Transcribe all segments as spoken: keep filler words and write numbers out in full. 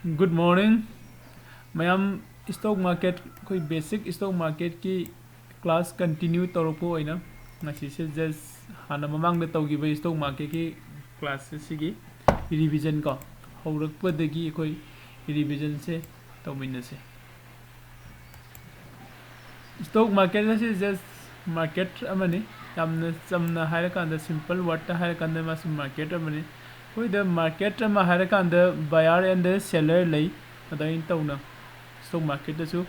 Good morning. ꯃꯌꯥꯝ, stock market, ꯑꯩꯈꯣꯏ basic stock marketꯀꯤ class continue ꯇꯧꯔꯛꯄ ꯑꯣꯏꯅ ꯉꯁꯤꯁꯦ just ꯍꯥꯟꯅ ꯃꯃꯥꯡꯗ ꯇꯧꯈꯤꯕ stock marketꯀꯤ class ꯑꯁꯤꯒꯤ revision ꯀꯣ, ꯍꯧꯔꯛꯄꯗꯒꯤ ꯑꯩꯈꯣꯏ revisionꯁꯦ ꯇꯧꯃꯤꯟꯅꯁꯦ꯫ Stock market ꯑꯁꯤ just market ꯑꯃꯅꯤ꯫ ꯌꯥꯝꯅ ꯆꯝꯅ ꯍꯥꯏꯔꯀꯥꯟꯗ, simple wordꯇ ꯍꯥꯏꯔꯀꯥꯟꯗ, ꯃꯥꯁꯤ market ꯑꯃꯅꯤ꯫ ꯑꯩꯈꯣꯏꯗ market ꯑꯃ ꯍꯥꯏꯔꯀꯥꯟꯗ buyer and seller ꯂꯩ꯫ ꯑꯗꯨꯃꯥꯏꯅ ꯇꯧꯅ stock marketꯇꯁꯨ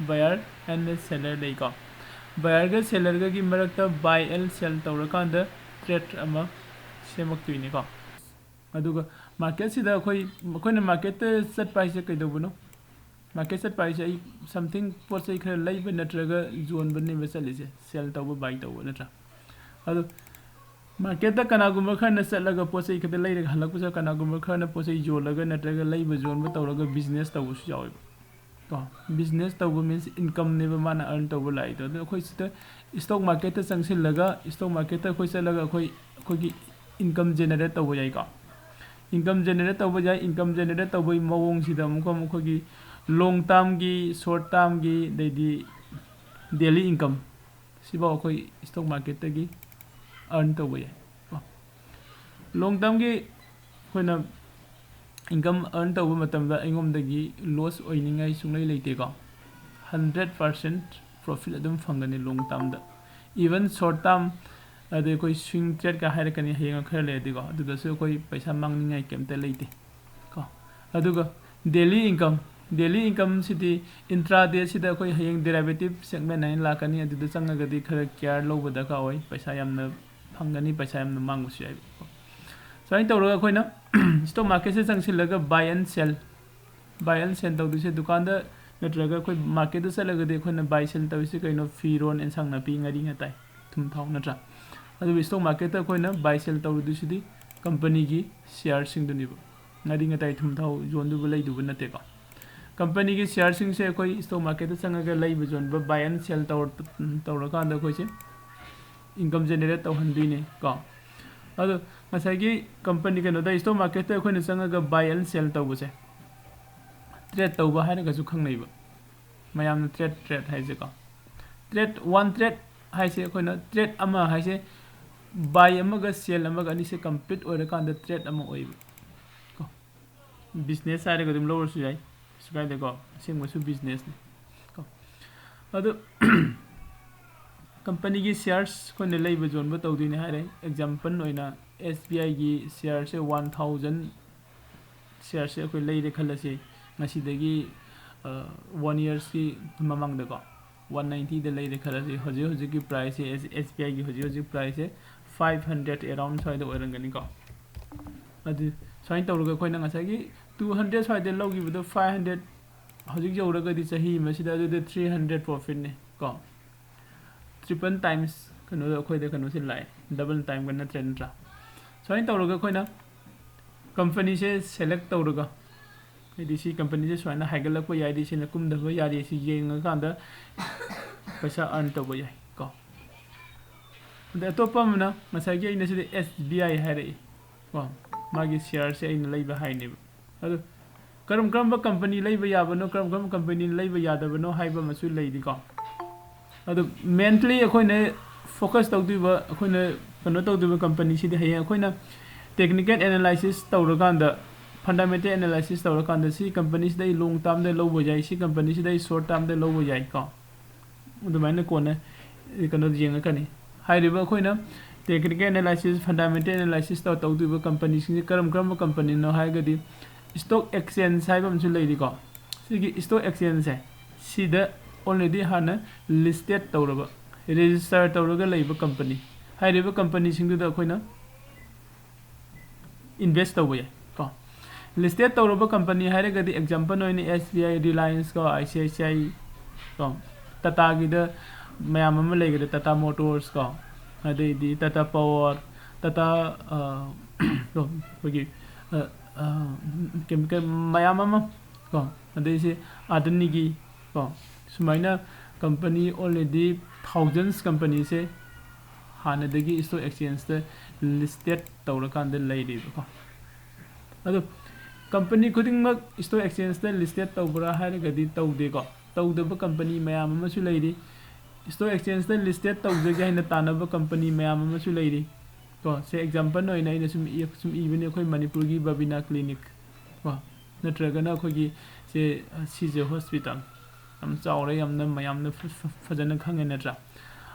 buyer and seller ꯂꯩꯀꯣ꯫ Buyerꯒ sellerꯒꯒꯤ ꯃꯔꯛꯇ buy and sell ꯇꯧꯔꯀꯥꯟꯗ trade ꯑꯃ ꯁꯦꯝꯃꯛꯇꯣꯏꯅꯤꯀꯣ꯫ ꯑꯗꯨꯒ marketꯁꯤꯗ ꯑꯩꯈꯣꯏ, ꯑꯩꯈꯣꯏꯅ marketꯇ ꯆꯠꯄ ꯍꯥꯏꯁꯦ ꯀꯩꯗꯧꯕꯅꯣ? Market ꯆꯠꯄ ꯍꯥꯏꯁꯦ ꯑꯩ something, ꯄꯣꯠ ꯆꯩ ꯈꯔ ꯂꯩꯕ ꯅꯠꯇ꯭ꯔꯒ ꯌꯣꯟꯕꯅꯦꯕ ꯆꯠꯂꯤꯁꯦ, sell ꯇꯧꯕ, buy ꯇꯧꯕ, ꯅꯠꯇ꯭ꯔꯥ? ꯑꯗꯣ marketꯇ ꯀꯅꯥꯒꯨꯝꯕ ꯈꯔꯅ ꯆꯠꯂꯒ ꯄꯣꯠ ꯆꯩ ꯈꯛꯇ ꯂꯩꯔꯒ ꯍꯜꯂꯛꯄꯁꯨ ꯌꯥꯎ, ꯀꯅꯥꯒꯨꯝꯕ ꯈꯔꯅ ꯄꯣꯠ ꯆꯩ ꯌꯣꯜꯂꯒ ꯅꯠꯇ꯭ꯔꯒ ꯂꯩꯕ ꯌꯣꯟꯕ ꯇꯧꯔꯒ business ꯇꯧꯕꯁꯨ ꯌꯥꯎꯋꯦꯕ꯫ ꯀꯣ, business ꯇꯧꯕ means incomeꯅꯦꯕ ꯃꯥꯅ earn ꯇꯧꯕ ꯂꯥꯛꯏꯗꯣ꯫ ꯑꯗꯨꯅ ꯑꯩꯈꯣꯏ ꯁꯤꯗ stock marketꯇ ꯆꯪꯁꯤꯜꯂꯒ, stock marketꯇ ꯑꯩꯈꯣꯏ ꯆꯠꯂꯒ ꯑꯩꯈꯣꯏ, ꯑꯩꯈꯣꯏꯒꯤ income generate ꯇꯧꯕ ꯌꯥꯏꯀꯣ꯫ Income generate ꯇꯧꯕ ꯌꯥꯏ꯫ Income generate ꯇꯧꯕꯒꯤ ꯃꯑꯣꯡꯁꯤꯗ ꯑꯃꯨꯛꯀ ꯑꯃꯨꯛ ꯑꯩꯈꯣꯏꯒꯤ long termꯒꯤ, short termꯒꯤ, ꯑꯗꯩꯗꯤ daily income, ꯁꯤꯐꯥꯎ ꯑꯩꯈꯣꯏ stock marketꯇꯒꯤ earn ꯇꯧꯕ ꯌꯥꯏ ꯀꯣ꯫ Long termꯒꯤ ꯑꯩꯈꯣꯏꯅ income earn ꯇꯧꯕ ꯃꯇꯝꯗ ꯑꯩꯉꯣꯟꯗꯒꯤ loss ꯑꯣꯏꯅꯤꯡꯉꯥꯏ ꯁꯨꯡꯂꯩ ꯂꯩꯇꯦꯀꯣ꯫ Hundred percent profit ꯑꯗꯨꯝ ꯐꯪꯒꯅꯤ long termꯗ꯫ Even short term, ꯑꯗꯩ ꯑꯩꯈꯣꯏ swing tradeꯀ ꯍꯥꯏꯔꯛꯀꯅꯤ ꯍꯌꯦꯡ ꯈꯔ ꯂꯩꯔꯗꯤꯀꯣ, ꯑꯗꯨꯗꯁꯨ ꯑꯩꯈꯣꯏ ꯄꯩꯁꯥ ꯃꯥꯡꯅꯤꯡꯉꯥꯏ ꯀꯩꯝꯇ ꯂꯩꯇꯦ ꯀꯣ꯫ ꯑꯗꯨꯒ daily income, daily incomeꯁꯤꯗꯤ intradayꯁꯤꯗ ꯑꯩꯈꯣꯏ ꯍꯌꯦꯡ derivative segment ꯍꯥꯏꯅ ꯂꯥꯛꯀꯅꯤ, ꯑꯗꯨꯗ ꯆꯪꯉꯒꯗꯤ ꯈꯔ care ꯂꯧꯕ ꯗꯔꯀꯥꯔ ꯑꯣꯏ꯫ ꯄꯩꯁꯥ ꯌꯥꯝꯅ ꯐꯪꯒꯅꯤ, ꯄꯩꯁꯥ ꯌꯥꯝꯅ ꯃꯥꯡꯕꯁꯨ ꯌꯥꯏꯕꯀꯣ꯫ ꯁꯨꯃꯥꯏꯅ ꯇꯧꯔꯒ ꯑꯩꯈꯣꯏꯅ stock marketꯁꯦ ꯆꯪꯁꯤꯜꯂꯒ buy and sell, buy and sell ꯇꯧꯗꯣꯏꯁꯦ ꯗꯨꯀꯥꯟꯗ ꯅꯠꯇ꯭ꯔꯒ ꯑꯩꯈꯣꯏ marketꯇ ꯆꯠꯂꯒꯗꯤ ꯑꯩꯈꯣꯏꯅ buy sell ꯇꯧꯔꯤꯁꯦ ꯀꯩꯅꯣ? ꯐꯤꯔꯣꯟ, ꯑꯦꯟꯁꯥꯡ ꯅꯥꯄꯤ, ꯉꯥꯔꯤ ꯉꯥꯇꯥꯏ, ꯊꯨꯝ ꯊꯥꯎ, ꯅꯠꯇ꯭ꯔꯥ? ꯑꯗꯨꯕꯨ stock marketꯇ ꯑꯩꯈꯣꯏꯅ buy sell ꯇꯧꯔꯨꯗꯣꯏꯁꯤꯗꯤ companyꯒꯤ shareꯁꯤꯡꯗꯨꯅꯦꯕ꯫ ꯉꯥꯔꯤ ꯉꯥꯇꯥꯏ, ꯊꯨꯝ ꯊꯥꯎ ꯌꯣꯟꯗꯨꯕ ꯂꯩꯗꯨꯕ ꯅꯠꯇꯦꯀꯣ꯫ Companyꯒꯤ shareꯁꯤꯡꯁꯦ ꯑꯩꯈꯣꯏ stock marketꯇ ꯆꯪꯉꯒ ꯂꯩꯕ ꯌꯣꯟꯕ, buy and sell ꯇꯧꯔ-, ꯇꯧꯔꯀꯥꯟꯗ ꯑꯩꯈꯣꯏꯁꯦ income generate ꯇꯧꯍꯟꯗꯣꯏꯅꯦ ꯀꯣ꯫ ꯑꯗꯣ ꯉꯁꯥꯏꯒꯤ company ꯀꯩꯅꯣꯗ, stock marketꯇ ꯑꯩꯈꯣꯏꯅ ꯆꯪꯉꯒ buy and sell ꯇꯧꯕꯁꯦ, ꯇ꯭ꯔꯦꯠ ꯇꯧꯕ ꯍꯥꯏꯔꯒꯁꯨ ꯈꯪꯅꯩꯕ꯫ ꯃꯌꯥꯝꯅ ꯇ꯭ꯔꯦꯠ ꯇ꯭ꯔꯦꯠ ꯍꯥꯏꯁꯦꯀꯣ, ꯇ꯭ꯔꯦꯠ ꯋꯥꯟ ꯇ꯭ꯔꯦꯠ ꯍꯥꯏꯁꯦ ꯑꯩꯈꯣꯏꯅ ꯇ꯭ꯔꯦꯠ ꯑꯃ ꯍꯥꯏꯁꯦ ꯕꯥꯏ ꯑꯃꯒ ꯁꯦꯜ ꯑꯃꯒ ꯑꯅꯤꯁꯦ ꯀꯝꯄ꯭ꯂꯤꯠ ꯑꯣꯏꯔꯀꯥꯟꯗ ꯇ꯭ꯔꯦꯠ ꯑꯃ ꯑꯣꯏꯕ ꯀꯣ꯫ ꯕꯤꯖꯤꯅꯦꯁ ꯍꯥꯏꯔꯒ ꯑꯗꯨꯝ ꯂꯧꯔꯁꯨ ꯌꯥꯏ, ꯀꯩꯁꯨ ꯀꯥꯏꯗꯦꯀꯣ, ꯑꯁꯦꯡꯕꯁꯨ ꯕꯤꯖꯤꯅꯦꯁꯅꯤ ꯀꯣ꯫ ꯑꯗꯨ ꯀꯝꯄꯅꯤꯒꯤ ꯁꯤꯌꯥꯔꯁ ꯑꯩꯈꯣꯏꯅ ꯂꯩꯕ ꯌꯣꯟꯕ ꯇꯧꯗꯣꯏꯅꯦ ꯍꯥꯏꯔꯦ꯫ ꯑꯦꯛꯖꯥꯝꯄꯜ ꯑꯣꯏꯅ ꯑꯦꯁ ꯕꯤ ꯑꯥꯏꯒꯤ ꯁꯤꯌꯥꯔꯁꯦ ꯋꯥꯟ ꯊꯥꯎꯖꯟ ꯁꯤꯌꯥꯔꯁꯦ ꯑꯩꯈꯣꯏ ꯂꯩꯔꯦ ꯈꯜꯂꯁꯤ, ꯉꯁꯤꯗꯒꯤ ꯋꯥꯟ ꯏꯌꯔꯁꯀꯤ ꯃꯃꯥꯡꯗꯀꯣ, ꯋꯥꯟ ꯅꯥꯏꯟꯇꯤꯗ ꯂꯩꯔꯦ ꯈꯜꯂꯁꯤ꯫ ꯍꯧꯖꯤꯛ ꯍꯧꯖꯤꯛꯀꯤ ꯄ꯭ꯔꯥꯏꯁꯁꯦ, ꯑꯦꯁ ꯕꯤ ꯑꯥꯏꯒꯤ ꯍꯧꯖꯤꯛ ꯍꯧꯖꯤꯛ ꯄ꯭ꯔꯥꯏꯁꯁꯦ ꯐꯥꯏꯚ ꯍꯟꯗ꯭ꯔꯦꯠ ꯑꯦꯔꯥꯎꯟ ꯁ꯭ꯋꯥꯏꯗ ꯑꯣꯏꯔꯝꯒꯅꯤꯀꯣ꯫ ꯑꯗꯨ ꯁꯨꯃꯥꯏꯅ ꯇꯧꯔꯒ ꯑꯩꯈꯣꯏꯅ ꯉꯁꯥꯏꯒꯤ ꯇꯨ ꯍꯟꯗ꯭ꯔꯦꯠ ꯁ꯭ꯋꯥꯏꯗ ꯂꯧꯈꯤꯕꯗꯣ ꯐꯥꯏꯚ ꯍꯟꯗ꯭ꯔꯦꯠ ꯍꯧꯖꯤꯛ ꯌꯧꯔꯒꯗꯤ ꯆꯍꯤ ꯑꯃꯁꯤꯗ ꯑꯗꯨꯗꯤ ꯊ꯭ꯔꯤ ꯍꯟꯗ꯭ꯔꯦꯠ ꯄ꯭ꯔꯣꯐꯤꯠꯅꯤ ꯀꯣ꯫ ꯇ꯭ꯔꯤꯄꯜ ꯇꯥꯏꯝꯁ ꯀꯩꯅꯣꯗ ꯑꯩꯈꯣꯏꯗ ꯀꯩꯅꯣꯁꯦ ꯂꯥꯛꯑꯦ, ꯗꯕꯜ ꯇꯥꯏꯝꯒ ꯅꯠꯇ꯭ꯔꯦ, ꯅꯠꯇ꯭ꯔꯥ? ꯁꯨꯃꯥꯏꯅ ꯇꯧꯔꯒ ꯑꯩꯈꯣꯏꯅ ꯀꯝꯄꯅꯤꯁꯦ ꯁꯦꯂꯦꯛ ꯇꯧꯔꯒ, ꯍꯥꯏꯗꯤ ꯁꯤ ꯀꯝꯄꯅꯤꯁꯦ ꯁꯨꯃꯥꯏꯅ ꯍꯥꯏꯒꯠꯂꯛꯄ ꯌꯥꯏ, ꯁꯤꯅ ꯀꯨꯝꯊꯕ ꯌꯥꯗꯦ, ꯁꯤ ꯌꯦꯡꯉꯀꯥꯟꯗ ꯄꯩꯁꯥ ꯑꯔꯟ ꯇꯧꯕ ꯌꯥꯏ ꯀꯣ꯫ ꯑꯗꯩ ꯑꯇꯣꯞꯄ ꯑꯃꯅ ꯉꯁꯥꯏꯒꯤ ꯑꯩꯅ ꯁꯤꯗ ꯑꯦꯁ ꯕꯤ ꯑꯥꯏ ꯍꯥꯏꯔꯛꯏ ꯀꯣ, ꯃꯥꯒꯤ ꯁꯤꯌꯥꯔꯁꯦ ꯑꯩꯅ ꯂꯩꯕ ꯍꯥꯏꯅꯦꯕ꯫ ꯑꯗꯨ ꯀꯔꯝ ꯀꯔꯝꯕ ꯀꯝꯄꯅꯤ ꯂꯩꯕ ꯌꯥꯕꯅꯣ, ꯀꯔꯝ ꯀꯔꯝꯕ ꯀꯝꯄꯅꯤ ꯂꯩꯕ ꯌꯥꯗꯕꯅꯣ ꯍꯥꯏꯕ ꯑꯃꯁꯨ ꯂꯩꯔꯤꯀꯣ꯫ ꯑꯗꯨ ꯃꯦꯟꯂꯤ ꯑꯩꯈꯣꯏꯅ ꯐꯣꯀꯁ ꯇꯧꯗꯣꯏꯕ, ꯑꯩꯈꯣꯏꯅ ꯀꯩꯅꯣ ꯇꯧꯗꯣꯏꯕ ꯀꯝꯄꯅꯤꯁꯤꯗꯤ ꯍꯌꯦꯡ ꯑꯩꯈꯣꯏꯅ ꯇꯦꯛꯅꯤꯀꯦꯜ ꯑꯦꯅꯥꯂꯥꯏꯁꯤꯁ ꯇꯧꯔꯀꯥꯟꯗ, ꯐꯟꯗꯥꯃꯦꯟꯇꯦꯜ ꯑꯦꯅꯥꯂꯥꯏꯁꯤꯁ ꯇꯧꯔꯀꯥꯟꯗ ꯁꯤ ꯀꯝꯄꯅꯤꯁꯤꯗ ꯑꯩ ꯂꯣꯡ ꯇꯥꯔꯝꯗ ꯂꯧꯕ ꯌꯥꯏ, ꯁꯤ ꯀꯝꯄꯅꯤꯁꯤꯗ ꯑꯩ ꯁꯣꯔꯠ ꯇꯥꯔꯝꯗ ꯂꯧꯕ ꯌꯥꯏ ꯀꯣ꯫ ꯑꯗꯨꯃꯥꯏꯅ ꯀꯣꯟꯅ ꯀꯩꯅꯣ ꯌꯦꯡꯉꯛꯀꯅꯤ꯫ ꯍꯥꯏꯔꯤꯕ ꯑꯩꯈꯣꯏꯅ ꯇꯦꯛꯅꯤꯀꯦꯜ ꯑꯦꯅꯥꯂꯥꯏꯁꯤꯁ, ꯐꯟꯗꯥꯃꯦꯟꯇꯦꯜ ꯑꯦꯅꯥꯂꯥꯏꯁꯤꯁ ꯇꯧ-, ꯇꯧꯗꯣꯏꯕ ꯀꯝꯄꯅꯤꯁꯤꯡꯁꯦ ꯀꯔꯝ ꯀꯔꯝꯕ ꯀꯝꯄꯅꯤꯅꯣ ꯍꯥꯏꯔꯒꯗꯤ, ꯏꯁꯇꯣꯛ ꯑꯦꯛꯁꯆꯦꯟꯖ ꯍꯥꯏꯕ ꯑꯃꯁꯨ ꯂꯩꯔꯤꯀꯣ꯫ ꯁꯤꯒꯤ ꯏꯁꯇꯣꯛ ꯑꯦꯛꯁꯆꯦꯟꯖꯁꯦ, ꯁꯤꯗ ꯑꯣꯜꯔꯦꯗꯤ ꯍꯥꯟꯅ ꯂꯤꯁꯇꯦꯠ ꯇꯧꯔꯕ, ꯔꯦꯖꯤꯁꯇꯔ ꯇꯧꯔꯒ ꯂꯩꯕ ꯀꯝꯄꯅꯤ, ꯍꯥꯏꯔꯤꯕ ꯀꯝꯄꯅꯤꯁꯤꯡꯗꯨꯗ ꯑꯩꯈꯣꯏꯅ ꯏꯟꯚꯦꯁ ꯇꯧꯕ ꯌꯥꯏ ꯀꯣ꯫ ꯂꯤꯁꯇꯦꯠ ꯇꯧꯔꯕ ꯀꯝꯄꯅꯤ ꯍꯥꯏꯔꯒꯗꯤ, ꯑꯦꯛꯖꯥꯝꯄꯜ ꯑꯣꯏꯅ ꯑꯦꯁ ꯕꯤ ꯑꯥꯏ, ꯔꯤꯂꯥꯌꯟꯁ ꯀꯣ, I C I C I ꯀꯣ, ꯇꯥꯇꯥꯒꯤꯗ ꯃꯌꯥꯝ ꯑꯃ ꯂꯩꯈ꯭ꯔꯦ, ꯇꯥꯇꯥ ꯃꯣꯇꯣꯔꯁ ꯀꯣ, ꯑꯗꯩꯗꯤ ꯇꯥꯇꯥ ꯄꯥꯋꯔ, ꯇꯥꯇꯥ, ꯑ, ꯀꯣ, ꯑꯩꯈꯣꯏꯒꯤ, ꯑ, ꯑ, ꯀꯦꯃꯤꯀꯦꯜ ꯃꯌꯥꯝ ꯑꯃ ꯀꯣ, ꯑꯗꯩꯁꯦ ꯑꯗꯥꯅꯤꯒꯤ ꯀꯣ, ꯁꯨꯃꯥꯏꯅ ꯀꯝꯄꯅꯤ ꯑꯣꯜꯔꯦꯗꯤ ꯊꯥꯎꯖꯟꯁ ꯀꯝꯄꯅꯤꯁꯦ ꯍꯥꯟꯅꯗꯒꯤ ꯏꯁꯇꯣꯛ ꯑꯦꯛꯁꯆꯦꯟꯖꯇ ꯂꯤꯁꯇꯦꯠ ꯇꯧꯔꯀꯥꯟꯗ ꯂꯩꯔꯤꯕꯀꯣ꯫ ꯑꯗꯣ ꯀꯝꯄꯅꯤ ꯈꯨꯗꯤꯡꯃꯛ stock exchangeꯇ listed ꯇꯧꯕ꯭ꯔꯥ ꯍꯥꯏꯔꯒꯗꯤ ꯇꯧꯗꯦꯀꯣ꯫ ꯇꯧꯗꯕ ꯀꯝꯄꯅꯤ ꯃꯌꯥꯝ ꯑꯃꯁꯨ ꯂꯩꯔꯤ꯫ Stock exchangeꯇ listed ꯇꯧꯖꯒꯦ ꯍꯥꯏꯅ ꯇꯥꯟꯅꯕ ꯀꯝꯄꯅꯤ ꯃꯌꯥꯝ ꯑꯃꯁꯨ ꯂꯩꯔꯤ ꯀꯣ꯫ ꯁꯦ example ꯑꯣꯏꯅ ꯑꯩꯅ ꯁꯨꯝ ꯏ-, ꯁꯨꯝ ꯏꯕꯅꯤ, ꯑꯩꯈꯣꯏ ꯃꯅꯤꯄꯨꯔꯒꯤ ꯕꯕꯤꯅꯥ clinic ꯀꯣ, ꯅꯠꯇ꯭ꯔꯒꯅ ꯑꯩꯈꯣꯏꯒꯤ ꯁꯦ, ꯑ, ꯁꯤꯖ hospital, ꯌꯥꯝ ꯆꯥꯎꯔꯦ, ꯌꯥꯝꯅ ꯃꯌꯥꯝꯅ ꯐ-, ꯐ-, ꯐꯖꯅ ꯈꯪꯉꯦ ꯅꯠꯇ꯭ꯔꯥ?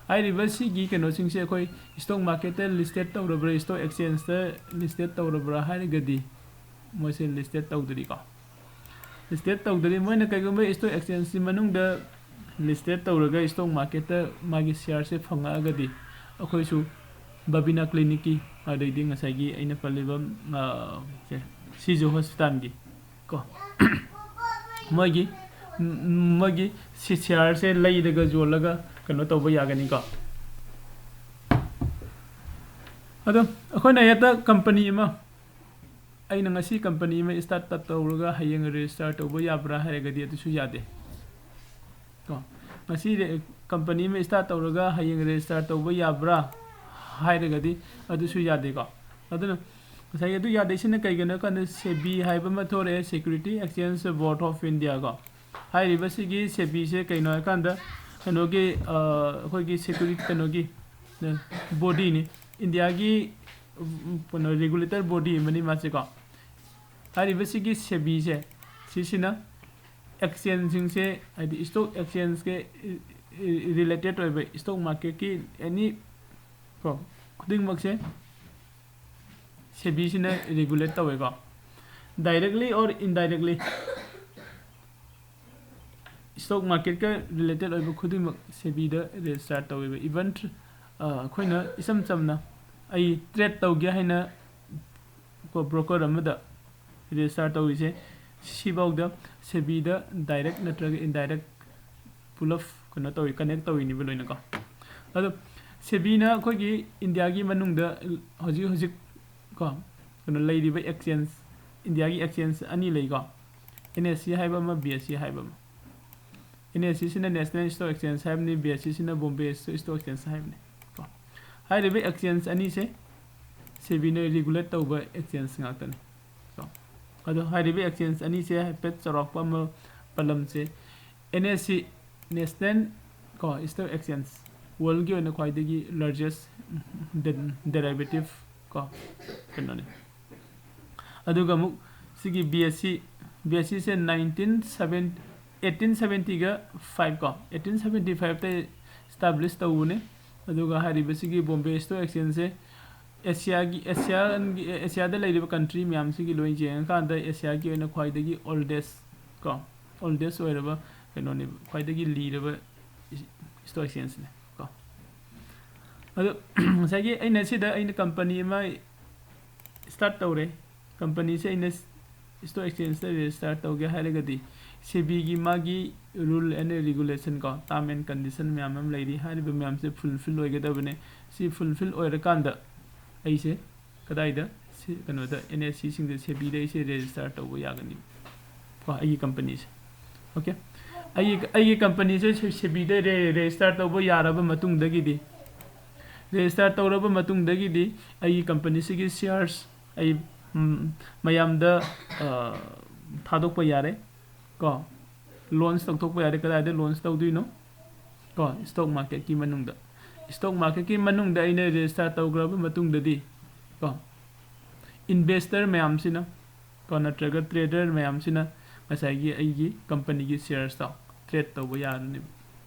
ꯍꯥꯏꯔꯤꯕ ꯁꯤꯒꯤ ꯀꯩꯅꯣꯁꯤꯡꯁꯦ ꯑꯩꯈꯣꯏ stock marketꯇ listed ꯇꯧꯔꯕ꯭ꯔꯥ, stock exchangeꯇ listed ꯇꯧꯔꯕ꯭ꯔꯥ ꯍꯥꯏꯔꯒꯗꯤ ꯃꯣꯏꯁꯦ listed ꯇꯧꯗ꯭ꯔꯤꯀꯣ꯫ Listed ꯇꯧꯗ꯭ꯔꯤ꯫ ꯃꯣꯏꯅ ꯀꯩꯒꯨꯝꯕ stock exchangeꯁꯤ ꯃꯅꯨꯡꯗ listed ꯇꯧꯔꯒ stock marketꯇ ꯃꯥꯒꯤ shareꯁꯦ ꯐꯪꯉꯛꯑꯒꯗꯤ ꯑꯩꯈꯣꯏꯁꯨ ꯕꯕꯤꯅꯥ clinicꯀꯤ, ꯑꯗꯩꯗꯤ ꯉꯁꯥꯏꯒꯤ ꯑꯩꯅ ꯄꯜꯂꯤꯕ, ꯑ, ꯁꯦ, ꯁꯤꯖ hospitalꯒꯤ ꯀꯣ, ꯃꯣꯏꯒꯤ, ꯃꯣꯏꯒꯤ ꯁꯤ shareꯁꯦ ꯂꯩꯔꯒ ꯌꯣꯜꯂꯒ ꯀꯩꯅꯣ ꯇꯧꯕ ꯌꯥꯒꯅꯤꯀꯣ꯫ ꯑꯗꯣ ꯑꯩꯈꯣꯏꯅ ꯍꯦꯛꯇ ꯀꯝꯄꯅꯤ ꯑꯃ, ꯑꯩꯅ ꯉꯁꯤ ꯀꯝꯄꯅꯤ ꯑꯃ start up ꯇꯧꯔꯒ ꯍꯌꯦꯡ register ꯇꯧꯕ ꯌꯥꯕ꯭ꯔꯥ ꯍꯥꯏꯔꯒꯗꯤ ꯑꯗꯨꯁꯨ ꯌꯥꯗꯦ ꯀꯣ꯫ ꯉꯁꯤ ꯔꯦ-, ꯀꯝꯄꯅꯤ ꯑꯃ start ꯇꯧꯔꯒ ꯍꯌꯦꯡ register ꯇꯧꯕ ꯌꯥꯕ꯭ꯔꯥ ꯍꯥꯏꯔꯒꯗꯤ ꯑꯗꯨꯁꯨ ꯌꯥꯗꯦꯀꯣ꯫ ꯑꯗꯨꯅ ꯉꯁꯥꯏꯒꯤ ꯑꯗꯨ ꯌꯥꯗꯦꯁꯤꯅ ꯀꯩꯒꯤꯅꯣ ꯍꯥꯏ ꯀꯥꯟꯗ SEBI ꯍꯥꯏꯕ ꯑꯃ ꯊꯣꯛꯂꯛꯑꯦ, Security Exchange Board of India ꯀꯣ꯫ ꯍꯥꯏꯔꯤꯕꯁꯤꯒꯤ SEBIꯁꯦ ꯀꯩꯅꯣ ꯍꯥꯏ ꯀꯥꯟꯗ ꯀꯩꯅꯣꯒꯤ, ꯑ, ꯑꯩꯈꯣꯏꯒꯤ security ꯀꯩꯅꯣꯒꯤ, ꯑ, bodyꯅꯤ, ꯏꯟꯗꯤꯌꯥꯒꯤ, ꯎꯝ, ꯀꯩꯅꯣ regulator body ꯑꯃꯅꯤ ꯃꯥꯁꯦꯀꯣ꯫ ꯍꯥꯏꯔꯤꯕꯁꯤꯒꯤ SEBIꯁꯦ, ꯁꯤꯁꯤꯅ exchangeꯁꯤꯡꯁꯦ, ꯍꯥꯏꯗꯤ stock exchangeꯀꯤ, ꯏ-, ꯏ-, related ꯑꯣꯏꯕ stock marketꯀꯤ any ꯀꯣ, ꯈꯨꯗꯤꯡꯃꯛꯁꯦ SEBIꯁꯤꯅ regulate ꯇꯧꯋꯦꯀꯣ, directly or indirectly꯫ Stock marketꯀ related ꯑꯣꯏꯕ ꯈꯨꯗꯤꯡꯃꯛ SEBIꯗ register ꯇꯧꯋꯦꯕ꯫ Even, ꯑ, ꯑꯩꯈꯣꯏꯅ ꯏꯆꯝ ꯆꯝꯅ ꯑꯩ trade ꯇꯧꯒꯦ ꯍꯥꯏꯅ ꯀꯣ broker ꯑꯃꯗ register ꯇꯧꯔꯤꯁꯦ, ꯁꯤꯐꯥꯎꯗ SEBIꯗ direct ꯅꯠꯇ꯭ꯔꯒ indirect ꯄꯨꯂꯞ ꯀꯩꯅꯣ ꯇꯧꯋꯤ, connect ꯇꯧꯔꯤꯅꯦꯕ ꯂꯣꯏꯅꯀꯣ꯫ ꯑꯗꯣ SEBIꯅ ꯑꯩꯈꯣꯏꯒꯤ ꯏꯟꯗꯤꯌꯥꯒꯤ ꯃꯅꯨꯡꯗ ꯍꯧꯖꯤꯛ ꯍꯧꯖꯤꯛ ꯀꯣ ꯀꯩꯅꯣ ꯂꯩꯔꯤꯕ exchange, ꯏꯟꯗꯤꯌꯥꯒꯤ exchange ꯑꯅꯤ ꯂꯩꯀꯣ, NSE ꯍꯥꯏꯕ ꯑꯃ, BSE ꯍꯥꯏꯕ ꯑꯃ꯫ NSEꯁꯤꯅ National Stock Exchange ꯍꯥꯏꯕꯅꯤ, BSEꯁꯤꯅ Bombay Stock Exchange ꯍꯥꯏꯕꯅꯤ ꯀꯣ꯫ ꯍꯥꯏꯔꯤꯕ exchange ꯑꯅꯤꯁꯦ SEBIꯅ regulate ꯇꯧꯕ exchange ꯉꯥꯛꯇꯅꯤ ꯀꯣ꯫ ꯑꯗꯣ ꯍꯥꯏꯔꯤꯕ exchange ꯑꯅꯤꯁꯦ ꯍꯥꯏꯐꯦꯠ ꯆꯥꯎꯔꯥꯛꯄ ꯑꯃ ꯄꯜꯂꯝꯁꯦ꯫ N S C, National ꯀꯣ, Stock Exchange, worldꯒꯤ ꯑꯣꯏꯅ ꯈ꯭ꯋꯥꯏꯗꯒꯤ largest derivative ꯀꯣ, ꯀꯩꯅꯣꯅꯤ꯫ ꯑꯗꯨꯒ ꯑꯃꯨꯛ ꯁꯤꯒꯤ B S E, B S E ꯁꯦ nineteen seven eighteen seventy-ꯒ five ꯀꯣ, eighteen seventy-fiveꯇ establish ꯇꯧꯕꯅꯦ꯫ ꯑꯗꯨꯒ ꯍꯥꯏꯔꯤꯕꯁꯤꯒꯤ Bombay Stock Exchangeꯁꯦ ꯑꯦꯁꯤꯌꯥꯒꯤ, ꯑꯦꯁꯤꯌꯥꯒꯤ, ꯑꯦꯁꯤꯌꯥꯗ ꯂꯩꯔꯤꯕ country ꯃꯌꯥꯝꯁꯤꯒꯤ ꯂꯣꯏ ꯌꯦꯡꯉꯀꯥꯟꯗ ꯑꯦꯁꯤꯌꯥꯒꯤ ꯑꯣꯏꯅ ꯈ꯭ꯋꯥꯏꯗꯒꯤ oldest ꯀꯣ, oldest ꯑꯣꯏꯔꯕ ꯀꯩꯅꯣꯅꯦꯕ, ꯈ꯭ꯋꯥꯏꯗꯒꯤ ꯂꯤꯔꯕ stock exchangeꯅꯦ ꯀꯣ꯫ ꯑꯗꯣ ꯉꯁꯥꯏꯒꯤ ꯑꯩꯅ ꯁꯤꯗ ꯑꯩꯅ company ꯑꯃ start ꯇꯧꯔꯦ꯫ Companyꯁꯦ ꯑꯩꯅ stock exchangeꯇ register ꯇꯧꯒꯦ ꯍꯥꯏꯔꯒꯗꯤ SEBIꯒꯤ ꯃꯥꯒꯤ rule and regulation ꯀꯣ, term and condition ꯃꯌꯥꯝ ꯑꯃ ꯂꯩꯔꯤ꯫ ꯍꯥꯏꯔꯤꯕ ꯃꯌꯥꯝꯁꯦ fulfill ꯑꯣꯏꯒꯗꯕꯅꯦ꯫ ꯁꯤ fulfill ꯑꯣꯏꯔꯀꯥꯟꯗ ꯑꯩꯁꯦ ꯀꯗꯥꯏꯗ? ꯁꯤ ꯀꯩꯅꯣꯗ, NSEꯁꯤꯡꯗ, SEBIꯗ ꯑꯩꯁꯦ register ꯇꯧꯕ ꯌꯥꯒꯅꯤ ꯀꯣ, ꯑꯩꯒꯤ companyꯁꯦ꯫ Okay, ꯑꯩꯒꯤ, ꯑꯩꯒꯤ companyꯁꯦ SEBIꯗ re-, register ꯇꯧꯕ ꯌꯥꯔꯕ ꯃꯇꯨꯡꯗꯒꯤꯗꯤ, register ꯇꯧꯔꯕ ꯃꯇꯨꯡꯗꯒꯤꯗꯤ ꯑꯩꯒꯤ companyꯁꯤꯒꯤ shares ꯑꯩ, ꯎꯝ, ꯃꯌꯥꯝꯗ, ꯑ, ꯊꯥꯗꯣꯛꯄ ꯌꯥꯔꯦ ꯀꯣ, launch ꯇꯧꯊꯣꯛꯄ ꯌꯥꯔꯦ꯫ ꯀꯗꯥꯏꯗ launch ꯇꯧꯗꯣꯏꯅꯣ? ꯀꯣ, stock marketꯀꯤ ꯃꯅꯨꯡꯗ꯫ Stock marketꯀꯤ ꯃꯅꯨꯡꯗ ꯑꯩꯅ register ꯇꯧꯈ꯭ꯔꯕ ꯃꯇꯨꯡꯗꯗꯤ ꯀꯣ, investor ꯃꯌꯥꯝꯁꯤꯅ ꯀꯣ, ꯅꯠꯇ꯭ꯔꯒ trader ꯃꯌꯥꯝꯁꯤꯅ ꯉꯁꯥꯏꯒꯤ ꯑꯩꯒꯤ companyꯒꯤ sharesꯇꯣ trade ꯇꯧꯕ ꯌꯥꯔꯅꯦꯕ꯫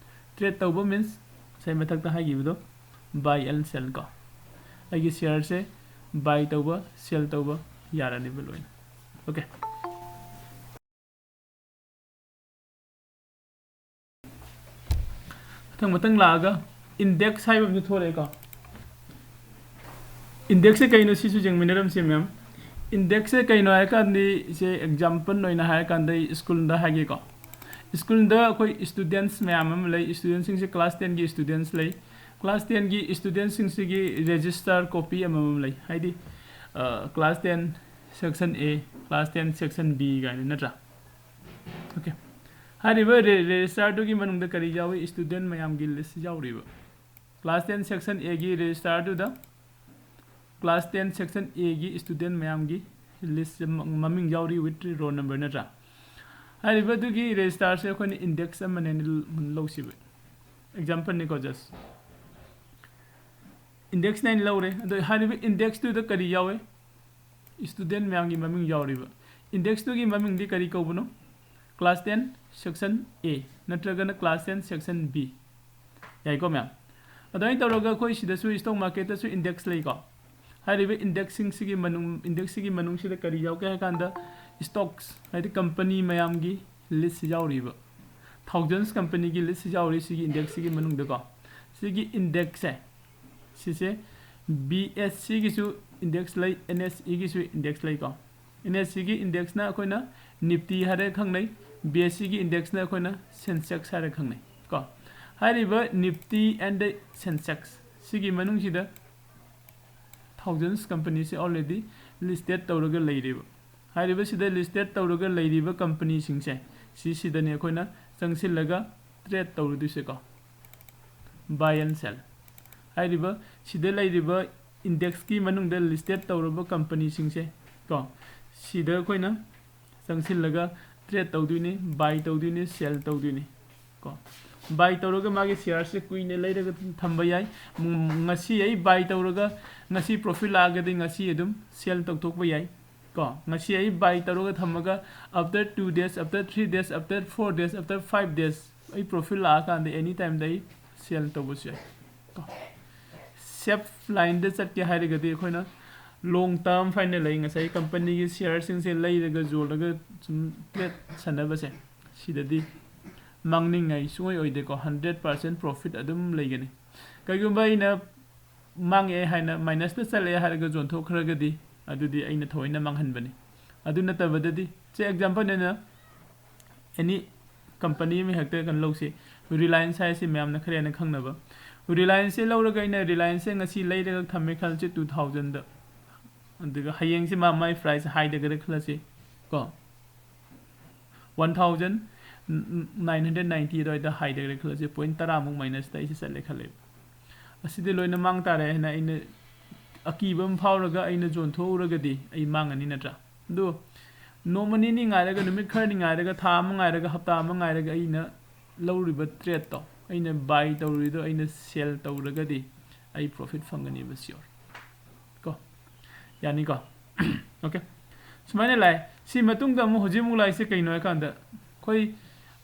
Trade ꯇꯧꯕ means ꯉꯁꯥꯏ ꯃꯊꯛꯇ ꯍꯥꯏꯈꯤꯕꯗꯣ, buy and sell ꯀꯣ, ꯑꯩꯒꯤ shareꯁꯦ buy ꯇꯧꯕ, sell ꯇꯧꯕ ꯌꯥꯔꯅꯦꯕ ꯂꯣꯏꯅ꯫ Okay꯫ ꯃꯊꯪ ꯃꯊꯪ ꯂꯥꯛꯑꯒ index ꯍꯥꯏꯕ ꯑꯃꯁꯨ ꯊꯣꯛꯂꯛꯑꯦꯀꯣ꯫ Indexꯁꯦ ꯀꯩꯅꯣ, ꯁꯤꯁꯨ ꯌꯦꯡꯃꯤꯟꯅꯔꯝꯁꯦ ꯃꯌꯥꯝ꯫ Indexꯁꯦ ꯀꯩꯅꯣ ꯍꯥꯏꯔꯀꯥꯟꯗꯤ, ꯏꯆꯦ, example ꯑꯣꯏꯅ ꯍꯥꯏꯔꯀꯥꯟꯗ ꯑꯩ schoolꯗ ꯍꯥꯏꯒꯦꯀꯣ꯫ Schoolꯗ ꯑꯩꯈꯣꯏ students ꯃꯌꯥꯝ ꯑꯃ ꯂꯩ꯫ Studentꯁꯤꯡꯁꯦ class tenꯒꯤ students ꯂꯩ꯫ Class tenꯒꯤ studentꯁꯤꯡꯁꯤꯒꯤ register copy ꯑꯃꯃꯝ ꯂꯩ꯫ ꯍꯥꯏꯗꯤ, ꯑ, class ten section A, class ten section B ꯀꯥꯏꯅ, ꯅꯠꯇ꯭ꯔꯥ? Okay꯫ ꯍꯥꯏꯔꯤꯕ re-, registerꯗꯨꯒꯤ ꯃꯅꯨꯡꯗ ꯀꯔꯤ ꯌꯥꯎꯏ? Student ꯃꯌꯥꯝꯒꯤ list ꯌꯥꯎꯔꯤꯕ꯫ Class ten section Aꯒꯤ registerꯗꯨꯗ class ten section Aꯒꯤ student ꯃꯌꯥꯝꯒꯤ ꯂꯤꯁ ꯃꯃꯤꯡ ꯌꯥꯎꯔꯤ with roll number ꯅꯠꯇ꯭ꯔꯥ? ꯍꯥꯏꯔꯤꯕ ꯑꯗꯨꯒꯤ ꯔꯦꯖꯤꯁꯇꯥꯔꯁꯦ ꯑꯩꯈꯣꯏꯅ ꯏꯟꯗꯦꯛꯁ ꯑꯃꯅꯦꯅ ꯂꯧꯁꯤꯕ꯫ ꯑꯦꯛꯖꯥꯝꯄꯜꯅꯤꯀꯣ, ꯖꯁ ꯏꯟꯗꯦꯛꯁ ꯅꯥꯏꯟ ꯂꯧꯔꯦ꯫ ꯑꯗꯣ ꯍꯥꯏꯔꯤꯕ ꯏꯟꯗꯦꯛꯁꯇꯨꯗ ꯀꯔꯤ ꯌꯥꯎꯋꯦ? ꯁ꯭ꯇꯨꯗꯦꯟ ꯃꯌꯥꯝꯒꯤ ꯃꯃꯤꯡ ꯌꯥꯎꯔꯤꯕ꯫ ꯏꯟꯗꯦꯛꯁꯇꯨꯒꯤ ꯃꯃꯤꯡꯗꯤ ꯀꯔꯤ ꯀꯧꯕꯅꯣ? ꯀ꯭ꯂꯥꯁ ꯇꯦꯟ ꯁꯦꯛꯁꯟ ꯑꯦ ꯅꯠꯇ꯭ꯔꯒꯅ ꯀ꯭ꯂꯥꯁ ꯇꯦꯟ ꯁꯦꯛꯁꯟ ꯕꯤ꯫ ꯌꯥꯏꯀꯣ ꯃꯌꯥꯝ? ꯑꯗꯨꯃꯥꯏꯅ ꯇꯧꯔꯒ ꯑꯩꯈꯣꯏ ꯁꯤꯗꯁꯨ ꯁ꯭ꯇꯣꯛ ꯃꯥꯔꯀꯦꯠꯇꯁꯨ ꯏꯟꯗꯦꯛꯁ ꯂꯩꯀꯣ꯫ ꯍꯥꯏꯔꯤꯕ ꯏꯟꯗꯦꯛꯁꯁꯤꯡꯁꯤꯒꯤ ꯃꯅꯨꯡ, ꯏꯟꯗꯦꯛꯁꯁꯤꯒꯤ ꯃꯅꯨꯡꯁꯤꯗ ꯀꯔꯤ ꯌꯥꯎꯒꯦ ꯍꯥꯏ ꯀꯥꯟꯗ, ꯁ꯭ꯇꯣꯛꯁ, ꯍꯥꯏꯗꯤ ꯀꯝꯄꯅꯤ ꯃꯌꯥꯝꯒꯤ ꯂꯤꯁ ꯌꯥꯎꯔꯤꯕ꯫ ꯊꯥꯎꯖꯟꯁ ꯀꯝꯄꯅꯤꯒꯤ ꯂꯤꯁ ꯌꯥꯎꯔꯤ ꯁꯤꯒꯤ ꯏꯟꯗꯦꯛꯁꯁꯤꯒꯤ ꯃꯅꯨꯡꯗꯀꯣ꯫ ꯁꯤꯒꯤ ꯏꯟꯗꯦꯛꯁꯁꯦ, ꯁꯤꯁꯦ ꯕꯤ ꯑꯦꯁ ꯁꯤꯒꯤꯁꯨ ꯏꯟꯗꯦꯛꯁ ꯂꯩ, ꯑꯦꯟ ꯑꯦꯁ ꯏꯒꯤꯁꯨ ꯏꯟꯗꯦꯛꯁ ꯂꯩꯀꯣ꯫ ꯑꯦꯟ ꯑꯦꯁ ꯁꯤꯒꯤ ꯏꯟꯗꯦꯛꯁꯅ ꯑꯩꯈꯣꯏꯅ ꯅꯤꯐꯇꯤ ꯍꯥꯏꯔꯒ ꯈꯪꯅꯩ, ꯕꯤ ꯑꯦꯁ ꯁꯤꯒꯤ ꯏꯟꯗꯦꯛꯁꯅ ꯑꯩꯈꯣꯏꯅ ꯁꯦꯟꯁꯦꯛꯁ ꯍꯥꯏꯔꯒ ꯈꯪꯅꯩ ꯀꯣ꯫ ꯍꯥꯏꯔꯤꯕ ꯅꯤꯐꯇꯤ and the ꯁꯦꯟꯁꯦꯛꯁ ꯁꯤꯒꯤ ꯃꯅꯨꯡꯁꯤꯗ ꯊꯥꯎꯖꯟꯁ ꯀꯝꯄꯅꯤꯁꯦ already listed ꯇꯧꯔꯒ ꯂꯩꯔꯦꯕ꯫ ꯍꯥꯏꯔꯤꯕꯁꯤꯗ listed ꯇꯧꯔꯒ ꯂꯩꯔꯤꯕ ꯀꯝꯄꯅꯤꯁꯤꯡꯁꯦ ꯁꯤꯁꯤꯗꯅꯦ ꯑꯩꯈꯣꯏꯅ ꯆꯪꯁꯤꯜꯂꯒ ꯇ꯭ꯔꯦꯠ ꯇꯧꯔꯨꯗꯣꯏꯁꯦꯀꯣ, ꯕꯥꯏ ꯑꯦꯟ ꯁꯦꯜ꯫ ꯍꯥꯏꯔꯤꯕ ꯁꯤꯗ ꯂꯩꯔꯤꯕ ꯏꯟꯗꯦꯛꯁꯀꯤ ꯃꯅꯨꯡꯗ listed ꯇꯧꯔꯕ ꯀꯝꯄꯅꯤꯁꯤꯡꯁꯦ ꯀꯣ, ꯁꯤꯗ ꯑꯩꯈꯣꯏꯅ ꯆꯪꯁꯤꯜꯂꯒ ꯇ꯭ꯔꯦꯠ ꯇꯧꯗꯣꯏꯅꯤ, ꯕꯥꯏ ꯇꯧꯗꯣꯏꯅꯤ, ꯁꯦꯜ ꯇꯧꯗꯣꯏꯅꯤ ꯀꯣ꯫ ꯕꯥꯏ ꯇꯧꯔꯒ ꯃꯥꯒꯤ ꯁꯤꯌꯥꯔꯁꯦ ꯀꯨꯏꯅ ꯂꯩꯔꯒ ꯊꯝꯕ ꯌꯥꯏ꯫ ꯎꯝ, ꯉꯁꯤ ꯑꯩ ꯕꯥꯏ ꯇꯧꯔꯒ ꯉꯁꯤ ꯄ꯭ꯔꯣꯐꯤꯠ ꯂꯥꯛꯑꯒꯗꯤ ꯉꯁꯤ ꯑꯗꯨꯝ ꯁꯦꯜ ꯇꯧꯊꯣꯛꯄ ꯌꯥꯏ ꯀꯣ꯫ ꯉꯁꯤ ꯑꯩ ꯕꯥꯏ ꯇꯧꯔꯒ ꯊꯝꯃꯒ after two days, after three days, after four days, after five days ꯑꯩ ꯄ꯭ꯔꯣꯐꯤꯠ ꯂꯥꯛꯑꯀꯥꯟꯗ ꯑꯦꯅꯤ ꯇꯥꯏꯝꯗ ꯑꯩ ꯁꯦꯜ ꯇꯧꯕꯁꯨ ꯌꯥꯏ ꯀꯣ꯫ ꯁꯦꯐ ꯂꯥꯏꯟꯗ ꯆꯠꯀꯦ ꯍꯥꯏꯔꯒꯗꯤ ꯑꯩꯈꯣꯏꯅ ꯂꯣꯡ ꯇꯔꯝ ꯍꯥꯏꯅ ꯂꯩ꯫ ꯉꯁꯥꯏ ꯀꯝꯄꯅꯤꯒꯤ ꯁꯤꯌꯥꯔꯁꯤꯡꯁꯦ ꯂꯩꯔꯒ ꯌꯣꯜꯂꯒ ꯁꯨꯝ ꯇ꯭ꯔꯦꯠ ꯁꯥꯟꯅꯕꯁꯦ, ꯁꯤꯗꯗꯤ ꯃꯥꯡꯅꯤꯡꯉꯥꯏ ꯁꯨꯡꯑꯣꯏ ꯑꯣꯏꯗꯦꯀꯣ꯫ ꯍꯟꯗ꯭ꯔꯦꯠ ꯄꯥꯔꯁꯦꯟ ꯄ꯭ꯔꯣꯐꯤꯠ ꯑꯗꯨꯝ ꯂꯩꯒꯅꯤ꯫ ꯀꯩꯒꯨꯝꯕ ꯑꯩꯅ ꯃꯥꯡꯉꯛꯑꯦ ꯍꯥꯏꯅ, ꯃꯥꯏꯅꯁꯇ ꯆꯠꯂꯛꯑꯦ ꯍꯥꯏꯔꯒ ꯌꯣꯟꯊꯣꯛꯈ꯭ꯔꯒꯗꯤ ꯑꯗꯨꯗꯤ ꯑꯩꯅ ꯊꯑꯣꯏꯅ ꯃꯥꯡꯍꯟꯕꯅꯤ꯫ ꯑꯗꯨ ꯅꯠꯇꯕꯗꯗꯤ, ꯁꯦ ꯑꯦꯛꯖꯥꯝꯄꯜ ꯑꯣꯏꯅ ꯑꯦꯅꯤ ꯀꯝꯄꯅꯤ ꯑꯃ ꯍꯦꯛꯇ ꯀꯩꯅꯣ ꯂꯧꯁꯤ꯫ ꯔꯤꯂꯥꯌꯟꯁ ꯍꯥꯏꯁꯤ ꯃꯌꯥꯝꯅ ꯈꯔ ꯍꯦꯟꯅ ꯈꯪꯅꯕ꯫ ꯔꯤꯂꯥꯌꯟꯁꯁꯦ ꯂꯧꯔꯒ ꯑꯩꯅ ꯔꯤꯂꯥꯌꯟꯁꯁꯦ ꯉꯁꯤ ꯂꯩꯔꯒ ꯊꯝꯃꯦ ꯈꯜꯂꯁꯤ ꯇꯨ ꯊꯥꯎꯖꯟꯗ꯫ ꯑꯗꯨꯒ ꯍꯌꯦꯡꯁꯦ ꯃꯥ, ꯃꯥꯏ ꯄ꯭ꯔꯥꯏꯁ ꯍꯥꯏꯊꯈ꯭ꯔꯦ ꯈꯜꯂꯁꯤ ꯀꯣ꯫ One thousand nine hundred ninety ꯑꯗꯨꯋꯥꯏꯗ ꯍꯥꯏꯊꯈ꯭ꯔꯦ ꯈꯜꯂꯁꯤ, ꯄꯣꯏꯟ ꯇꯔꯥꯃꯨꯛ ꯃꯥꯏꯅꯁꯇ ꯑꯩꯁꯦ ꯆꯠꯂꯦ ꯈꯜꯂꯦꯕ꯫ ꯑꯁꯤꯗꯤ ꯂꯣꯏꯅ ꯃꯥꯡ ꯇꯥꯔꯦ ꯍꯥꯏꯅ ꯑꯩꯅ ꯑꯀꯤꯕ ꯑꯃ ꯐꯥꯎꯔꯒ ꯑꯩꯅ ꯌꯣꯟꯊꯣꯛꯎꯔꯒꯗꯤ ꯑꯩ ꯃꯥꯡꯉꯅꯤ, ꯅꯠꯇ꯭ꯔꯥ? ꯑꯗꯨ ꯅꯣꯡꯃ ꯅꯤꯅꯤ ꯉꯥꯏꯔꯒ, ꯅꯨꯃꯤꯠ ꯈꯔꯅꯤ ꯉꯥꯏꯔꯒ, ꯊꯥ ꯑꯃ ꯉꯥꯏꯔꯒ, ꯍꯞꯇꯥ ꯑꯃ ꯉꯥꯏꯔꯒ ꯑꯩꯅ ꯂꯧꯔꯤꯕ trade ꯇꯣ, ꯑꯩꯅ buy ꯇꯧꯔꯤꯗꯣ ꯑꯩꯅ sell ꯇꯧꯔꯒꯗꯤ ꯑꯩ profit ꯐꯪꯒꯅꯦꯕ sure꯫ ꯀꯣ? ꯌꯥꯅꯤꯀꯣ? Okay꯫ ꯁꯨꯃꯥꯏꯅ ꯂꯥꯛꯑꯦ꯫ ꯁꯤ ꯃꯇꯨꯡꯗ ꯑꯃꯨꯛ ꯍꯧꯖꯤꯛ ꯑꯃꯨꯛ ꯂꯥꯛꯏꯁꯦ ꯀꯩꯅꯣ ꯍꯥꯏꯀꯥꯟꯗ, ꯑꯩꯈꯣꯏ,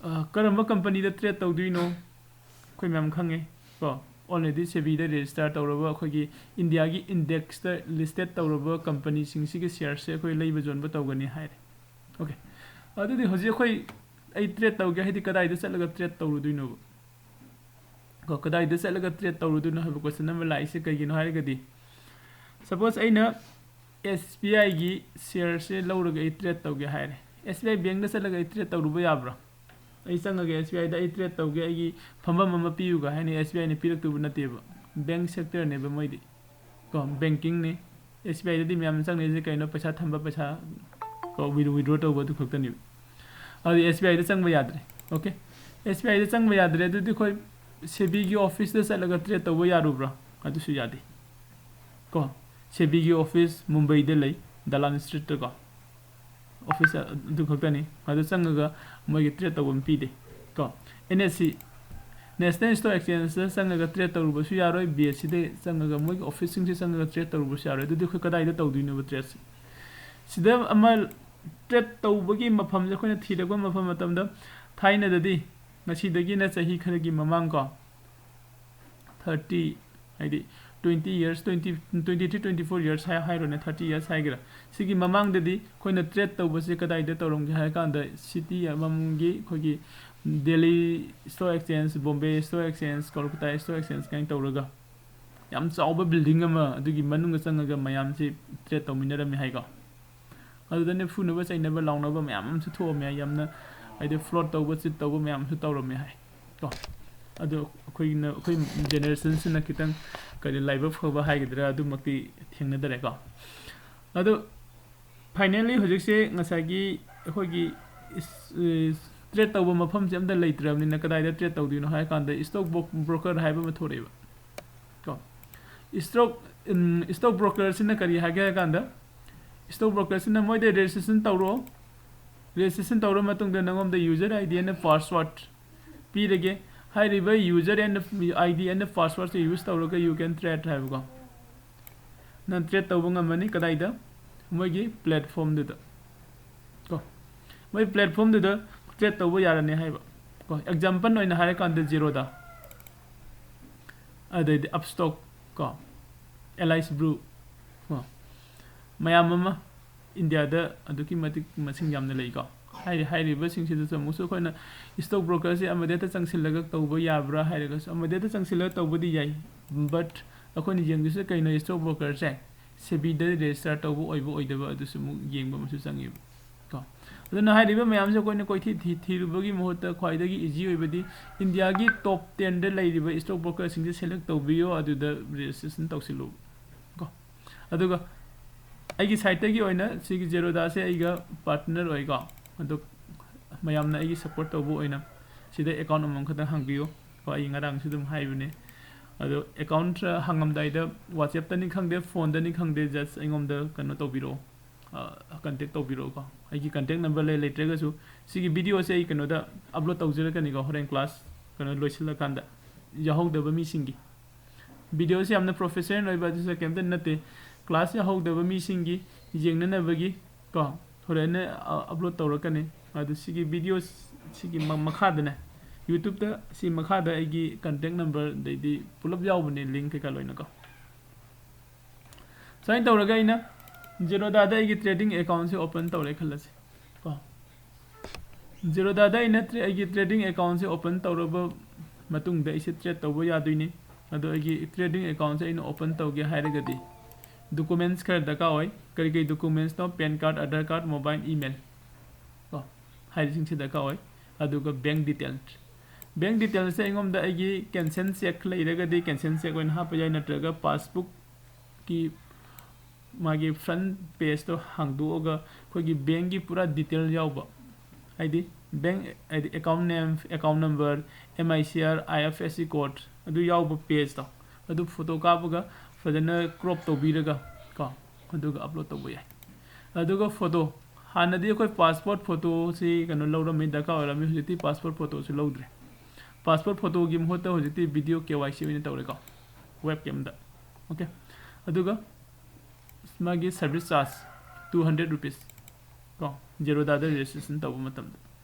ꯑ, ꯀꯔꯝꯕ company ꯗ trade ꯇꯧꯗꯣꯏꯅꯣ? ꯑꯩꯈꯣꯏ ꯃꯌꯥꯝ ꯈꯪꯉꯦ ꯀꯣ, already SEBI ꯗ register ꯇꯧꯔꯕ, ꯑꯩꯈꯣꯏꯒꯤ India ꯒꯤ index ꯇ listed ꯇꯧꯔꯕ company ꯁꯤꯡꯁꯤꯒꯤ share ꯁꯦ ꯑꯩꯈꯣꯏ ꯂꯩꯕ ꯌꯣꯟꯕ ꯇꯧꯒꯅꯤ ꯍꯥꯏꯔꯦ꯫ Okay꯫ ꯑꯗꯨꯗꯤ ꯍꯧꯖꯤꯛ ꯑꯩꯈꯣꯏ, ꯑꯩ trade ꯇꯧꯒꯦ ꯍꯥꯏꯗꯤ ꯀꯗꯥꯏꯗ ꯆꯠꯂꯒ trade ꯇꯧꯔꯨꯗꯣꯏꯅꯣꯕ? ꯀꯣ, ꯀꯗꯥꯏꯗ ꯆꯠꯂꯒ trade ꯇꯧꯔꯨꯗꯣꯏꯅꯣ ꯍꯥꯏꯕ question ꯑꯃ ꯂꯥꯛꯏꯁꯦ ꯀꯩꯒꯤꯅꯣ ꯍꯥꯏꯔꯒꯗꯤ, suppose ꯑꯩꯅ SBI ꯒꯤ share ꯁꯦ ꯂꯧꯔꯒ ꯑꯩ trade ꯇꯧꯒꯦ ꯍꯥꯏꯔꯦ꯫ SBI bank ꯗ ꯆꯠꯂꯒ ꯑꯩ trade ꯇꯧꯔꯨꯕ ꯌꯥꯕ꯭ꯔꯥ? ꯑꯩ ꯆꯪꯉꯒ SBI ꯗ ꯑꯩ trade ꯇꯧꯒꯦ, ꯑꯩꯒꯤ ꯐꯝꯐꯝ ꯑꯃ ꯄꯤꯌꯨꯒ ꯍꯥꯏꯅ SBI ꯅ ꯄꯤꯔꯛꯇꯧꯕ ꯅꯠꯇꯦꯕ꯫ Bank sector ꯅꯦꯕ ꯃꯣꯏꯗꯤ꯫ ꯀꯣ, banking ꯅꯤ꯫ SBI ꯗꯗꯤ ꯃꯌꯥꯝ ꯆꯪꯅꯩꯁꯦ ꯀꯩꯅꯣ? ꯄꯩꯁꯥ ꯊꯝꯕ, ꯄꯩꯁꯥ ꯀꯣ, withdraw ꯇꯧꯕ, ꯑꯗꯨ ꯈꯛꯇꯅꯦꯕ꯫ ꯑꯗꯨꯗꯤ SBI ꯗ ꯆꯪꯕ ꯌꯥꯗ꯭ꯔꯦ꯫ Okay꯫ SBI ꯗ ꯆꯪꯕ ꯌꯥꯗ꯭ꯔꯦ꯫ ꯑꯗꯨꯗꯤ ꯑꯩꯈꯣꯏ SEBI ꯒꯤ office ꯇ ꯆꯠꯂꯒ trade ꯇꯧꯕ ꯌꯥꯔꯨꯕ꯭ꯔꯥ? ꯑꯗꯨꯁꯨ ꯌꯥꯗꯦ꯫ ꯀꯣ, SEBI ꯒꯤ office ꯃꯨꯝꯕꯩꯗ ꯂꯩ, Dalal Street ꯇ ꯀꯣ꯫ Office ꯑꯗꯨ ꯈꯛꯇꯅꯤ꯫ ꯑꯗꯨ ꯆꯪꯉꯒ ꯃꯣꯏꯒꯤ trade ꯇꯧꯕ ꯑꯃ ꯄꯤꯗꯦ꯫ ꯀꯣ, NSE, National Stock Exchange ꯇ ꯆꯪꯉꯒ trade ꯇꯧꯔꯨꯕꯁꯨ ꯌꯥꯔꯣꯏ, BSE ꯗ ꯆꯪꯉꯒ ꯃꯣꯏꯒꯤ office ꯁꯤꯡꯁꯤ ꯆꯪꯉꯒ trade ꯇꯧꯔꯨꯕꯁꯨ ꯌꯥꯔꯣꯏ꯫ ꯑꯗꯨꯗꯤ ꯑꯩꯈꯣꯏ ꯀꯗꯥꯏꯗ ꯇꯧꯗꯣꯏꯅꯣꯕ trade ꯁꯦ? ꯁꯤꯗ ꯑꯃ trade ꯇꯧꯕꯒꯤ ꯃꯐꯝꯁꯦ ꯑꯩꯈꯣꯏꯅ ꯊꯤꯔꯛꯄ ꯃꯐꯝ ꯃꯇꯝꯗ, ꯊꯥꯏꯅꯗꯗꯤ, ꯉꯁꯤꯗꯒꯤꯅ ꯆꯍꯤ ꯈꯔꯒꯤ ꯃꯃꯥꯡ ꯀꯣ, thirty, ꯍꯥꯏꯗꯤ twenty years, twenty, twenty three, twenty four years ꯍꯥꯏ-, ꯍꯥꯏꯔꯣꯅꯦ, thirty years ꯍꯥꯏꯒꯦꯔꯥ, ꯁꯤꯒꯤ ꯃꯃꯥꯡꯗꯗꯤ ꯑꯩꯈꯣꯏꯅ trade ꯇꯧꯕꯁꯦ ꯀꯗꯥꯏꯗ ꯇꯧꯔꯝꯒꯦ ꯍꯥꯏ ꯀꯥꯟꯗ, city ꯑꯃꯃꯝꯒꯤ, ꯑꯩꯈꯣꯏꯒꯤ Delhi Stock Exchange, Bombay Stock Exchange, Kolkata Stock Exchange ꯀꯥꯏꯅ ꯇꯧꯔꯒ ꯌꯥꯝ ꯆꯥꯎꯕ building ꯑꯃ, ꯑꯗꯨꯒꯤ ꯃꯅꯨꯡꯗ ꯆꯪꯉꯒ ꯃꯌꯥꯝꯁꯤ trade ꯇꯧꯃꯤꯟꯅꯔꯝꯃꯦ ꯍꯥꯏꯀꯣ꯫ ꯑꯗꯨꯗꯅꯦ ꯐꯨꯅꯕ ꯆꯩꯅꯕ ꯂꯥꯎꯅꯕ ꯃꯌꯥꯝ ꯑꯃꯁꯨ ꯊꯣꯛꯑꯝꯃꯦ ꯍꯥꯏ, ꯌꯥꯝꯅ, ꯍꯥꯏꯗꯤ, flood ꯇꯧꯕ, cheat ꯇꯧꯕ ꯃꯌꯥꯝ ꯑꯃꯁꯨ ꯇꯧꯔꯝꯃꯦ ꯍꯥꯏ ꯀꯣ꯫ ꯑꯗꯣ ꯑꯩꯈꯣꯏꯅ, ꯑꯩꯈꯣꯏ generation ꯁꯤꯅ ꯈꯤꯇꯪ, ꯀꯔꯤ, ꯂꯥꯏꯕꯛ ꯐꯕ ꯍꯥꯏꯒꯗ꯭ꯔꯥ, ꯑꯗꯨꯃꯛꯇꯤ ꯊꯦꯡꯅꯗꯔꯦꯀꯣ꯫ ꯑꯗꯣ finally ꯍꯧꯖꯤꯛꯁꯦ ꯉꯁꯥꯏꯒꯤ ꯑꯩꯈꯣꯏꯒꯤ ꯏꯁ-, ꯏꯁ-, trade ꯇꯧꯕ ꯃꯐꯝꯁꯦ ꯑꯝꯇ ꯂꯩꯇ꯭ꯔꯕꯅꯤꯅ ꯀꯗꯥꯏꯗ trade ꯇꯧꯗꯣꯏꯅꯣ ꯍꯥꯏ ꯀꯥꯟꯗ stock bro-, broker ꯍꯥꯏꯕ ꯑꯃ ꯊꯣꯛꯂꯛꯑꯦꯕ ꯀꯣ꯫ Stock ꯎꯝ, stock broker ꯁꯤꯅ ꯀꯔꯤ ꯍꯥꯏꯒꯦ ꯍꯥꯏ ꯀꯥꯟꯗ, stock broker ꯁꯤꯅ ꯃꯣꯏꯗ registration ꯇꯧꯔꯣ꯫ Registration ꯇꯧꯔ ꯃꯇꯨꯡꯗ ꯅꯉꯣꯟꯗ user ID and password ꯄꯤꯔꯒꯦ꯫ ꯍꯥꯏꯔꯤꯕ user and ID and password say use ꯇꯧꯔꯒ you can trade ꯍꯥꯏꯕꯀꯣ꯫ ꯅꯪ trade ꯇꯧꯕ ꯉꯝꯃꯅꯤ꯫ ꯀꯗꯥꯏꯗ? ꯃꯣꯏꯒꯤ platform ꯗꯨꯗ ꯀꯣ꯫ ꯃꯣꯏ platform ꯗꯨꯗ trade ꯇꯧꯕ ꯌꯥꯔꯅꯤ ꯍꯥꯏꯕ ꯀꯣ꯫ Example ꯑꯣꯏꯅ ꯍꯥꯏꯔꯀꯥꯟꯗ Zerodha, ꯑꯗꯩꯗꯤ Upstox ꯀꯣ, Alice Bru ꯀꯣ, ꯃꯌꯥꯝ ꯑꯃ ꯏꯟꯗꯤꯌꯥꯗ ꯑꯗꯨꯛꯀꯤ ꯃꯇꯤꯛ ꯃꯁꯤꯡ ꯌꯥꯝꯅ ꯂꯩꯀꯣ꯫ ꯍꯥꯏꯔꯤ-, ꯍꯥꯏꯔꯤꯕꯁꯤꯡꯁꯤꯗꯁꯨ ꯑꯃꯨꯛꯁꯨ ꯑꯩꯈꯣꯏꯅ stock broker ꯁꯦ ꯑꯃꯗ ꯍꯦꯛꯇ ꯆꯪꯁꯤꯜꯂꯒ ꯇꯧꯕ ꯌꯥꯕ꯭ꯔꯥ ꯍꯥꯏꯔꯒꯁꯨ, ꯑꯃꯗ ꯍꯦꯛꯇ ꯆꯪꯁꯤꯜꯂꯒ ꯇꯧꯕꯗꯤ ꯌꯥꯏ, but ꯑꯩꯈꯣꯏꯅ ꯌꯦꯡꯗꯣꯏꯁꯦ ꯀꯩꯅꯣ, stock broker ꯁꯦ SEBI ꯗ register ꯇꯧꯕ ꯑꯣꯏꯕ ꯑꯣꯏꯗꯕ ꯑꯗꯨꯁꯨ ꯑꯃꯨꯛ ꯌꯦꯡꯕ ꯑꯃꯁꯨ ꯆꯪꯉꯦꯕ ꯀꯣ꯫ ꯑꯗꯨꯅ ꯍꯥꯏꯔꯤꯕ ꯃꯌꯥꯝꯁꯦ ꯑꯩꯈꯣꯏꯅ ꯀꯣꯏꯊꯤ ꯊꯤ-, ꯊꯤꯔꯨꯕꯒꯤ ꯃꯍꯨꯠꯇ ꯈ꯭ꯋꯥꯏꯗꯒꯤ easy ꯑꯣꯏꯕꯗꯤ ꯏꯟꯗꯤꯌꯥꯒꯤ top ten ꯗ ꯂꯩꯔꯤꯕ stock broker ꯁꯤꯡꯁꯦ select ꯇꯧꯕꯤꯌꯣ, ꯑꯗꯨꯗ registration ꯇꯧꯁꯤꯜꯂꯨ ꯀꯣ꯫ ꯑꯗꯨꯒ ꯑꯩꯒꯤ side ꯇꯒꯤ ꯑꯣꯏꯅ ꯁꯤꯒꯤ Zerodha ꯁꯦ ꯑꯩꯒ partner ꯑꯣꯏꯀꯣ꯫ ꯑꯗꯣ ꯃꯌꯥꯝꯅ ꯑꯩꯒꯤ support ꯇꯧꯕ ꯑꯣꯏꯅ ꯁꯤꯗ account ꯑꯃꯃꯝ ꯈꯛꯇꯪ ꯍꯥꯡꯕꯤꯌꯨ ꯀꯣ꯫ ꯑꯩ ꯉꯔꯥꯡꯁꯨ ꯑꯗꯨꯝ ꯍꯥꯏꯕꯅꯦ꯫ ꯑꯗꯣ account ꯍꯥꯡꯉꯝꯗꯥꯏꯗ WhatsApp ꯇꯅꯤ ꯈꯪꯗꯦ, phone ꯗꯅꯤ ꯈꯪꯗꯦ, just ꯑꯩꯉꯣꯟꯗ ꯀꯩꯅꯣ ꯇꯧꯕꯤꯔꯛꯑꯣ, ꯑ, contact ꯇꯧꯕꯤꯔꯛꯑꯣꯀꯣ꯫ ꯑꯩꯒꯤ contact number ꯂꯩ, ꯂꯩꯇ꯭ꯔꯒꯁꯨ ꯁꯤꯒꯤ video ꯁꯦ ꯑꯩ ꯀꯩꯅꯣꯗ upload ꯇꯧꯖꯔꯛꯀꯅꯤꯀꯣ, ꯍꯣꯔꯦꯟ class ꯀꯩꯅꯣ ꯂꯣꯏꯁꯤꯜꯂꯀꯥꯟꯗ꯫ ꯌꯥꯎꯍꯧꯗꯕ ꯃꯤꯁꯤꯡꯒꯤ video ꯁꯦ ꯌꯥꯝꯅ professional ꯑꯣꯏꯕ ꯑꯗꯨꯁꯨ ꯀꯩꯝꯇ ꯅꯠꯇꯦ, class ꯌꯥꯎꯍꯧꯗꯕ ꯃꯤꯁꯤꯡꯒꯤ ꯌꯦꯡꯅꯅꯕꯒꯤ ꯀꯣ, ꯍꯣꯔꯦꯟ, ꯑ, upload ꯇꯧꯔꯛꯀꯅꯤ꯫ ꯑꯗꯨ ꯁꯤꯒꯤ video ꯁꯤꯒꯤ ꯃ-, ꯃꯈꯥꯗꯅꯦ, YouTube ꯇ ꯁꯤ ꯃꯈꯥꯗ ꯑꯩꯒꯤ contact number ꯑꯗꯩꯗꯤ ꯄꯨꯂꯞ ꯌꯥꯎꯕꯅꯦ, link ꯀꯩꯀꯥ ꯂꯣꯏꯅꯀꯣ꯫ ꯁꯨꯃꯥꯏꯅ ꯇꯧꯔꯒ ꯑꯩꯅ Zerodha ꯗ ꯑꯩꯒꯤ trading account ꯁꯦ open ꯇꯧꯔꯦ ꯈꯜꯂꯁꯤ ꯀꯣ꯫ Zerodha ꯗ ꯑꯩꯅ tra-, ꯑꯩꯒꯤ trading account ꯁꯦ open ꯇꯧꯔꯕ ꯃꯇꯨꯡꯗ ꯑꯩꯁꯦ trade ꯇꯧꯕ ꯌꯥꯗꯣꯏꯅꯤ꯫ ꯑꯗꯣ ꯑꯩꯒꯤ trading account ꯁꯦ ꯑꯩꯅ open ꯇꯧꯒꯦ ꯍꯥꯏꯔꯒꯗꯤ documents ꯈꯔ ꯗꯔꯀꯥꯔ ꯑꯣꯏ꯫ ꯀꯔꯤ ꯀꯔꯤ documents ꯅꯣ? PAN card, Aadhaar card, mobile, email ꯀꯣ, ꯍꯥꯏꯔꯤꯁꯤꯡꯁꯦ ꯗꯔꯀꯥꯔ ꯑꯣꯏ꯫ ꯑꯗꯨꯒ bank detail, bank detail ꯁꯦ ꯑꯩꯉꯣꯟꯗ ꯑꯩꯒꯤ cancel cheque ꯂꯩꯔꯒꯗꯤ cancel cheque ꯑꯣꯏꯅ ꯍꯥꯞꯄ ꯌꯥꯏ, ꯅꯠꯇ꯭ꯔꯒ passbook ꯀꯤ ꯃꯥꯒꯤ front page ꯇꯣ ꯍꯥꯡꯗꯣꯛꯑꯒ ꯑꯩꯈꯣꯏꯒꯤ bank ꯀꯤ ꯄꯨꯔꯥ detail ꯌꯥꯎꯕ, ꯍꯥꯏꯗꯤ bank, ꯍꯥꯏꯗꯤ account name, account number, MICR, IFSC code ꯑꯗꯨ ꯌꯥꯎꯕ page ꯇꯣ, ꯑꯗꯨ photo ꯀꯥꯞꯄꯒ ꯐꯖꯅ ꯀ꯭ꯔꯣꯞ ꯇꯧꯕꯤꯔꯒ ꯀꯣ, ꯑꯗꯨꯒ ꯑꯞꯂꯣꯗ ꯇꯧꯕ ꯌꯥꯏ꯫ ꯑꯗꯨꯒ ꯐꯣꯇꯣ, ꯍꯥꯟꯅꯗꯤ ꯑꯩꯈꯣꯏ ꯄꯥꯁꯄꯣꯔꯠ ꯐꯣꯇꯣꯁꯤ ꯀꯩꯅꯣ ꯂꯧꯔꯝꯃꯤ, ꯗꯔꯀꯥꯔ ꯑꯣꯏꯔꯝꯃꯤ꯫ ꯍꯧꯖꯤꯛꯇꯤ ꯄꯥꯁꯄꯣꯔꯠ ꯐꯣꯇꯣꯁꯨ ꯂꯧꯗ꯭ꯔꯦ꯫ ꯄꯥꯁꯄꯣꯔꯠ ꯐꯣꯇꯣꯒꯤ ꯃꯍꯨꯠꯇ ꯍꯧꯖꯤꯛꯇꯤ ꯚꯤꯗꯤꯑꯣ ꯀꯦ ꯋꯥꯏ ꯁꯤ ꯑꯣꯏꯅ ꯇꯧꯔꯦꯀꯣ, ꯋꯦꯕ ꯀꯦꯝꯗ꯫ ꯑꯣꯀꯦ, ꯑꯗꯨꯒ ꯃꯥꯒꯤ service charge two hundred rupees ꯀꯣ, ꯖꯦꯔꯣꯗꯥꯗ ꯔꯦꯖꯤꯁꯇ꯭ꯔꯦꯁꯟ ꯇꯧꯕ ꯃꯇꯝꯗ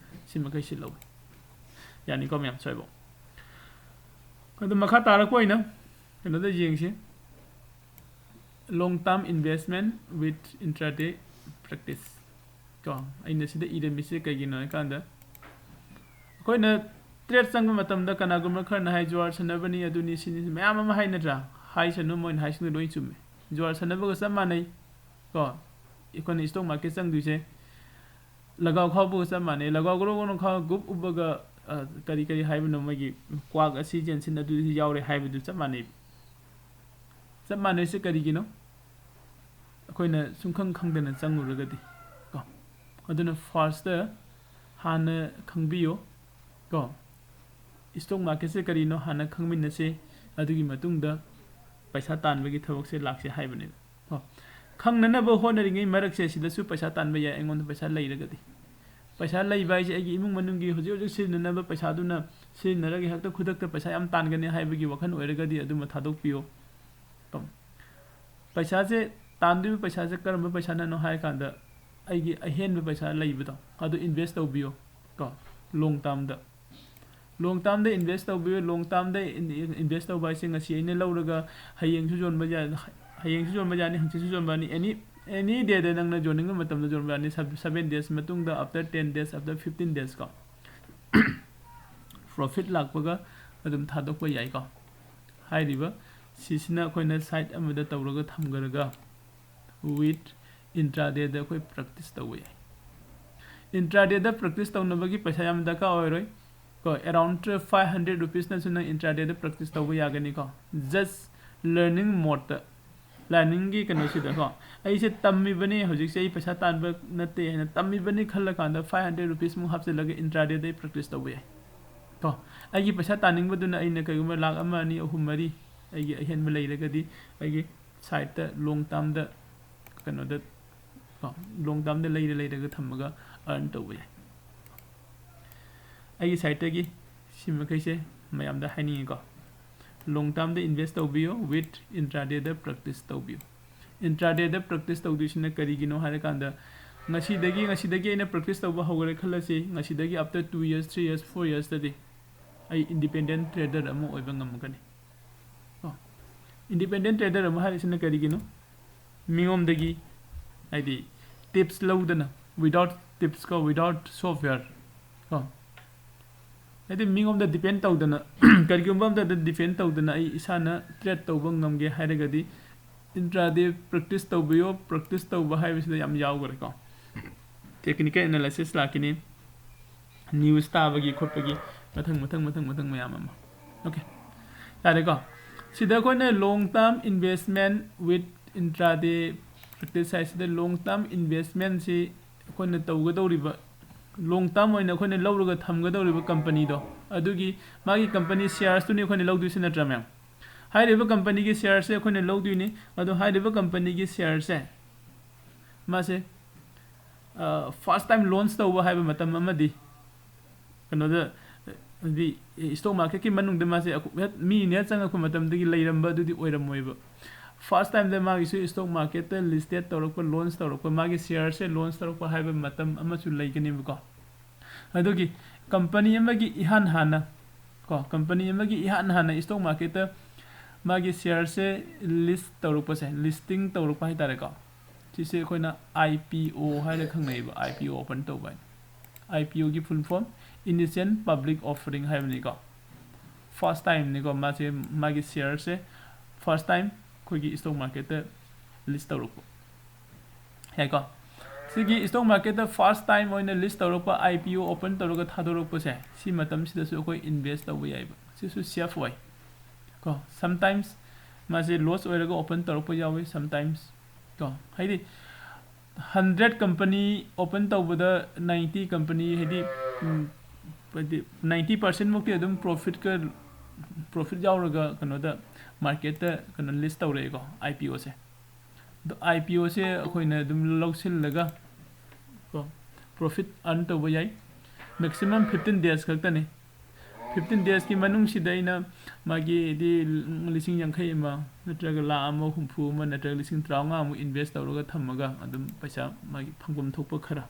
ꯁꯤ ꯃꯈꯩꯁꯤ ꯂꯧꯋꯤ꯫ ꯌꯥꯅꯤꯀꯣ ꯃꯌꯥꯝ ꯁ꯭ꯋꯥꯏꯐꯥꯎ꯫ ꯑꯗꯨ ꯃꯈꯥ ꯇꯥꯔꯛꯄ ꯑꯣꯏꯅ ꯀꯩꯅꯣꯗ ꯌꯦꯡꯁꯤ, long term investment with intraday practice ꯀꯣ꯫ ꯑꯩꯅ ꯁꯤꯗ ꯏꯔꯝꯃꯤꯁꯦ ꯀꯩꯒꯤꯅꯣ ꯍꯥꯏꯀꯥꯟꯗ, ꯑꯩꯈꯣꯏꯅ ꯇ꯭ꯔꯦꯗ ꯆꯪꯕ ꯃꯇꯝꯗ ꯀꯅꯥꯒꯨꯝꯕ ꯈꯔꯅ ꯍꯥꯏ, "ꯖꯨꯋꯥꯔ ꯁꯥꯟꯅꯕꯅꯤ, ꯑꯗꯨꯅꯤ, ꯁꯤꯅꯤ", ꯃꯌꯥꯝ ꯑꯃ ꯍꯥꯏꯅꯗ꯭ꯔꯥ? ꯍꯥꯏꯁꯅꯨ, ꯃꯣꯏꯅ ꯍꯥꯏꯁꯤꯡꯗꯣ ꯂꯣꯏ ꯆꯨꯝꯃꯦ꯫ ꯖꯨꯋꯥꯔ ꯁꯥꯟꯅꯕꯒ ꯆꯞ ꯃꯥꯟꯅꯩ ꯀꯣ꯫ ꯑꯩꯈꯣꯏꯅ ꯏꯁꯇꯣꯛ ꯃꯥꯔꯀꯦꯠ ꯆꯪꯗꯣꯏꯁꯦ ꯂꯒꯥꯎ ꯈꯥꯎꯕꯒ ꯆꯞ ꯃꯥꯟꯅꯩ꯫ ꯂꯒꯥꯎ ꯒ꯭ꯔꯣ ꯒ꯭ꯔꯣ ꯈꯥꯎ ꯒꯨꯞ ꯎꯞꯄꯒ, ꯑ, ꯀꯔꯤ ꯀꯔꯤ ꯍꯥꯏꯕꯅꯣ, ꯃꯣꯏꯒꯤ ꯀ꯭ꯋꯥꯛ ꯑꯁꯤ ꯆꯦꯟꯁꯤꯟ ꯑꯗꯨꯗꯤ ꯌꯥꯎꯔꯦ ꯍꯥꯏꯕꯗꯨ ꯆꯞ ꯃꯥꯟꯅꯩ꯫ ꯆꯞ ꯃꯥꯟꯅꯔꯤꯁꯦ ꯀꯔꯤꯒꯤꯅꯣ? ꯑꯩꯈꯣꯏꯅ ꯁꯨꯡꯈꯪ ꯈꯪꯗꯅ ꯆꯪꯉꯨꯔꯒꯗꯤ ꯀꯣ꯫ ꯑꯗꯨꯅ ꯐꯥꯔꯁꯇ ꯍꯥꯟꯅ ꯈꯪꯕꯤꯌꯨ ꯀꯣ, ꯏꯁꯇꯣꯛ ꯃꯥꯔꯀꯦꯠꯁꯦ ꯀꯔꯤꯅꯣ ꯍꯥꯟꯅ ꯈꯪꯃꯤꯟꯅꯁꯦ꯫ ꯑꯗꯨꯒꯤ ꯃꯇꯨꯡꯗ ꯄꯩꯁꯥ ꯇꯥꯟꯕꯒꯤ ꯊꯕꯛꯁꯦ ꯂꯥꯛꯁꯦ ꯍꯥꯏꯕꯅꯦꯕ ꯀꯣ꯫ ꯈꯪꯅꯅꯕ ꯍꯣꯠꯅꯔꯤꯉꯩ ꯃꯔꯛꯁꯦ ꯁꯤꯗꯁꯨ ꯄꯩꯁꯥ ꯇꯥꯟꯕ ꯌꯥꯏ, ꯑꯩꯉꯣꯟꯗ ꯄꯩꯁꯥ ꯂꯩꯔꯒꯗꯤ꯫ ꯄꯩꯁꯥ ꯂꯩꯕ ꯍꯥꯏꯁꯦ ꯑꯩꯒꯤ ꯏꯃꯨꯡ ꯃꯅꯨꯡꯒꯤ ꯍꯧꯖꯤꯛ ꯍꯧꯖꯤꯛ ꯁꯤꯖꯤꯟꯅꯅꯕ ꯄꯩꯁꯥꯗꯨꯅ ꯁꯤꯖꯤꯟꯅꯔꯒ ꯍꯦꯛꯇ ꯈꯨꯗꯛꯇ ꯄꯩꯁꯥ ꯌꯥꯝ ꯇꯥꯟꯒꯅꯤ ꯍꯥꯏꯕꯒꯤ ꯋꯥꯈꯜ ꯑꯣꯏꯔꯒꯗꯤ ꯑꯗꯨꯃ ꯊꯥꯗꯣꯛꯄꯤꯌꯣ꯫ ꯀꯣ꯫ ꯄꯩꯁꯥꯁꯦ, ꯇꯥꯟꯗꯣꯏꯕ ꯄꯩꯁꯥꯁꯦ ꯀꯔꯝꯕ ꯄꯩꯁꯥꯅꯅꯣ ꯍꯥꯏꯔꯀꯥꯟꯗ, ꯑꯩꯒꯤ ꯑꯍꯦꯟꯕ ꯄꯩꯁꯥ ꯂꯩꯕꯗꯣ ꯑꯗꯨ ꯏꯟꯚꯦꯁ ꯇꯧꯕꯤꯌꯣ ꯀꯣ, ꯂꯣꯡ ꯇꯥꯔꯝꯗ꯫ ꯂꯣꯡ ꯇꯥꯔꯝꯗ ꯏꯟꯚꯦꯁ ꯇꯧꯕꯤꯌꯨ꯫ ꯂꯣꯡ ꯇꯥꯔꯝꯗ ꯏꯟꯚꯦꯁ ꯇꯧꯕ ꯍꯥꯏꯁꯦ ꯉꯁꯤ ꯑꯩꯅ ꯂꯧꯔꯒ ꯍꯌꯦꯡꯁꯨ ꯌꯣꯟꯕ ꯌꯥꯏ, ꯍꯌꯦꯡꯁꯨ ꯌꯣꯟꯕ ꯌꯥꯅꯤ, ꯍꯪꯆꯤꯠꯁꯨ ꯌꯣꯟꯕ ꯌꯥꯅꯤ, ꯑꯦꯅꯤ ꯑꯦꯅꯤ ꯗꯦꯗ ꯅꯪꯅ ꯌꯣꯟꯅꯤꯡꯕ ꯃꯇꯝꯗ ꯌꯣꯟꯕ ꯌꯥꯅꯤ꯫ Seven days ꯃꯇꯨꯡꯗ, after ten days, after fifteen days ꯀꯣ, ꯄ꯭ꯔꯣꯐꯤꯠ ꯂꯥꯛꯄꯒ ꯑꯗꯨꯝ ꯊꯥꯗꯣꯛꯄ ꯌꯥꯏꯀꯣ꯫ ꯍꯥꯏꯔꯤꯕ ꯁꯤꯁꯤꯅ ꯑꯩꯈꯣꯏꯅ ꯁꯥꯏꯠ ꯑꯃꯗ ꯇꯧꯔꯒ ꯊꯝꯈ꯭ꯔꯒ, with intraday ꯗ ꯑꯩꯈꯣꯏ ꯄ꯭ꯔꯦꯛꯇꯤꯁ ꯇꯧꯕ ꯌꯥꯏ꯫ Intraday ꯗ ꯄ꯭ꯔꯦꯛꯇꯤꯁ ꯇꯧꯅꯕꯒꯤ ꯄꯩꯁꯥ ꯌꯥꯝ ꯗꯔꯀꯥꯔ ꯑꯣꯏꯔꯣꯏ ꯀꯣ꯫ Around five hundred rupees ꯅꯁꯨ ꯅꯪ intraday ꯗ ꯄ꯭ꯔꯦꯛꯇꯤꯁ ꯇꯧꯕ ꯌꯥꯒꯅꯤꯀꯣ꯫ Just learning mode ꯇ, ꯂꯔꯅꯤꯡꯒꯤ ꯀꯩꯅꯣꯁꯤꯗꯀꯣ, ꯑꯩꯁꯦ ꯇꯝꯃꯤꯕꯅꯤ, ꯍꯧꯖꯤꯛꯁꯦ ꯑꯩ ꯄꯩꯁꯥ ꯇꯥꯟꯕ ꯅꯠꯇꯦ ꯍꯥꯏꯅ ꯇꯝꯃꯤꯕꯅꯤ ꯈꯜꯂꯀꯥꯟꯗ five hundred rupees ꯃꯨꯛ ꯍꯥꯞꯆꯤꯜꯂꯒ intraday ꯗ ꯑꯩ ꯄ꯭ꯔꯦꯛꯇꯤꯁ ꯇꯧꯕ ꯌꯥꯏ ꯀꯣ꯫ ꯑꯩꯒꯤ ꯄꯩꯁꯥ ꯇꯥꯅꯤꯡꯕꯗꯨꯅ ꯑꯩꯅ ꯀꯩꯒꯨꯝꯕ ꯂꯥꯛ ꯑꯃ, ꯑꯅꯤ, ꯑꯍꯨꯝ, ꯃꯔꯤ ꯑꯩꯒꯤ ꯑꯍꯦꯟꯕ ꯂꯩꯔꯒꯗꯤ ꯑꯩꯒꯤ ꯁꯥꯏꯠꯇ ꯂꯣꯡ ꯇꯥꯝꯗ ꯀꯩꯅꯣꯗ ꯀꯣ ꯂꯣꯡ ꯇꯥꯝꯗ ꯂꯩꯔ ꯂꯩꯔꯒ ꯊꯝꯃꯒ ꯑꯔꯟ ꯇꯧꯕ ꯌꯥꯏ꯫ ꯑꯩꯒꯤ ꯁꯥꯏꯠꯇꯒꯤ ꯁꯤ ꯃꯈꯩꯁꯦ ꯃꯌꯥꯝꯗ ꯍꯥꯏꯅꯤꯡꯉꯤꯀꯣ꯫ ꯂꯣꯡ ꯇꯥꯝꯗ ꯏꯟꯚꯦꯁ ꯇꯧꯕꯤꯌꯨ, ꯋꯤꯠ ꯏꯟꯇ꯭ꯔꯥꯗꯦꯗ ꯄ꯭ꯔꯦꯛꯇꯤꯁ ꯇꯧꯕꯤꯌꯨ꯫ ꯏꯟꯇ꯭ꯔꯥꯗꯦꯗ ꯄ꯭ꯔꯦꯛꯇꯤꯁ ꯇꯧꯗꯣꯏꯁꯤꯅ ꯀꯔꯤꯒꯤꯅꯣ ꯍꯥꯏꯔꯀꯥꯟꯗ, ꯉꯁꯤꯗꯒꯤ ꯉꯁꯤꯗꯒꯤ ꯑꯩꯅ ꯄ꯭ꯔꯦꯛꯇꯤꯁ ꯇꯧꯕ ꯍꯧꯈ꯭ꯔꯦ ꯈꯜꯂꯁꯤ, ꯉꯁꯤꯗꯒꯤ after two years, three years, four yearsꯇꯗꯤ ꯑꯩ ꯏꯟꯗꯤꯄꯦꯟꯗꯦꯟ ꯇ꯭ꯔꯦꯗꯔ ꯑꯃ ꯑꯣꯏꯕ ꯉꯝꯃꯛꯀꯅꯤ꯫ ꯀꯣ ꯏꯟꯗꯤꯄꯦꯟꯗꯦꯟ ꯇ꯭ꯔꯦꯗꯔ ꯑꯃ ꯍꯥꯏꯔꯤꯁꯤꯅ ꯀꯔꯤꯒꯤꯅꯣ? ꯃꯤꯉꯣꯝꯗꯒꯤ ꯍꯥꯏꯗꯤ ꯇꯤꯞꯁ ꯂꯧꯗꯅ, without tips ꯀꯣ, without software ꯀꯣ, ꯍꯥꯏꯗꯤ ꯃꯤꯉꯣꯝꯗ ꯗꯤꯄꯦꯟ ꯇꯧꯗꯅ ꯀꯔꯤꯒꯨꯝꯕ ꯑꯝꯇꯗ ꯗꯤꯄꯦꯟ ꯇꯧꯗꯅ ꯑꯩ ꯏꯁꯥꯅ ꯇ꯭ꯔꯦꯠ ꯇꯧꯕ ꯉꯝꯒꯦ ꯍꯥꯏꯔꯒꯗꯤ ꯏꯟꯇ꯭ꯔꯥꯗꯦ ꯄ꯭ꯔꯦꯛꯇꯤꯁ ꯇꯧꯕꯤꯌꯣ꯫ ꯄ꯭ꯔꯦꯛꯇꯤꯁ ꯇꯧꯕ ꯍꯥꯏꯕꯁꯤꯗ ꯌꯥꯝ ꯌꯥꯎꯈ꯭ꯔꯦꯀꯣ, ꯇꯦꯛꯅꯤꯀꯦꯜ ꯑꯦꯅꯥꯂꯥꯏꯁꯤꯁ ꯂꯥꯛꯀꯅꯤ, ꯅ꯭ꯌꯨꯁ ꯇꯥꯕꯒꯤ ꯈꯣꯠꯄꯒꯤ ꯃꯊꯪ ꯃꯊꯪ ꯃꯊꯪ ꯃꯊꯪ ꯃꯌꯥꯝ ꯑꯃ꯫ ꯑꯣꯀꯦ, ꯌꯥꯔꯦꯀꯣ꯫ ꯁꯤꯗ ꯑꯩꯈꯣꯏꯅ long term investment with intraday practice ꯍꯥꯏꯁꯤꯗ long term investmentꯁꯤ ꯑꯩꯈꯣꯏꯅ ꯇꯧꯒꯗꯧꯔꯤꯕ, long term ꯑꯣꯏꯅ ꯑꯩꯈꯣꯏꯅ ꯂꯧꯔꯒ ꯊꯝꯒꯗꯧꯔꯤꯕ ꯀꯝꯄꯅꯤꯗꯣ, ꯑꯗꯨꯒꯤ ꯃꯥꯒꯤ ꯀꯝꯄꯅꯤ ꯁꯤꯌꯥꯔꯁꯇꯨꯅꯤ ꯑꯩꯈꯣꯏꯅ ꯂꯧꯗꯣꯏꯁꯤ, ꯅꯠꯇ꯭ꯔꯥ ꯃꯌꯥꯝ? ꯍꯥꯏꯔꯤꯕ ꯀꯝꯄꯅꯤꯒꯤ ꯁꯤꯌꯥꯔꯁꯦ ꯑꯩꯈꯣꯏꯅ ꯂꯧꯗꯣꯏꯅꯤ꯫ ꯑꯗꯣ ꯍꯥꯏꯔꯤꯕ ꯀꯝꯄꯅꯤꯒꯤ ꯁꯤꯌꯥꯔꯁꯦ ꯃꯥꯁꯦ first time launch ꯇꯧꯕ ꯍꯥꯏꯕ ꯃꯇꯝ ꯑꯃꯗꯤ ꯀꯩꯅꯣꯗ, ꯍꯥꯏꯗꯤ stock marketꯀꯤ ꯃꯅꯨꯡꯗ ꯃꯥꯁꯦ ꯑꯩꯈꯣ-, ꯍꯦꯛ ꯃꯤꯅ ꯍꯦꯛ ꯆꯪꯉꯛꯄ ꯃꯇꯝꯗꯒꯤ ꯂꯩꯔꯝꯕ ꯑꯗꯨꯗꯤ ꯑꯣꯏꯔꯝꯃꯣꯏꯕ꯫ First timeꯗ ꯃꯥꯒꯤꯁꯨ stock marketꯇ listed ꯇꯧꯔꯛꯄ, launch ꯇꯧꯔꯛꯄ, ꯃꯥꯒꯤ ꯁꯤꯌꯥꯔꯁꯦ launch ꯇꯧꯔꯛꯄ ꯍꯥꯏꯕ ꯃꯇꯝ ꯑꯃꯁꯨ ꯂꯩꯒꯅꯦꯕꯀꯣ꯫ ꯑꯗꯨꯒꯤ ꯀꯝꯄꯅꯤ ꯑꯃꯒꯤ ꯏꯍꯥꯟ ꯍꯥꯟꯅ ꯀꯣ, ꯀꯝꯄꯅꯤ ꯑꯃꯒꯤ ꯏꯍꯥꯟ ꯍꯥꯟꯅ stock marketꯇ ꯃꯥꯒꯤ ꯁꯤꯌꯥꯔꯁꯦ list ꯇꯧꯔꯛꯄꯁꯦ, listing ꯇꯧꯔꯛꯄ ꯍꯥꯏꯇꯥꯔꯦꯀꯣ, ꯁꯤꯁꯦ ꯑꯩꯈꯣꯏꯅ IPO ꯍꯥꯏꯅ ꯈꯪꯅꯩꯕ, IPO open ꯇꯧꯕ ꯍꯥꯏꯅ꯫ IPOꯒꯤ full form initial public offering ꯍꯥꯏꯕꯅꯤꯀꯣ꯫ First timeꯅꯤꯀꯣ ꯃꯥꯁꯦ, ꯃꯥꯒꯤ ꯁꯤꯌꯥꯔꯁꯦ first time ꯑꯩꯈꯣꯏꯒꯤ stock marketꯇ list ꯇꯧꯔꯛꯄ꯫ ꯌꯥꯏꯀꯣ? ꯁꯤꯒꯤ stock marketꯇ first time ꯑꯣꯏꯅ list ꯇꯧꯔꯛꯄ, IPO open ꯇꯧꯔꯒ ꯊꯥꯗꯣꯔꯛꯄꯁꯦ, ꯁꯤ ꯃꯇꯝꯁꯤꯗꯁꯨ ꯑꯩꯈꯣꯏ invest ꯇꯧꯕ ꯌꯥꯏꯕ꯫ ꯁꯤꯁꯨ safe ꯑꯣꯏ ꯀꯣ꯫ Sometimes ꯃꯥꯁꯦ loss ꯑꯣꯏꯔꯒ open ꯇꯧꯔꯛꯄ ꯌꯥꯎꯋꯤ, sometimes ꯀꯣ꯫ ꯍꯥꯏꯗꯤ hundred company open ꯇꯧꯕꯗ ninety company, ꯍꯥꯏꯗꯤ, ꯎꯝ, ꯍꯥꯏꯗꯤ ninety percent ꯃꯨꯛꯇꯤ ꯑꯗꯨꯝ profitꯀ ꯄ꯭ꯔꯣꯐꯤꯠ ꯌꯥꯎꯔꯒ ꯀꯩꯅꯣꯗ ꯃꯥꯔꯀꯦꯠꯇ ꯀꯩꯅꯣ ꯂꯤꯁ ꯇꯧꯔꯛꯑꯦꯀꯣ, ꯑꯥꯏ ꯄꯤ ꯑꯣꯁꯦ꯫ ꯑꯗꯣ ꯑꯥꯏ ꯄꯤ ꯑꯣꯁꯦ ꯑꯩꯈꯣꯏꯅ ꯑꯗꯨꯝ ꯂꯧꯁꯤꯜꯂꯒ ꯀꯣ, ꯄ꯭ꯔꯣꯐꯤꯠ ꯑꯔꯟ ꯇꯧꯕ ꯌꯥꯏ꯫ ꯃꯦꯛꯁꯤꯃꯝ ꯐꯤꯐꯇꯤꯟ ꯗꯦꯖ ꯈꯛꯇꯅꯤ꯫ ꯐꯤꯐꯇꯤꯟ ꯗꯦꯖꯀꯤ ꯃꯅꯨꯡꯁꯤꯗ ꯑꯩꯅ ꯃꯥꯒꯤ ꯍꯥꯏꯗꯤ ꯂꯤꯁꯤꯡ ꯌꯥꯡꯈꯩ ꯑꯃ ꯅꯠꯇ꯭ꯔꯒ ꯂꯥꯈ ꯑꯃ ꯍꯨꯝꯐꯨ ꯑꯃ ꯅꯠꯇ꯭ꯔꯒ ꯂꯤꯁꯤꯡ ꯇꯔꯥꯃꯉꯥꯃꯨꯛ ꯏꯟꯚꯦꯁ ꯇꯧꯔꯒ ꯊꯝꯃꯒ ꯑꯗꯨꯝ ꯄꯩꯁꯥ ꯃꯥꯒꯤ ꯐꯪꯐꯝ ꯊꯣꯛꯄ ꯈꯔ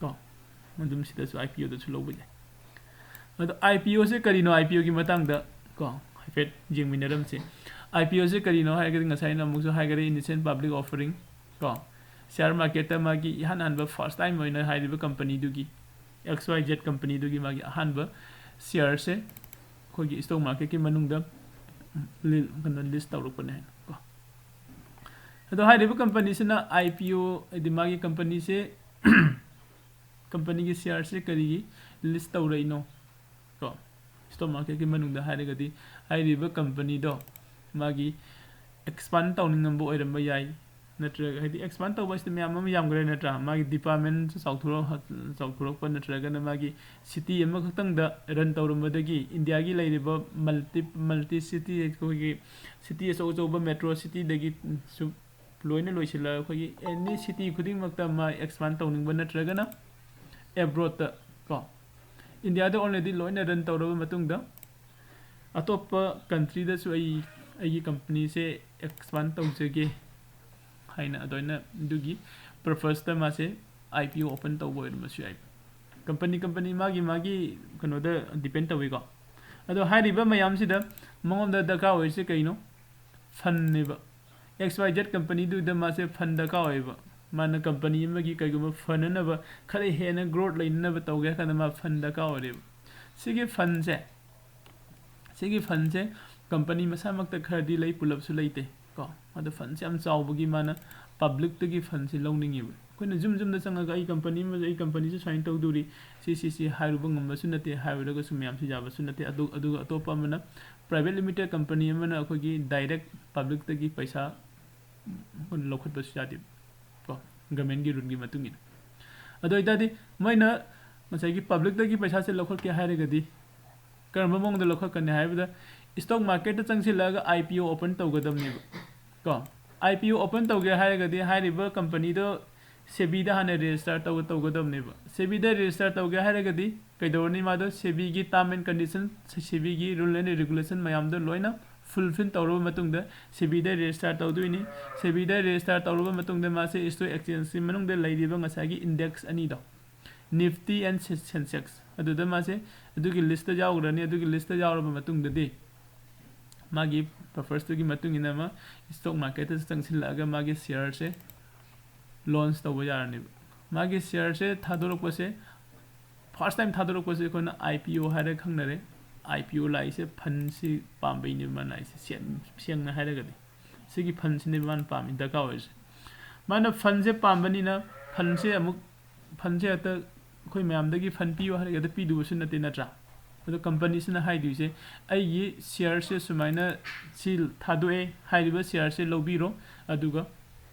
ꯀꯣ, ꯑꯗꯨꯝ ꯁꯤꯗꯁꯨ ꯑꯥꯏ ꯄꯤ ꯑꯣꯗꯁꯨ ꯂꯧꯕ ꯌꯥꯏ꯫ ꯑꯗꯣ ꯑꯥꯏ ꯄꯤ ꯑꯣꯁꯦ ꯀꯔꯤꯅꯣ? ꯑꯥꯏ ꯄꯤ ꯑꯣꯒꯤ ꯃꯇꯥꯡꯗ ꯀꯣ ꯍꯥꯏꯐꯦꯠ ꯌꯦꯡꯃꯤꯟꯅꯔꯝꯁꯦ꯫ ꯑꯥꯏ ꯄꯤ ꯑꯣꯁꯦ ꯀꯔꯤꯅꯣ ꯍꯥꯏꯔꯒꯗꯤ ꯉꯁꯥꯏ ꯑꯩꯅ ꯑꯃꯨꯛꯁꯨ ꯍꯥꯏꯈꯔꯦ, ꯏꯅꯤꯁꯤꯌꯦꯜ ꯄꯕ꯭ꯂꯤꯛ ꯑꯣꯐꯔꯤꯡ ꯀꯣ, ꯁꯤꯌꯥꯔ ꯃꯥꯔꯀꯦꯠꯇ ꯃꯥꯒꯤ ꯏꯍꯥꯟ ꯍꯥꯟꯕ ꯐꯥꯔꯁ ꯇꯥꯏꯝ ꯑꯣꯏꯅ ꯍꯥꯏꯔꯤꯕ ꯀꯝꯄꯅꯤꯗꯨꯒꯤ, ꯑꯦꯛꯁ ꯋꯥꯏ ꯖꯦꯠ ꯀꯝꯄꯅꯤꯗꯨꯒꯤ ꯃꯥꯒꯤ ꯑꯍꯥꯟꯕ ꯁꯤꯌꯥꯔꯁꯦ ꯑꯩꯈꯣꯏꯒꯤ ꯏꯁꯇꯣꯛ ꯃꯥꯔꯀꯦꯠꯀꯤ ꯃꯅꯨꯡꯗ ꯂꯤ-, ꯀꯩꯅꯣ, ꯂꯤꯁ ꯇꯧꯔꯛꯄꯅꯦ ꯍꯥꯏꯅ ꯀꯣ꯫ ꯑꯗꯣ ꯍꯥꯏꯔꯤꯕ ꯀꯝꯄꯅꯤꯁꯤꯅ ꯑꯥꯏ ꯄꯤ ꯑꯣ ꯍꯥꯏꯗꯤ ꯃꯥꯒꯤ ꯀꯝꯄꯅꯤꯁꯦ, ꯀꯝꯄꯅꯤꯒꯤ ꯁꯤꯌꯥꯔꯁꯦ ꯀꯔꯤꯒꯤ ꯂꯤꯁ ꯇꯧꯔꯛꯏꯅꯣ ꯀꯣ? ꯏꯁꯇꯣꯛ ꯃꯥꯔꯀꯦꯠꯀꯤ ꯃꯅꯨꯡꯗ ꯍꯥꯏꯔꯒꯗꯤ ꯍꯥꯏꯔꯤꯕ ꯀꯝꯄꯅꯤꯗꯣ ꯃꯥꯒꯤ ꯑꯦꯛꯁꯄꯥꯟ ꯇꯧꯅꯤꯡꯉꯝꯕ ꯑꯣꯏꯔꯝꯕ ꯌꯥꯏ, ꯅꯠꯇ꯭ꯔꯒ ꯍꯥꯏꯗꯤ ꯑꯦꯛꯁꯄꯥꯟ ꯇꯧꯕ ꯍꯥꯏꯁꯤꯗꯤ ꯃꯌꯥꯝ ꯑꯃ ꯌꯥꯝꯈ꯭ꯔꯦ ꯅꯠꯇ꯭ꯔꯥ? ꯃꯥꯒꯤ ꯗꯤꯄꯥꯔꯠꯃꯦꯟꯁꯨ ꯆꯥꯎꯊꯣꯔꯛ-, ꯆꯥꯎꯊꯣꯔꯛꯄ ꯅꯠꯇ꯭ꯔꯒꯅ ꯃꯥꯒꯤ ꯁꯤꯇꯤ ꯑꯃꯈꯛꯇꯪꯗ ꯔꯟ ꯇꯧꯔꯝꯕꯗꯒꯤ ꯏꯟꯗꯤꯌꯥꯒꯤ ꯂꯩꯔꯤꯕ ꯃꯜꯇꯤ, ꯃꯜꯇꯤ ꯁꯤꯇꯤ, ꯑꯩꯈꯣꯏꯒꯤ ꯁꯤꯇꯤ ꯑꯆꯧ ꯑꯆꯧꯕ ꯃꯦꯇ꯭ꯔꯣ ꯁꯤꯇꯤꯗꯒꯤꯁꯨ ꯂꯣꯏꯅ ꯂꯣꯏꯁꯤꯜꯂꯒ ꯑꯩꯈꯣꯏꯒꯤ ꯑꯦꯅꯤ ꯁꯤꯇꯤ ꯈꯨꯗꯤꯡꯃꯛꯇ ꯃꯥ ꯑꯦꯛꯁꯄꯥꯟ ꯇꯧꯅꯤꯡꯕ ꯅꯠꯇ꯭ꯔꯒꯅ ꯑꯦꯕ꯭ꯔꯣꯗꯇ ꯀꯣ, ꯏꯟꯗꯤꯌꯥꯗ ꯑꯣꯜꯔꯦꯗꯤ ꯂꯣꯏꯅ ꯔꯟ ꯇꯧꯔꯕ ꯃꯇꯨꯡꯗ ꯑꯇꯣꯞꯄ ꯀꯟꯇ꯭ꯔꯤꯗꯁꯨ ꯑꯩ ꯑꯩꯒꯤ ꯀꯝꯄꯅꯤꯁꯦ ꯑꯦꯛꯁꯄꯥꯟ ꯇꯧꯖꯒꯦ ꯍꯥꯏꯅ ꯑꯗꯨꯃꯥꯏꯅ ꯑꯗꯨꯒꯤ ꯄꯔꯄꯁꯇ ꯃꯥꯁꯦ ꯑꯥꯏ ꯄꯤ ꯑꯣ ꯑꯣꯄꯟ ꯇꯧꯕ ꯑꯣꯏꯔꯝꯕꯁꯨ ꯌꯥꯏ꯫ ꯀꯝꯄꯅꯤ ꯀꯝꯄꯅꯤ ꯃꯥꯒꯤ ꯃꯥꯒꯤ ꯀꯩꯅꯣꯗ ꯗꯤꯄꯦꯟ ꯇꯧꯋꯤꯀꯣ꯫ ꯑꯗꯣ ꯍꯥꯏꯔꯤꯕ ꯃꯌꯥꯝꯁꯤꯗ ꯃꯉꯣꯟꯗ ꯗꯔꯀꯥꯔ ꯑꯣꯏꯔꯤꯁꯦ ꯀꯩꯅꯣ? ꯐꯟꯅꯦꯕ꯫ ꯑꯦꯛꯁ ꯋꯥꯏ ꯖꯦꯠ ꯀꯝꯄꯅꯤꯗꯨꯗ ꯃꯥꯁꯦ ꯐꯟ ꯗꯔꯀꯥꯔ ꯑꯣꯏꯌꯦꯕ꯫ ꯃꯥꯅ ꯀꯝꯄꯅꯤ ꯑꯃꯒꯤ ꯀꯩꯒꯨꯝꯕ ꯐꯅꯅꯕ, ꯈꯔ ꯍꯦꯟꯅ ꯒ꯭ꯔꯣꯠ ꯂꯩꯅꯅꯕ ꯇꯧꯒꯦ ꯍꯥꯏ ꯀꯥꯟꯗ ꯃꯥ ꯐꯟ ꯗꯔꯀꯥꯔ ꯑꯣꯏꯔꯦꯕ꯫ ꯁꯤꯒꯤ ꯐꯟꯁꯦ, ꯁꯤꯒꯤ ꯐꯟꯁꯦ ꯀꯝꯄꯅꯤ ꯃꯁꯥꯃꯛꯇ ꯈꯔꯗꯤ ꯂꯩ, ꯄꯨꯂꯞꯁꯨ ꯂꯩꯇꯦ ꯀꯣ꯫ ꯑꯗꯣ ꯐꯟꯁꯦ ꯌꯥꯝ ꯆꯥꯎꯕꯒꯤ ꯃꯥꯅ ꯄꯕ꯭ꯂꯤꯛꯇꯒꯤ ꯐꯟꯁꯦ ꯂꯧꯅꯤꯡꯉꯦꯕ꯫ ꯑꯩꯈꯣꯏꯅ ꯌꯨꯝ ꯌꯨꯝꯗ ꯆꯪꯉꯒ ꯑꯩ ꯀꯝꯄꯅꯤ ꯑꯃ, ꯑꯩ ꯀꯝꯄꯅꯤꯁꯦ ꯁꯨꯃꯥꯏꯅ ꯇꯧꯗꯣꯔꯤ, ꯁꯤ, ꯁꯤ, ꯁꯤ ꯍꯥꯏꯔꯨꯕ ꯉꯝꯕꯁꯨ ꯅꯠꯇꯦ, ꯍꯥꯏꯔꯨꯔꯒꯁꯨ ꯃꯌꯥꯝꯁꯨ ꯌꯥꯕꯁꯨ ꯅꯠꯇꯦ꯫ ꯑꯗꯨ, ꯑꯗꯨꯒ ꯑꯇꯣꯞꯄ ꯑꯃꯅ ꯄ꯭ꯔꯥꯏꯚꯦꯠ ꯂꯤꯃꯤꯇꯦꯠ ꯀꯝꯄꯅꯤ ꯑꯃꯅ ꯑꯩꯈꯣꯏꯒꯤ ꯗꯥꯏꯔꯦꯛ ꯄꯕ꯭ꯂꯤꯛꯇꯒꯤ ꯄꯩꯁꯥ ꯂꯧꯈꯠꯄꯁꯨ ꯌꯥꯗꯦꯕ ꯀꯣ, ꯒꯃꯦꯟꯒꯤ ꯔꯨꯜꯒꯤ ꯃꯇꯨꯡ ꯏꯟꯅ꯫ ꯑꯗꯨ ꯑꯣꯏꯇꯥꯔꯗꯤ ꯃꯣꯏꯅ ꯉꯁꯥꯏꯒꯤ ꯄꯕ꯭ꯂꯤꯛꯇꯒꯤ ꯄꯩꯁꯥꯁꯦ ꯂꯧꯈꯠꯀꯦ ꯍꯥꯏꯔꯒꯗꯤ ꯀꯔꯝꯕ ꯃꯑꯣꯡꯗ ꯂꯧꯈꯠꯀꯅꯤ ꯍꯥꯏꯕꯗ, stock marketꯇ ꯆꯪꯁꯤꯜꯂꯛꯑꯒ IPO open ꯇꯧꯒꯗꯕꯅꯦꯕ꯫ ꯀꯣ, IPO open ꯇꯧꯒꯦ ꯍꯥꯏꯔꯒꯗꯤ ꯍꯥꯏꯔꯤꯕ companyꯗꯣ SEBIꯗ ꯍꯥꯟꯅ register ꯇꯧ ꯇꯧꯒꯗꯕꯅꯦꯕ꯫ SEBIꯗ register ꯇꯧꯒꯦ ꯍꯥꯏꯔꯒꯗꯤ ꯀꯩꯗꯧꯔꯅꯤ? ꯃꯥꯗꯣ SEBIꯒꯤ term and condition, SEBIꯒꯤ rule and regulation ꯃꯌꯥꯝꯗꯣ ꯂꯣꯏꯅ fulfill ꯇꯧꯔꯕ ꯃꯇꯨꯡꯗ, SEBIꯗ register ꯇꯧꯗꯣꯏꯅꯤ꯫ SEBIꯗ register ꯇꯧꯔꯕ ꯃꯇꯨꯡꯗ ꯃꯥꯁꯦ stock exchangeꯀꯤ ꯃꯅꯨꯡꯗ ꯂꯩꯔꯤꯕ ꯉꯁꯥꯏꯒꯤ index ꯑꯅꯤꯗꯣ, Nifty and Sen- Sensex, ꯑꯗꯨꯗ ꯃꯥꯁꯦ ꯑꯗꯨꯒꯤ listꯇ ꯌꯥꯎꯈ꯭ꯔꯅꯤ꯫ ꯑꯗꯨꯒꯤ listꯇ ꯌꯥꯎꯔꯕ ꯃꯇꯨꯡꯗꯗꯤ ꯃꯥꯒꯤ purposeꯇꯨꯒꯤ ꯃꯇꯨꯡ ꯏꯟꯅ ꯑꯃ stock marketꯇ ꯆꯪꯁꯤꯜꯂꯛꯑꯒ ꯃꯥꯒꯤ shareꯁꯦ launch ꯇꯧꯕ ꯌꯥꯔꯅꯦꯕ꯫ ꯃꯥꯒꯤ shareꯁꯦ ꯊꯥꯗꯣꯔꯛꯄꯁꯦ, first time ꯊꯥꯗꯣꯔꯛꯄꯁꯦ ꯑꯩꯈꯣꯏꯅ IPO ꯍꯥꯏꯔꯒ ꯈꯪꯅꯔꯦ꯫ IPO ꯂꯥꯛꯏꯁꯦ fundꯁꯤ ꯄꯥꯝꯕꯩꯅꯦꯕ ꯃꯥꯅ ꯂꯥꯛꯏꯁꯦ, ꯁꯦꯡ- ꯁꯦꯡꯅ ꯍꯥꯏꯔꯒꯗꯤ꯫ ꯁꯤꯒꯤ fundꯁꯤꯅꯦꯕ ꯃꯥꯅ ꯄꯥꯝꯃꯤ, ꯗꯔꯀꯥꯔ ꯑꯣꯏꯔꯤꯁꯦ꯫ ꯃꯥꯅ fundꯁꯦ ꯄꯥꯝꯕꯅꯤꯅ fundꯁꯦ ꯑꯃꯨꯛ, fundꯁꯦ ꯍꯦꯛꯇ ꯑꯩꯈꯣꯏ ꯃꯌꯥꯝꯗꯒꯤ fund ꯄꯤꯌꯨ ꯍꯥꯏꯔꯒ ꯍꯦꯛꯇ ꯄꯤꯗꯧꯕꯁꯨ ꯅꯠꯇꯦ, ꯅꯠꯇ꯭ꯔꯥ? ꯑꯗꯣ companyꯁꯤꯅ ꯍꯥꯏꯗꯣꯏꯁꯦ, "ꯑꯩꯒꯤ shareꯁꯦ ꯁꯨꯃꯥꯏꯅ ꯁꯤ ꯊꯥꯗꯣꯛꯑꯦ, ꯍꯥꯏꯔꯤꯕ shareꯁꯦ ꯂꯧꯕꯤꯔꯣ", ꯑꯗꯨꯒ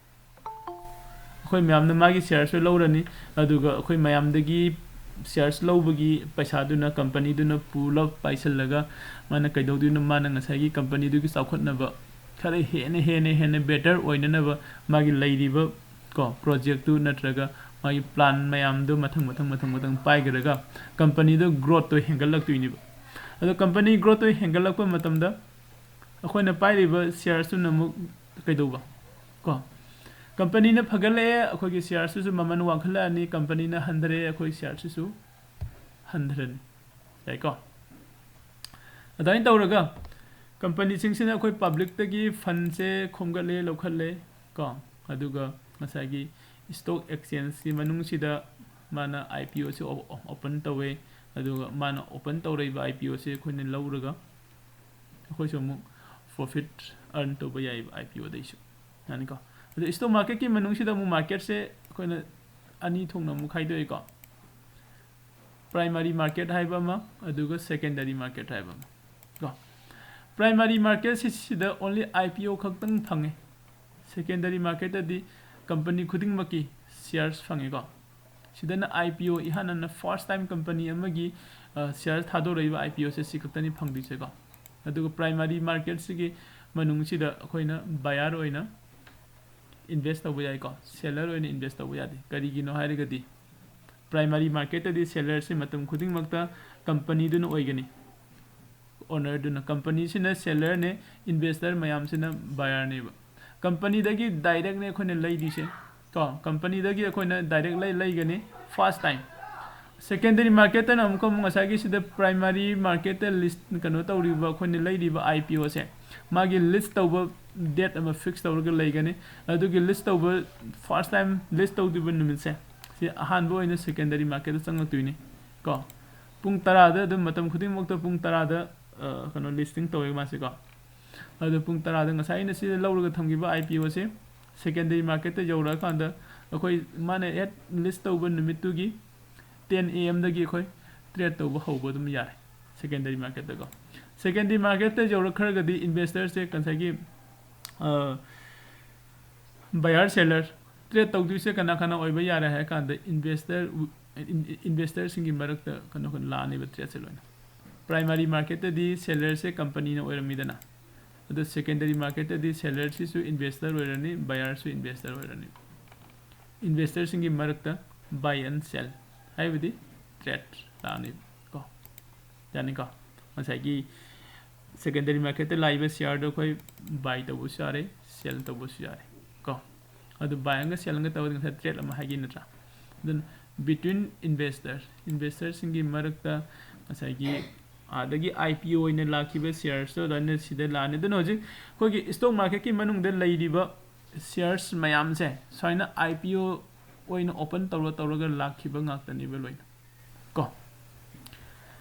ꯑꯩꯈꯣꯏ ꯃꯌꯥꯝꯅ ꯃꯥꯒꯤ shareꯁꯦ ꯂꯧꯔꯅꯤ, ꯑꯗꯨꯒ ꯑꯩꯈꯣꯏ ꯃꯌꯥꯝꯗꯒꯤ shares ꯂꯧꯕꯒꯤ ꯄꯩꯁꯥꯗꯨꯅ companyꯗꯨꯅ ꯄꯨꯂꯞ ꯄꯥꯏꯁꯤꯜꯂꯒ ꯃꯥꯅ ꯀꯩꯗꯧꯗꯣꯏꯅꯣ? ꯃꯥꯅ ꯉꯁꯥꯏꯒꯤ companyꯗꯨꯒꯤ ꯆꯥꯎꯈꯠꯅꯕ ꯈꯔ ꯍꯦꯟꯅ, ꯍꯦꯟꯅ, ꯍꯦꯟꯅ better ꯑꯣꯏꯅꯅꯕ ꯃꯥꯒꯤ ꯂꯩꯔꯤꯕ, ꯀꯣ, projectꯇꯨ ꯅꯠꯇ꯭ꯔꯒ ꯃꯥꯒꯤ plan ꯃꯌꯥꯝꯗꯨ ꯃꯊꯪ, ꯃꯊꯪ, ꯃꯊꯪ, ꯃꯊꯪ ꯄꯥꯏꯈ꯭ꯔꯒ companyꯗꯨ growthꯇꯣ ꯍꯦꯟꯒꯠꯂꯛꯇꯣꯏꯅꯦꯕ꯫ ꯑꯗꯣ company growthꯇꯣ ꯍꯦꯟꯒꯠꯂꯛꯄ ꯃꯇꯝꯗ ꯑꯩꯈꯣꯏꯅ ꯄꯥꯏꯔꯤꯕ sharesꯇꯨꯅ ꯑꯃꯨꯛ ꯀꯩꯗꯧꯕ? ꯀꯣ, companyꯅ ꯐꯒꯠꯂꯛꯑꯦ, ꯑꯩꯈꯣꯏꯒꯤ sharesꯇꯨꯁꯨ ꯃꯃꯜ ꯋꯥꯡꯈꯠꯂꯛꯑꯅꯤ, companyꯅ ꯍꯟꯊꯔꯛꯑꯦ, ꯑꯩꯈꯣꯏ sharesꯇꯨꯁꯨ ꯍꯟꯊꯔꯅꯤ꯫ ꯌꯥꯏꯀꯣ? ꯑꯗꯨꯃꯥꯏꯅ ꯇꯧꯔꯒ companyꯁꯤꯡꯁꯤꯅ ꯑꯩꯈꯣꯏ publicꯇꯒꯤ fundꯁꯦ ꯈꯣꯝꯒꯠꯂꯦ, ꯂꯧꯈꯠꯂꯦ, ꯀꯣ, ꯑꯗꯨꯒ ꯉꯁꯥꯏꯒꯤ stock exchangeꯀꯤ ꯃꯅꯨꯡꯁꯤꯗ ꯃꯥꯅ IPOꯁꯦ o- open ꯇꯧꯋꯦ, ꯑꯗꯨꯒ ꯃꯥꯅ open ꯇꯧꯔꯛꯏꯕ IPOꯁꯦ ꯑꯩꯈꯣꯏꯅ ꯂꯧꯔꯒ ꯑꯩꯈꯣꯏꯁꯨ ꯑꯃꯨꯛ profit earn ꯇꯧꯕ ꯌꯥꯏꯑꯕ IPOꯗꯩꯁꯨ꯫ ꯌꯥꯅꯤꯀꯣ? ꯑꯗꯣ stock marketꯀꯤ ꯃꯅꯨꯡꯁꯤꯗ ꯑꯃꯨꯛ marketꯁꯦ ꯑꯩꯈꯣꯏꯅ ꯑꯅꯤ ꯊꯣꯛꯅ ꯑꯃꯨꯛ ꯈꯥꯏꯗꯣꯛꯑꯦꯀꯣ꯫ Primary market ꯍꯥꯏꯕ ꯑꯃ, ꯑꯗꯨꯒ secondary market ꯍꯥꯏꯕ ꯑꯃ꯫ ꯀꯣ? Primary marketꯁꯤ ꯁꯤꯗ only IPO ꯈꯛꯇꯪ ꯐꯪꯉꯦ꯫ Secondary marketꯇꯗꯤ company ꯈꯨꯗꯤꯡꯃꯛꯀꯤ shares ꯐꯪꯉꯦꯀꯣ꯫ ꯁꯤꯗꯅ IPO, ꯏꯍꯥꯟ ꯍꯥꯟꯅ first time company ꯑꯃꯒꯤ ꯁꯤꯌꯔ ꯊꯥꯗꯣꯔꯛꯏꯕ IPOꯁꯦ ꯁꯤ ꯈꯛꯇꯅꯤ ꯐꯪꯗꯣꯏꯁꯦꯀꯣ꯫ ꯑꯗꯨꯒ primary marketꯁꯤꯒꯤ ꯃꯅꯨꯡꯁꯤꯗ ꯑꯩꯈꯣꯏꯅ buyer ꯑꯣꯏꯅ invest ꯇꯧꯕ ꯌꯥꯏꯀꯣ, seller ꯑꯣꯏꯅ invest ꯇꯧꯕ ꯌꯥꯗꯦ꯫ ꯀꯔꯤꯒꯤꯅꯣ ꯍꯥꯏꯔꯒꯗꯤ primary marketꯇꯗꯤ sellerꯁꯤ ꯃꯇꯝ ꯈꯨꯗꯤꯡꯃꯛꯇ companyꯗꯨꯅ ꯑꯣꯏꯒꯅꯤ, ownerꯗꯨꯅ꯫ Companyꯁꯤꯅ sellerꯅꯦ, investor ꯃꯌꯥꯝꯁꯤꯅ buyerꯅꯦꯕ꯫ Companyꯗꯒꯤ directꯅꯦ ꯑꯩꯈꯣꯏꯅ ꯂꯩꯔꯤꯁꯦ ꯀꯣ, companyꯗꯒꯤ ꯑꯩꯈꯣꯏꯅ direct ꯂꯩ ꯂꯩꯒꯅꯤ first time꯫ Secondary marketꯇꯅ ꯑꯃꯨꯛꯀ ꯑꯃꯨꯛ ꯉꯁꯥꯏꯒꯤ ꯁꯤꯗ primary marketꯇ list ꯀꯩꯅꯣ ꯇꯧꯔꯤꯕ, ꯑꯩꯈꯣꯏꯅ ꯂꯩꯔꯤꯕ IPOꯁꯦ ꯃꯥꯒꯤ list ꯇꯧꯕ date ꯑꯃ fix ꯇꯧꯔꯒ ꯂꯩꯒꯅꯤ꯫ ꯑꯗꯨꯒꯤ list ꯇꯧꯕ, first time list ꯇꯧꯗꯣꯏꯕ ꯅꯨꯃꯤꯠꯁꯦ, ꯁꯤ ꯑꯍꯥꯟꯕ ꯑꯣꯏꯅ secondary marketꯇ ꯆꯪꯉꯛꯇꯣꯏꯅꯤ ꯀꯣ꯫ ꯄꯨꯡ ꯇꯔꯥꯗ ꯑꯗꯨꯝ, ꯃꯇꯝ ꯈꯨꯗꯤꯡꯃꯛꯇ ꯄꯨꯡ ꯇꯔꯥꯗ ꯀꯩꯅꯣ listing ꯇꯧꯋꯦ ꯃꯥꯁꯦꯀꯣ꯫ ꯑꯗꯣ ꯄꯨꯡ ꯇꯔꯥꯗ ꯉꯁꯥꯏ ꯑꯩꯅ ꯁꯤꯗ ꯂꯧꯔꯒ ꯊꯝꯈꯤꯕ IPOꯁꯦ secondary marketꯇ ꯌꯧꯔꯛꯑꯀꯥꯟꯗ ꯑꯩꯈꯣꯏ ꯃꯥꯅ ꯍꯦꯛ list ꯇꯧꯕ ꯅꯨꯃꯤꯠꯇꯨꯒꯤ ten AM ꯗꯒꯤ ꯑꯩꯈꯣꯏ trade ꯇꯧꯕ ꯍꯧꯕ ꯑꯗꯨꯝ ꯌꯥꯔꯦ secondary marketꯇꯀꯣ꯫ Secondary marketꯇ ꯌꯧꯔꯛꯈ꯭ꯔꯒꯗꯤ investorꯁꯦ ꯉꯁꯥꯏꯒꯤ buyer seller trade ꯇꯧꯗꯣꯏꯁꯦ ꯀꯅꯥ ꯀꯅꯥ ꯑꯣꯏꯕ ꯌꯥꯔꯦ ꯍꯥꯏꯔ ꯀꯥꯟꯗ investor, investorꯁꯤꯡꯒꯤ ꯃꯔꯛꯇ ꯀꯩꯅꯣ ꯂꯥꯛꯑꯅꯦꯕ tradeꯁꯦ ꯂꯣꯏꯅ꯫ Primary marketꯇꯗꯤ sellerꯁꯦ companyꯅ ꯑꯣꯏꯔꯝꯃꯤꯗꯅ, ꯑꯗꯣ secondary marketꯇꯗꯤ sellerꯁꯤꯁꯨ investor ꯑꯣꯏꯔꯅꯤ, buyerꯁꯨ investor ꯑꯣꯏꯔꯅꯤ꯫ Investorꯁꯤꯡꯒꯤ ꯃꯔꯛꯇ buy and sell ꯍꯥꯏꯕꯗꯤ trade ꯂꯥꯛꯑꯅꯤ ꯀꯣ, ꯌꯥꯅꯤꯀꯣ꯫ ꯉꯁꯥꯏꯒꯤ secondary marketꯇ ꯂꯥꯛꯏꯕ shareꯗꯣ ꯑꯩꯈꯣꯏ buy ꯇꯧꯕꯁꯨ ꯌꯥꯔꯦ, sell ꯇꯧꯕꯁꯨ ꯌꯥꯔꯦ ꯀꯣ꯫ ꯑꯗꯨ buy ꯑꯃꯒ sell ꯑꯃꯒ ꯇꯧꯔꯗꯤ ꯉꯁꯥꯏ trade ꯑꯃ ꯍꯥꯏꯈꯤ ꯅꯠꯇ꯭ꯔꯥ? ꯑꯗꯨꯅ between investor, investorꯁꯤꯡꯒꯤ ꯃꯔꯛꯇ ꯉꯁꯥꯏꯒꯤ ꯑꯥꯗꯒꯤ IPO ꯑꯣꯏꯅ ꯂꯥꯛꯈꯤꯕ sharesꯇꯣ ꯑꯗꯨꯃꯥꯏꯅ ꯁꯤꯗ ꯂꯥꯛꯑꯅꯤ꯫ ꯑꯗꯨꯅ ꯍꯧꯖꯤꯛ ꯑꯩꯈꯣꯏꯒꯤ stock marketꯀꯤ ꯃꯅꯨꯡꯗ ꯂꯩꯔꯤꯕ shares ꯃꯌꯥꯝꯁꯦ ꯁꯨꯃꯥꯏꯅ IPO ꯑꯣꯏꯅ open ꯇꯧꯔ ꯇꯧꯔꯒ ꯂꯥꯛꯈꯤꯕ ꯉꯥꯛꯇꯅꯦꯕ ꯂꯣꯏꯅ ꯀꯣ꯫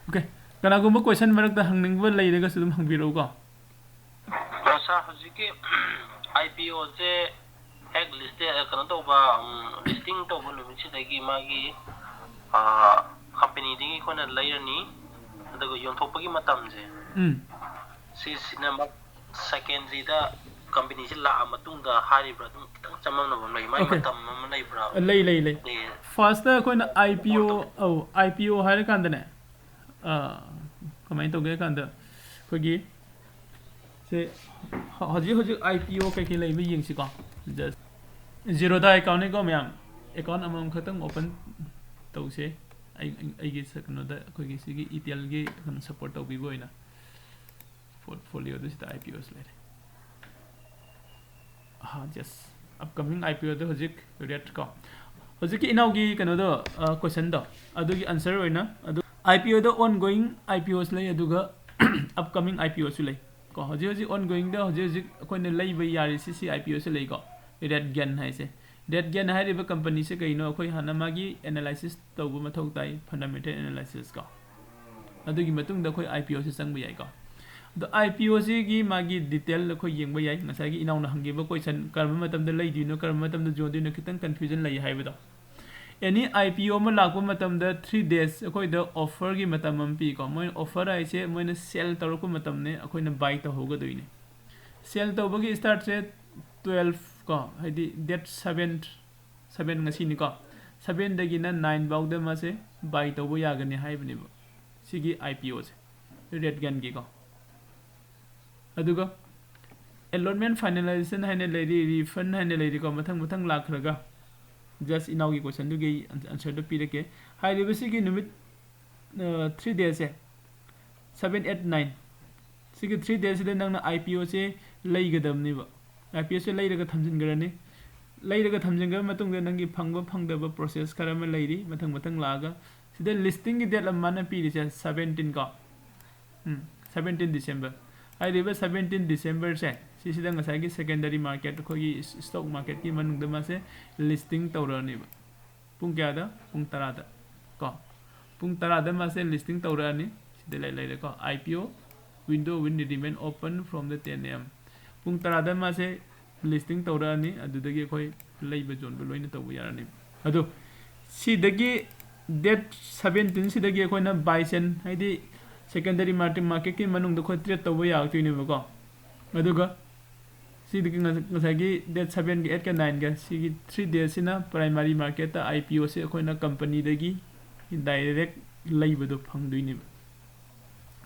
Okay, ꯀꯅꯥꯒꯨꯝꯕ question ꯃꯔꯛꯇ ꯍꯪꯅꯤꯡꯕ ꯂꯩꯔꯒꯁꯨ ꯑꯗꯨꯝ ꯍꯪꯕꯤꯔꯛꯎꯀꯣ꯫ ꯑꯣ sir, ꯍꯧꯖꯤꯛꯀꯤ IPOꯁꯦ ꯍꯦꯛ list ꯀꯩꯅꯣ ꯇꯧꯕ, listing ꯇꯧꯕ ꯅꯨꯃꯤꯠꯁꯤꯗꯒꯤ ꯃꯥꯒꯤ companyꯗꯒꯤ ꯑꯩꯈꯣꯏꯅ ꯂꯩꯔꯅꯤ, ꯑꯗꯨꯒ ꯌꯣꯟꯊꯣꯛꯄꯒꯤ ꯃꯇꯝꯁꯦ ꯎꯝ꯫ ꯁꯤꯁꯤꯅ secondaryꯗ companyꯁꯦ ꯂꯥꯛꯑ ꯃꯇꯨꯡꯗ ꯍꯥꯏꯔꯤꯕ꯭ꯔꯥ? ꯑꯗꯨꯝ ꯈꯤꯇꯪ ꯆꯃꯝꯅꯕ ꯑꯃ ꯂꯩ꯫ ꯃꯥꯒꯤ Okay. ꯃꯇꯝ ꯑꯃ ꯂꯩꯕ꯭ꯔꯥ? ꯂꯩ, ꯂꯩ, ꯂꯩ꯫ ꯑꯗꯩ ꯐꯥꯔꯁꯇ ꯑꯩꯈꯣꯏꯅ IPO, ꯑꯧ, IPO ꯍꯥꯏꯔꯀꯥꯟꯗꯅꯦ, ꯑ, ꯀꯃꯥꯏꯅ ꯇꯧꯒꯦ ꯍꯥꯏ ꯀꯥꯟꯗ, ꯑꯩꯈꯣꯏꯒꯤ ꯁꯦ, ꯍ-, ꯍꯧꯖꯤꯛ ꯍꯧꯖꯤꯛ IPO ꯀꯩꯀꯩ ꯂꯩꯕ ꯌꯦꯡꯁꯤꯀꯣ꯫ Just ꯖꯤꯔꯣꯗꯥ ꯑꯦꯀꯥꯎꯟꯅꯤꯀꯣ ꯃꯌꯥꯝ, ꯑꯦꯀꯥꯎꯟ ꯑꯃꯃꯝ ꯈꯛꯇꯪ ꯑꯣꯄꯟ ꯇꯧꯁꯦ꯫ ꯑꯩ, ꯑꯩ, ꯑꯩꯒꯤ ꯁ-, ꯀꯩꯅꯣꯗ, ꯑꯩꯈꯣꯏꯒꯤ ꯁꯤꯒꯤ ꯏꯇꯦꯜꯒꯤ ꯀꯩꯅꯣ ꯁꯞꯄꯣꯔꯠ ꯇꯧꯕꯤꯕ ꯑꯣꯏꯅ ꯄꯣꯔꯠꯐꯣꯂꯤꯑꯣꯗ ꯁꯤꯗ IPOs ꯂꯩꯔꯦ꯫ ꯑꯍꯥ, yes, ꯑꯞꯀꯃꯤꯡ IPOꯗ ꯍꯧꯖꯤꯛ ꯔꯦꯠ ꯀꯣ, ꯍꯧꯖꯤꯛꯀꯤ ꯏꯅꯥꯎꯒꯤ ꯀꯩꯅꯣꯗꯣ, ꯀꯣꯏꯁꯟꯗꯣ, ꯑꯗꯨꯒꯤ ꯑꯟꯁꯔ ꯑꯣꯏꯅ ꯑꯗꯨ IPOꯗ ongoing IPOs ꯂꯩ, ꯑꯗꯨꯒ ꯑꯞꯀꯃꯤꯡ IPOꯁꯨ ꯂꯩ ꯀꯣ꯫ ꯍꯧꯖꯤꯛ ꯍꯧꯖꯤꯛ ongoingꯗ ꯍꯧꯖꯤꯛ ꯍꯧꯖꯤꯛ ꯑꯩꯈꯣꯏꯅ ꯂꯩꯕ ꯌꯥꯔꯤꯁꯤ ꯁꯤ IPOꯁꯦ ꯂꯩꯀꯣ, ꯔꯦꯠꯒꯦꯟ ꯍꯥꯏꯁꯦ꯫ ꯔꯦꯠꯒꯦꯟ ꯍꯥꯏꯔꯤꯕ ꯀꯝꯄꯅꯤꯁꯦ ꯀꯩꯅꯣ? ꯑꯩꯈꯣꯏ ꯍꯥꯟꯅ ꯃꯥꯒꯤ ꯑꯦꯅꯥꯂꯥꯏꯁꯤꯁ ꯇꯧꯕ ꯃꯊꯧ ꯇꯥꯏ, ꯐꯟꯗꯥꯃꯦꯟꯇꯦꯜ ꯑꯦꯅꯥꯂꯥꯏꯁꯤꯁ ꯀꯣ꯫ ꯑꯗꯨꯒꯤ ꯃꯇꯨꯡꯗ ꯑꯩꯈꯣꯏ IPOꯁꯦ ꯆꯪꯕ ꯌꯥꯏꯀꯣ꯫ ꯑꯗꯣ IPOꯁꯤꯒꯤ ꯃꯥꯒꯤ ꯗꯤꯇꯦꯜ ꯑꯩꯈꯣꯏ ꯌꯦꯡꯕ ꯌꯥꯏ꯫ ꯉꯁꯥꯏꯒꯤ ꯏꯅꯥꯎꯅ ꯍꯪꯈꯤꯕ ꯀꯣꯏꯁꯟ, ꯀꯔꯝꯕ ꯃꯇꯝꯗ ꯂꯩꯗꯣꯏꯅꯣ, ꯀꯔꯝꯕ ꯃꯇꯝꯗ ꯌꯣꯟꯗꯣꯏꯅꯣ, ꯈꯤꯇꯪ ꯀꯟꯐ꯭ꯌꯨꯖꯟ ꯂꯩ ꯍꯥꯏꯕꯗꯣ꯫ ꯑꯦꯅꯤ IPO ꯑꯃ ꯂꯥꯛꯄ ꯃꯇꯝꯗ three days ꯑꯩꯈꯣꯏꯗ ꯑꯣꯐꯔꯒꯤ ꯃꯇꯝ ꯑꯃ ꯄꯤꯀꯣ꯫ ꯃꯣꯏꯅ ꯑꯣꯐꯔ ꯍꯥꯏꯁꯦ ꯃꯣꯏꯅ ꯁꯦꯜ ꯇꯧꯔꯛꯄ ꯃꯇꯝꯅꯦ, ꯑꯩꯈꯣꯏꯅ ꯕꯥꯏ ꯇꯧꯍꯧꯒꯗꯣꯏꯅꯦ꯫ ꯁꯦꯜ ꯇꯧꯕꯒꯤ ꯁ꯭ꯇꯥꯔꯠꯁꯦ twelve ꯀꯣ, ꯍꯥꯏꯗꯤ date seven, seven ꯉꯁꯤꯅꯤꯀꯣ, sevenꯗꯒꯤꯅ nine ꯐꯥꯎꯗ ꯃꯥꯁꯦ ꯕꯥꯏ ꯇꯧꯕ ꯌꯥꯒꯅꯤ ꯍꯥꯏꯕꯅꯦꯕ ꯁꯤꯒꯤ IPOꯁꯦ, ꯔꯦꯠꯒꯦꯟꯒꯤꯀꯣ꯫ ꯑꯗꯨꯒ allotment finalization ꯍꯥꯏꯅ ꯂꯩꯔꯤ, ꯔꯤꯐꯟ ꯍꯥꯏꯅ ꯂꯩꯔꯤꯀꯣ, ꯃꯊꯪ ꯃꯊꯪ ꯂꯥꯛꯈ꯭ꯔꯒ꯫ Just ꯏꯅꯥꯎꯒꯤ ꯀꯣꯏꯁꯟꯗꯨꯒꯤ ꯑꯟꯁꯔꯗꯣ ꯄꯤꯔꯛꯀꯦ꯫ ꯍꯥꯏꯔꯤꯕꯁꯤꯒꯤ ꯅꯨꯃꯤꯠ, ꯑ, three daysꯁꯦ, seven, eight, nine, ꯁꯤꯒꯤ three daysꯁꯤꯗ ꯅꯪꯅ IPOꯁꯦ ꯂꯩꯒꯗꯕꯅꯦꯕ꯫ IPOꯁꯦ ꯂꯩꯔꯒ ꯊꯝꯖꯤꯟꯈ꯭ꯔꯅꯤ꯫ ꯂꯩꯔꯒ ꯊꯝꯖꯤꯟꯈ꯭ꯔꯕ ꯃꯇꯨꯡꯗ ꯅꯪꯒꯤ ꯐꯪꯕ ꯐꯪꯗꯕ process ꯈꯔ ꯑꯃ ꯂꯩꯔꯤ, ꯃꯊꯪ ꯃꯊꯪ ꯂꯥꯛꯑꯒ꯫ ꯁꯤꯗ listingꯒꯤ date ꯑꯃ ꯃꯥꯅ ꯄꯤꯔꯤꯁꯦ seventeen ꯀꯣ꯫ ꯎꯝ, seventeen December꯫ ꯍꯥꯏꯔꯤꯕ seventeen Decemberꯁꯦ, ꯁꯤꯁꯤꯗ ꯉꯁꯥꯏꯒꯤ secondary market, ꯑꯩꯈꯣꯏꯒꯤ ꯏꯁ-, stock marketꯀꯤ ꯃꯅꯨꯡꯗ ꯃꯥꯁꯦ listing ꯇꯧꯔꯛꯑꯅꯦꯕ꯫ ꯄꯨꯡ ꯀꯌꯥꯗ? ꯄꯨꯡ ꯇꯔꯥꯗ ꯀꯣ꯫ ꯄꯨꯡ ꯇꯔꯥꯗ ꯃꯥꯁꯦ listing ꯇꯧꯔꯛꯑꯅꯤ꯫ ꯁꯤꯗ ꯂꯩ-, ꯂꯩꯔꯦꯀꯣ꯫ IPO window will remain open from the ten A M꯫ ꯄꯨꯡ ꯇꯔꯥꯗ ꯃꯥꯁꯦ listing ꯇꯧꯔꯛꯑꯅꯤ, ꯑꯗꯨꯗꯒꯤ ꯑꯩꯈꯣꯏ ꯂꯩꯕ ꯌꯣꯟꯕ ꯂꯣꯏꯅ ꯇꯧꯕ ꯌꯥꯔꯅꯤ꯫ ꯑꯗꯣ ꯁꯤꯗꯒꯤ date seventeenꯁꯤꯗꯒꯤ ꯑꯩꯈꯣꯏꯅ buy send, ꯍꯥꯏꯗꯤ secondary market, marketꯀꯤ ꯃꯅꯨꯡꯗ ꯑꯩꯈꯣꯏ trade ꯇꯧꯕ ꯌꯥꯔꯛꯇꯣꯏꯅꯦꯕꯀꯣ꯫ ꯑꯗꯨꯒ ꯁꯤꯗꯒꯤ ꯉꯁꯥꯏꯒꯤ date sevenꯒ eightꯀ nineꯒ ꯁꯤꯒꯤ three daysꯁꯤꯅ primary marketꯇ IPOꯁꯦ ꯑꯩꯈꯣꯏꯅ companyꯗꯒꯤ direct ꯂꯩꯕꯗꯣ ꯐꯪꯗꯣꯏꯅꯦꯕ꯫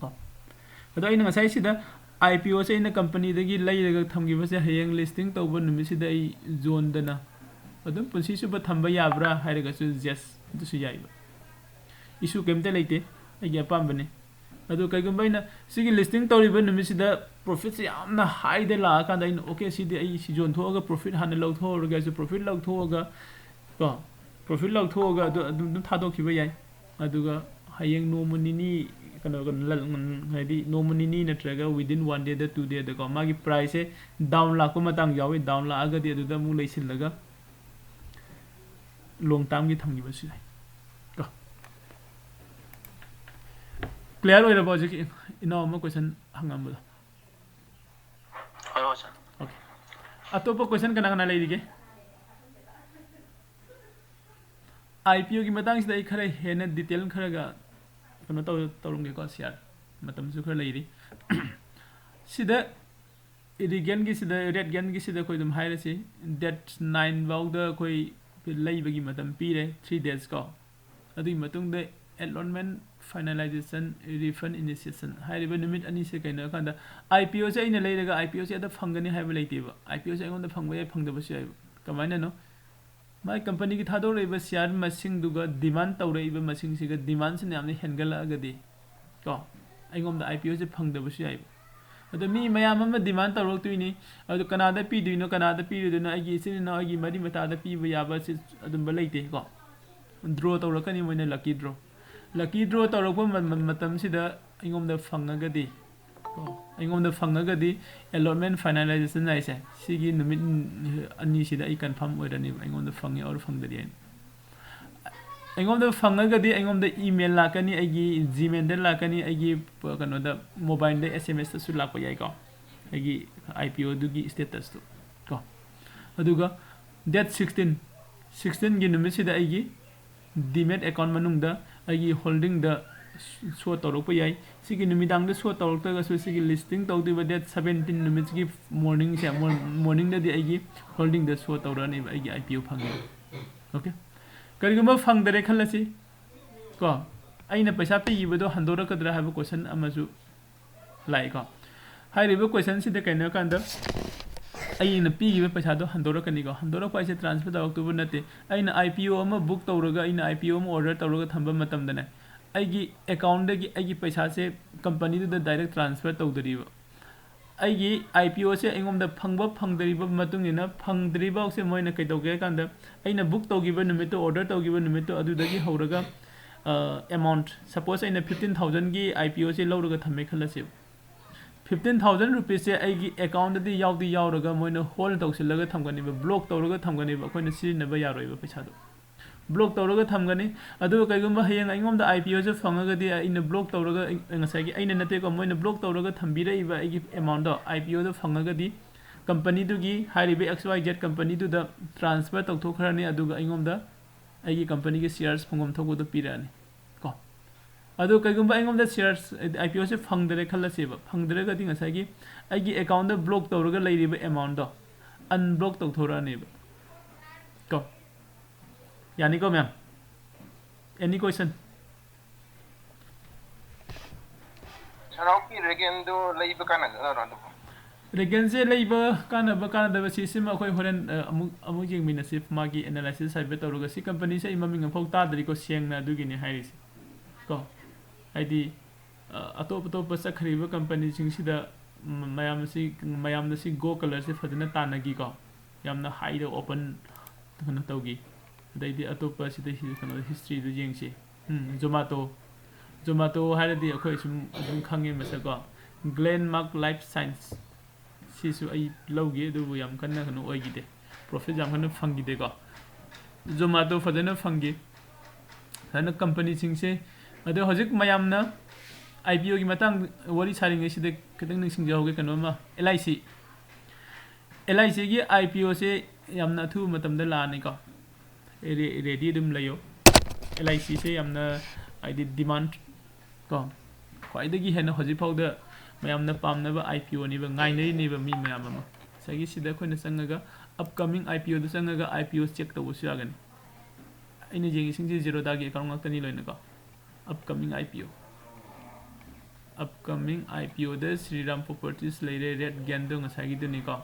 ꯀꯣ꯫ ꯑꯗꯣ ꯑꯩꯅ ꯉꯁꯥꯏ ꯁꯤꯗ IPOꯁꯦ ꯑꯩꯅ companyꯗꯒꯤ ꯂꯩꯔꯒ ꯊꯝꯈꯤꯕꯁꯦ ꯍꯌꯦꯡ listing ꯇꯧꯕ ꯅꯨꯃꯤꯠꯁꯤꯗ ꯑꯩ ꯌꯣꯟꯗꯅ ꯑꯗꯨꯝ ꯄꯨꯟꯁꯤ ꯆꯨꯞꯄ ꯊꯝꯕ ꯌꯥꯕ꯭ꯔꯥ ꯍꯥꯏꯔꯒꯁꯨ yes, ꯑꯗꯨꯁꯨ ꯌꯥꯏꯕ꯫ Issue ꯀꯩꯝꯇ ꯂꯩꯇꯦ, ꯑꯩꯒꯤ ꯑꯄꯥꯝꯕꯅꯤ꯫ ꯑꯗꯣ ꯀꯩꯒꯨꯝꯕ ꯑꯩꯅ ꯁꯤꯒꯤ listing ꯇꯧꯔꯤꯕ ꯅꯨꯃꯤꯠꯁꯤꯗ profitꯁꯦ ꯌꯥꯝꯅ highꯗ ꯂꯥꯛꯑꯀꯥꯟꯗ ꯑꯩꯅ okay, ꯁꯤꯗꯤ ꯑꯩ ꯁꯤ ꯌꯣꯟꯊꯣꯛꯑꯒ profit ꯍꯥꯟꯅ ꯂꯧꯊꯣꯛꯍꯧꯔꯒꯦ ꯍꯥꯏꯁꯨ, profit ꯂꯧꯊꯣꯛꯑꯒ ꯀꯣ, profit ꯂꯧꯊꯣꯛꯑꯒ ꯑꯗꯨ ꯑꯗꯨꯝ ꯑꯗꯨꯝ ꯊꯥꯗꯣꯛꯈꯤꯕ ꯌꯥꯏ꯫ ꯑꯗꯨꯒ ꯍꯌꯦꯡ ꯅꯣꯡꯃ ꯅꯤꯅꯤ ꯀꯩꯅꯣ ꯀꯩꯅꯣ ꯂ- ꯍꯥꯏꯗꯤ ꯅꯣꯡꯃ ꯅꯤꯅꯤ ꯅꯠꯇ꯭ꯔꯒ within one dayꯗ, two dayꯗꯀꯣ, ꯃꯥꯒꯤ priceꯁꯦ down ꯂꯥꯛꯄ ꯃꯇꯥꯡ ꯌꯥꯎꯋꯤ꯫ Down ꯂꯥꯛꯑꯒꯗꯤ ꯑꯗꯨꯗ ꯑꯃꯨꯛ ꯂꯩꯁꯤꯜꯂꯒ long termꯒꯤ ꯊꯝꯈꯤꯕꯁꯨ ꯌꯥꯏ꯫ ꯀꯣ꯫ Clear ꯑꯣꯏꯔꯕꯣ ꯍꯧꯖꯤꯛꯀꯤ ꯏꯅꯥꯎ ꯑꯃ question ꯍꯪꯉꯝꯕꯗꯣ? ꯍꯣꯏ, ꯍꯣꯏ, sir. Okay. ꯑꯇꯣꯞꯄ question ꯀꯅꯥ ꯀꯅꯥ ꯂꯩꯔꯤꯒꯦ? IPOꯒꯤ ꯃꯇꯥꯡꯁꯤꯗ ꯑꯩ ꯈꯔ ꯍꯦꯟꯅ detail ꯈꯔꯒ ꯀꯩꯅꯣ ꯇꯧ ꯇꯧꯔꯝꯒꯦꯀꯣ, share꯫ ꯃꯇꯝꯁꯨ ꯈꯔ ꯂꯩꯔꯤ꯫ ꯁꯤꯗ Regainꯒꯤꯁꯤꯗ, Regainꯒꯤꯁꯤꯗ ꯑꯩꯈꯣꯏ ꯑꯗꯨꯝ ꯍꯥꯏꯔꯁꯤ, date nine ꯐꯥꯎꯗ ꯑꯩꯈꯣꯏ ꯂꯩꯕꯒꯤ ꯃꯇꯝ ꯄꯤꯔꯦ, three days ꯀꯣ꯫ ꯑꯗꯨꯒꯤ ꯃꯇꯨꯡꯗ allotment finalization, refund initiation ꯍꯥꯏꯔꯤꯕ ꯅꯨꯃꯤꯠ ꯑꯅꯤꯁꯦ ꯀꯩꯅꯣ ꯍꯥꯏꯀꯥꯟꯗ, IPOꯁꯦ ꯑꯩꯅ ꯂꯩꯔꯒ IPOꯁꯦ ꯑꯗ ꯐꯪꯒꯅꯤ ꯍꯥꯏꯕ ꯂꯩꯇꯦꯕ꯫ IPOꯁꯦ ꯑꯩꯉꯣꯟꯗ ꯐꯪꯕ ꯌꯥꯏ, ꯐꯪꯗꯕꯁꯨ ꯌꯥꯏꯕ꯫ ꯀꯃꯥꯏꯅꯅꯣ? ꯃꯥꯏ companyꯒꯤ ꯊꯥꯗꯣꯔꯛꯏꯕ share ꯃꯁꯤꯡꯗꯨꯒ demand ꯇꯧꯔꯛꯏꯕ ꯃꯁꯤꯡꯁꯤꯒ demandꯁꯤꯅ ꯌꯥꯝꯅ ꯍꯦꯟꯒꯠꯂꯛꯑꯒꯗꯤ ꯀꯣ, ꯑꯩꯉꯣꯟꯗ IPOꯁꯦ ꯐꯪꯗꯕꯁꯨ ꯌꯥꯏꯕ꯫ ꯑꯗꯣ ꯃꯤ ꯃꯌꯥꯝ ꯑꯃ demand ꯇꯧꯔꯛꯇꯣꯏꯅꯤ꯫ ꯑꯗꯣ ꯀꯅꯥꯗ ꯄꯤꯗꯣꯏꯅꯣ, ꯀꯅꯥꯗ ꯄꯤꯔꯣꯏꯗꯣꯏꯅꯣ, ꯑꯩꯒꯤ ꯏꯆꯤꯟ ꯏꯅꯥꯎ, ꯑꯩꯒꯤ ꯃꯔꯤ ꯃꯇꯥꯗ ꯄꯤꯕ ꯌꯥꯕ ꯁꯤ ꯑꯗꯨꯝꯕ ꯂꯩꯇꯦ ꯀꯣ꯫ Draw ꯇꯧꯔꯛꯀꯅꯤ ꯃꯣꯏꯅ, lucky draw꯫ Lucky draw ꯇꯧꯔꯛꯄ ꯃ- ꯃ- ꯃꯇꯝꯁꯤꯗ ꯑꯩꯉꯣꯟꯗ ꯐꯪꯉꯒꯗꯤ ꯀꯣ, ꯑꯩꯉꯣꯟꯗ ꯐꯪꯉꯒꯗꯤ allotment finalization ꯍꯥꯏꯁꯦ ꯁꯤꯒꯤ ꯅꯨꯃꯤꯠ ꯑꯅꯤꯁꯤꯗ ꯑꯩ confirm ꯑꯣꯏꯔꯅꯦꯕ, ꯑꯩꯉꯣꯟꯗ ꯐꯪꯉꯦ or ꯐꯪꯗꯔꯦ ꯍꯥꯏꯅ꯫ ꯑꯩꯉꯣꯟꯗ ꯐꯪꯉꯒꯗꯤ ꯑꯩꯉꯣꯟꯗ email ꯂꯥꯛꯀꯅꯤ, ꯑꯩꯒꯤ Gmailꯗ ꯂꯥꯛꯀꯅꯤ, ꯑꯩꯒꯤ ꯀꯩꯅꯣꯗ mobileꯗ SMSꯇꯁꯨ ꯂꯥꯛꯄ ꯌꯥꯏꯀꯣ, ꯑꯩꯒꯤ IPOꯗꯨꯒꯤ statusꯇꯣ ꯀꯣ꯫ ꯑꯗꯨꯒ date sixteen, sixteenꯒꯤ ꯅꯨꯃꯤꯠꯁꯤꯗ ꯑꯩꯒꯤ demat account ꯃꯅꯨꯡꯗ ꯑꯩꯒꯤ holdingꯗ show ꯇꯧꯔꯛꯄ ꯌꯥꯏ꯫ ꯁꯤꯒꯤ ꯅꯨꯃꯤꯗꯥꯡꯗ show ꯇꯧꯔꯛꯇ꯭ꯔꯒꯁꯨ ꯁꯤꯒꯤ listing ꯇꯧꯗꯣꯏꯕ date seventeen ꯅꯨꯃꯤꯠꯁꯤꯒꯤ morningꯁꯦ, morningꯗꯗꯤ ꯑꯩꯒꯤ holdingꯗ show ꯇꯧꯔꯛꯑꯅꯦꯕ ꯑꯩꯒꯤ I P O ꯐꯪꯉꯦ꯫ Okay, ꯀꯔꯤꯒꯨꯝꯕ ꯐꯪꯗꯔꯦ ꯈꯜꯂꯁꯤ ꯀꯣ, ꯑꯩꯅ ꯄꯩꯁꯥ ꯄꯤꯈꯤꯕꯗꯣ ꯍꯟꯗꯣꯔꯛꯀꯗ꯭ꯔꯥ ꯍꯥꯏꯕ question ꯑꯃꯁꯨ ꯂꯥꯛꯏꯀꯣ꯫ ꯍꯥꯏꯔꯤꯕ questionꯁꯤꯗ ꯀꯩꯅꯣ ꯍꯥꯏ ꯀꯥꯟꯗ, ꯑꯩꯅ ꯄꯤꯈꯤꯕ ꯄꯩꯁꯥꯗꯣ ꯍꯟꯗꯣꯔꯛꯀꯅꯤꯀꯣ꯫ ꯍꯟꯗꯣꯔꯛꯄ ꯍꯥꯏꯁꯦ transfer ꯇꯧꯔꯛꯇꯧꯕ ꯅꯠꯇꯦ꯫ ꯑꯩꯅ I P O ꯑꯃ book ꯇꯧꯔꯒ, ꯑꯩꯅ I P O ꯑꯃ order ꯇꯧꯔꯒ ꯊꯝꯕ ꯃꯇꯝꯗꯅꯦ, ꯑꯩꯒꯤ accountꯗꯒꯤ ꯑꯩꯒꯤ ꯄꯩꯁꯥꯁꯦ companyꯗꯨꯗ direct transfer ꯇꯧꯗꯔꯤꯕ꯫ ꯑꯩꯒꯤ I P Oꯁꯦ ꯑꯩꯉꯣꯟꯗ ꯐꯪꯕ ꯐꯪꯗ꯭ꯔꯤꯕ ꯃꯇꯨꯡ ꯏꯟꯅ, ꯐꯪꯗ꯭ꯔꯤꯐꯥꯎꯁꯦ ꯃꯣꯏꯅ ꯀꯩꯗꯧꯒꯦ ꯍꯥꯏ ꯀꯥꯟꯗ, ꯑꯩꯅ book ꯇꯧꯈꯤꯕ ꯅꯨꯃꯤꯠꯇꯣ, order ꯇꯧꯈꯤꯕ ꯅꯨꯃꯤꯠꯇꯣ, ꯑꯗꯨꯗꯒꯤ ꯍꯧꯔꯒ amount, suppose ꯑꯩꯅ fifteen thousandꯒꯤ I P Oꯁꯦ ꯂꯧꯔꯒ ꯊꯝꯃꯦ ꯈꯜꯂꯁꯦꯕ꯫ Fifteen thousand rupeesꯁꯦ ꯑꯩꯒꯤ accountꯗꯗꯤ ꯌꯥꯎꯗꯤ ꯌꯥꯎꯔꯒ ꯃꯣꯏꯅ hold ꯇꯧꯁꯤꯜꯂꯒ ꯊꯝꯒꯅꯦꯕ, block ꯇꯧꯔꯒ ꯊꯝꯒꯅꯦꯕ, ꯑꯩꯈꯣꯏꯅ ꯁꯤꯖꯤꯟꯅꯕ ꯌꯥꯔꯣꯏꯕ ꯄꯩꯁꯥꯗꯣ꯫ Block ꯇꯧꯔꯒ ꯊꯝꯒꯅꯤ꯫ ꯑꯗꯨꯒ ꯀꯩꯒꯨꯝꯕ ꯍꯌꯦꯡ ꯑꯩꯉꯣꯟꯗ I P Oꯁꯦ ꯐꯪꯉꯒꯗꯤ, ꯑꯩꯅ block ꯇꯧꯔꯒ, ꯑꯩ-, ꯉꯁꯥꯏꯒꯤ ꯑꯩꯅ ꯅꯠꯇꯦꯀꯣ, ꯃꯣꯏꯅ block ꯇꯧꯔꯒ ꯊꯝꯕꯤꯔꯛꯏꯕ ꯑꯩꯒꯤ amountꯗꯣ, I P Oꯗꯣ ꯐꯪꯉꯒꯗꯤ companyꯗꯨꯒꯤ, ꯍꯥꯏꯔꯤꯕ X Y Z companyꯗꯨꯗ transfer ꯇꯧꯊꯣꯛꯈ꯭ꯔꯅꯤ꯫ ꯑꯗꯨꯒ ꯑꯩꯉꯣꯟꯗ ꯑꯩꯒꯤ companyꯒꯤ shares ꯐꯪꯐꯝ ꯊꯣꯛꯄꯗꯣ ꯄꯤꯔꯛꯑꯅꯤ ꯀꯣ꯫ ꯑꯗꯣ ꯀꯩꯒꯨꯝꯕ ꯑꯩꯉꯣꯟꯗ shares, I P Oꯁꯦ ꯐꯪꯗꯔꯦ ꯈꯜꯂꯁꯦꯕ, ꯐꯪꯗ꯭ꯔꯒꯗꯤ ꯉꯁꯥꯏꯒꯤ ꯑꯩꯒꯤ accountꯗ block ꯇꯧꯔꯒ ꯂꯩꯔꯤꯕ amountꯗꯣ unblock ꯇꯧꯊꯣꯔꯛꯑꯅꯦꯕ ꯀꯣ꯫ ꯌꯥꯅꯤꯀꯣ ꯃꯌꯥꯝ? Any question? ꯁꯅꯥꯎꯀꯤ Regainꯗꯣ ꯂꯩꯕ ꯀꯥꯟꯅꯒꯗ꯭ꯔꯣ ꯑꯗꯨꯕꯨ? Regainꯁꯦ ꯂꯩꯕ ꯀꯥꯟꯅꯕ ꯀꯥꯟꯅꯗꯕ ꯁꯤꯁꯤꯃ ꯑꯩꯈꯣꯏ ꯍꯣꯔꯦꯟ, ꯑ, ꯑꯃꯨꯛ, ꯑꯃꯨꯛ ꯌꯦꯡꯃꯤꯟꯅꯁꯤ, ꯃꯥꯒꯤ analysis ꯍꯥꯏꯐꯦꯠ ꯇꯧꯔꯒ꯫ ꯁꯤ companyꯁꯦ ꯑꯩ ꯃꯃꯤꯡ ꯑꯃꯐꯥꯎ ꯇꯥꯗ꯭ꯔꯤꯀꯣ, ꯁꯦꯡꯅ ꯑꯗꯨꯒꯤꯅꯤ ꯍꯥꯏꯔꯤꯁꯦ ꯀꯣ꯫ ꯍꯥꯏꯗꯤ, ꯑ, ꯑꯇꯣꯞ ꯑꯇꯣꯞꯄ ꯆꯠꯈ꯭ꯔꯤꯕ companyꯁꯤꯡꯁꯤꯗ, ꯃ-, ꯃꯌꯥꯝ ꯑꯁꯤ, ꯃꯌꯥꯝꯅ ꯁꯤ go colorꯁꯦ ꯐꯖꯅ ꯇꯥꯟꯅꯈꯤꯀꯣ, ꯌꯥꯝꯅ highꯗ open ꯀꯩꯅꯣ ꯇꯧꯈꯤ꯫ ꯑꯗꯩꯗꯤ ꯑꯇꯣꯞꯄ ꯁꯤꯗ ꯍꯤ-, ꯀꯩꯅꯣ historyꯗꯨ ꯌꯦꯡꯁꯤ꯫ ꯎꯝ, Zomato꯫ Zomato ꯍꯥꯏꯔꯗꯤ ꯑꯩꯈꯣꯏ ꯁꯨꯝ ꯑꯗꯨꯝ ꯈꯪꯉꯦ ꯃꯁꯛ ꯀꯣ꯫ Glenmark Life Science꯫ ꯁꯤꯁꯨ ꯑꯩ ꯂꯧꯈꯤ, ꯑꯗꯨꯕꯨ ꯌꯥꯝ ꯀꯟꯅ ꯀꯩꯅꯣ ꯑꯣꯏꯈꯤꯗꯦ, profit ꯌꯥꯝ ꯀꯟꯅ ꯐꯪꯈꯤꯗꯦꯀꯣ꯫ Zomato ꯐꯖꯅ ꯐꯪꯈꯤ꯫ ꯁꯨꯃꯥꯏꯅ companyꯁꯤꯡꯁꯦ꯫ ꯑꯗꯣ ꯍꯧꯖꯤꯛ ꯃꯌꯥꯝꯅ I P Oꯒꯤ ꯃꯇꯥꯡ ꯋꯥꯔꯤ ꯁꯥꯔꯤꯉꯩꯁꯤꯗ ꯈꯤꯇꯪ ꯅꯤꯡꯁꯤꯡꯖꯍꯧꯒꯦ ꯀꯩꯅꯣꯝꯃ, L I C꯫ L I Cꯒꯤ I P Oꯁꯦ ꯌꯥꯝꯅ ꯑꯊꯨꯕ ꯃꯇꯝꯗ ꯂꯥꯛꯑꯅꯤꯀꯣ꯫ ꯔꯦ-, ready ꯑꯗꯨꯝ ꯂꯩꯌꯣ꯫ L I Cꯁꯦ ꯌꯥꯝꯅ, ꯍꯥꯏꯗꯤ, demand ꯀꯣ, ꯈ꯭ꯋꯥꯏꯗꯒꯤ ꯍꯦꯟꯅ ꯍꯧꯖꯤꯛ ꯐꯥꯎꯗ ꯃꯌꯥꯝꯅ ꯄꯥꯝꯅꯕ IPOꯅꯦꯕ, ꯉꯥꯏꯅꯔꯤꯅꯦꯕ ꯃꯤ ꯃꯌꯥꯝ ꯑꯃ꯫ ꯉꯁꯥꯏꯒꯤ ꯁꯤꯗ ꯑꯩꯈꯣꯏꯅ ꯆꯪꯉꯒ, upcoming IPOꯗ ꯆꯪꯉꯒ IPO check ꯇꯧꯕꯁꯨ ꯌꯥꯒꯅꯤ꯫ ꯑꯩꯅ ꯌꯦꯡꯉꯤꯁꯤꯡꯁꯦ Zerodhaꯒꯤ account ꯉꯥꯛꯇꯅꯤ ꯂꯣꯏꯅꯀꯣ꯫ Upcoming IPO, upcoming IPOꯗ Shriram Properties ꯂꯩꯔꯦ, RateGainꯗꯣ ꯉꯁꯥꯏꯒꯤꯗꯨꯅꯤꯀꯣ꯫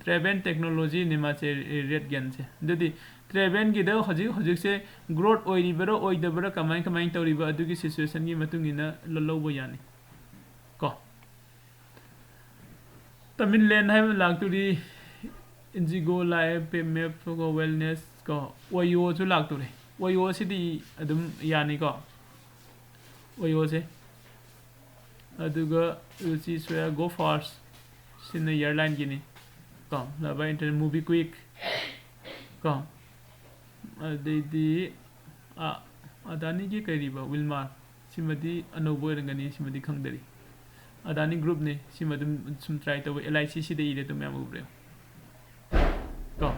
Traven Technology ꯅꯤꯃꯥꯁꯦ, RateGainꯁꯦ꯫ ꯑꯗꯨꯗꯤ Travenꯒꯤꯗ ꯍꯧꯖꯤꯛ ꯍꯧꯖꯤꯛꯁꯦ growth ꯑꯣꯏꯔꯤꯕ꯭ꯔꯥ ꯑꯣꯏꯗꯕ꯭ꯔꯥ, ꯀꯃꯥꯏ ꯀꯃꯥꯏꯅ ꯇꯧꯔꯤꯕ, ꯑꯗꯨꯒꯤ situationꯒꯤ ꯃꯇꯨꯡ ꯏꯟꯅ ꯂ-, ꯂꯧꯕ ꯌꯥꯅꯤ ꯀꯣ꯫ Tamil Land ꯍꯥꯏꯕ ꯂꯥꯛꯇꯣꯔꯤ, Indigo Life, PayMap ꯀꯣ, Wellness ꯀꯣ, Oyoꯁꯨ ꯂꯥꯛꯇꯣꯔꯤ꯫ Oyoꯁꯤꯗꯤ ꯑꯗꯨꯝ ꯌꯥꯅꯤꯀꯣ, Oyoꯁꯦ꯫ ꯑꯗꯨꯒ Ruchi Soya, Go First, ꯁꯤꯅ airlineꯒꯤꯅꯤ ꯀꯣ꯫ Lava Internet, MobiKwik ꯀꯣ꯫ ꯑꯗꯩꯗꯤ, ꯑ, Adaniꯒꯤ ꯀꯔꯤꯕ, Wilmar, ꯁꯤꯃꯗꯤ ꯑꯅꯧꯕ ꯑꯣꯏꯔꯝꯒꯅꯤ, ꯁꯤꯃꯗꯤ ꯈꯪꯗꯔꯤ꯫ Adani Groupꯅꯤ, ꯁꯤꯃ ꯑꯗꯨꯝ ꯁꯨꯝ try ꯇꯧꯕ, LICꯁꯤꯗ ꯏꯔꯦ ꯑꯗꯨꯝ ꯃꯌꯥꯝ ꯎꯕ꯭ꯔꯦ ꯀꯣ꯫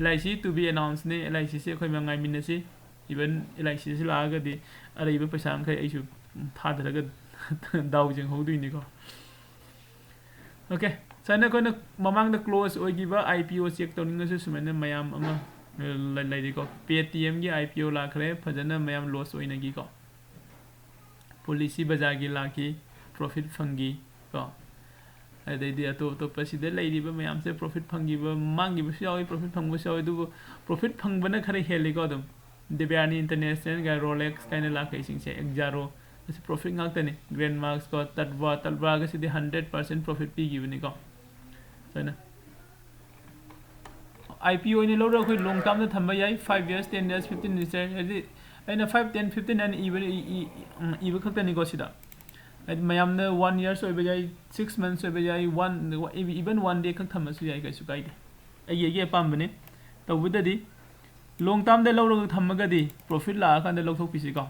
LIC to be announcedꯅꯤ, LICꯁꯤ ꯑꯩꯈꯣꯏ ꯃꯌꯥꯝ ꯉꯥꯏꯃꯤꯟꯅꯁꯤ꯫ Even LICꯁꯤ ꯂꯥꯛꯑꯒꯗꯤ ꯑꯔꯩꯕ ꯄꯩꯁꯥ ꯃꯈꯩ ꯑꯩꯁꯨ ꯊꯥꯗꯔꯒ ꯗꯥꯎ ꯌꯦꯡꯍꯧꯗꯣꯏꯅꯤꯀꯣ꯫ Okay, ꯁꯨꯃꯥꯏꯅ ꯑꯩꯈꯣꯏꯅ ꯃꯃꯥꯡꯗ close ꯑꯣꯏꯈꯤꯕ IPO check ꯇꯧꯅꯤꯡꯉꯁꯨ ꯁꯨꯃꯥꯏꯅ ꯃꯌꯥꯝ ꯑꯃ ꯂꯩ-, ꯂꯩꯔꯤꯀꯣ꯫ Paytmꯒꯤ IPO ꯂꯥꯛꯈ꯭ꯔꯦ, ꯐꯖꯅ ꯃꯌꯥꯝ loss ꯑꯣꯏꯅꯈꯤꯀꯣ꯫ Policy Bazaarꯒꯤ ꯂꯥꯛꯈꯤ, profit ꯐꯪꯈꯤ ꯀꯣ꯫ ꯑꯗꯩꯗꯤ ꯑꯇꯣꯞ ꯑꯇꯣꯞꯄ ꯁꯤꯗ ꯂꯩꯔꯤꯕ ꯃꯌꯥꯝꯁꯦ profit ꯐꯪꯈꯤꯕ, ꯃꯥꯡꯈꯤꯕꯁꯨ ꯌꯥꯎꯏ, profit ꯐꯪꯕꯁꯨ ꯌꯥꯎꯏ꯫ ꯑꯗꯨꯕꯨ profit ꯐꯪꯕꯅ ꯈꯔ ꯍꯦꯜꯂꯤꯀꯣ ꯑꯗꯨꯝ꯫ Devyani International ꯒ Rolex ꯀꯥꯏꯅ ꯂꯥꯛꯈꯩꯁꯤꯡꯁꯦ, Exxaro, ꯑꯁꯤ profit ꯉꯥꯛꯇꯅꯤ꯫ Grandmax ꯀꯣ, Tatva, Tatvaꯒꯁꯤꯗꯤ hundred percent profit ꯄꯤꯈꯤꯕꯅꯤꯀꯣ꯫ ꯁꯨꯃꯥꯏꯅ IPO ꯑꯣꯏꯅ ꯂꯧꯔꯒ ꯑꯩꯈꯣꯏ long termꯗ ꯊꯝꯕ ꯌꯥꯏ, five years, ten years, fifteen years, ꯍꯥꯏꯗꯤ ꯑꯩꯅ five, ten, fifteen ꯍꯥꯏꯅ ꯏꯕ, ꯏ-, ꯏ-, ꯎꯝ, ꯏꯕ ꯈꯛꯇꯅꯤꯀꯣ ꯁꯤꯗ꯫ ꯍꯥꯏꯗꯤ ꯃꯌꯥꯝꯅ one years ꯑꯣꯏꯕ ꯌꯥꯏ, six months ꯑꯣꯏꯕ ꯌꯥꯏ, one, even one day ꯈꯛ ꯊꯝꯃꯁꯨ ꯌꯥꯏ, ꯀꯩꯁꯨ ꯀꯥꯏꯗꯦ꯫ ꯑꯩꯒꯤ, ꯑꯩꯒꯤ ꯑꯄꯥꯝꯕꯅꯤ꯫ ꯇꯧꯕꯗꯗꯤ long termꯗ ꯂꯧꯔꯒ ꯊꯝꯃꯒꯗꯤ profit ꯂꯥꯛꯑꯀꯥꯟꯗ ꯂꯧꯊꯣꯛꯄꯤꯁꯤꯀꯣ꯫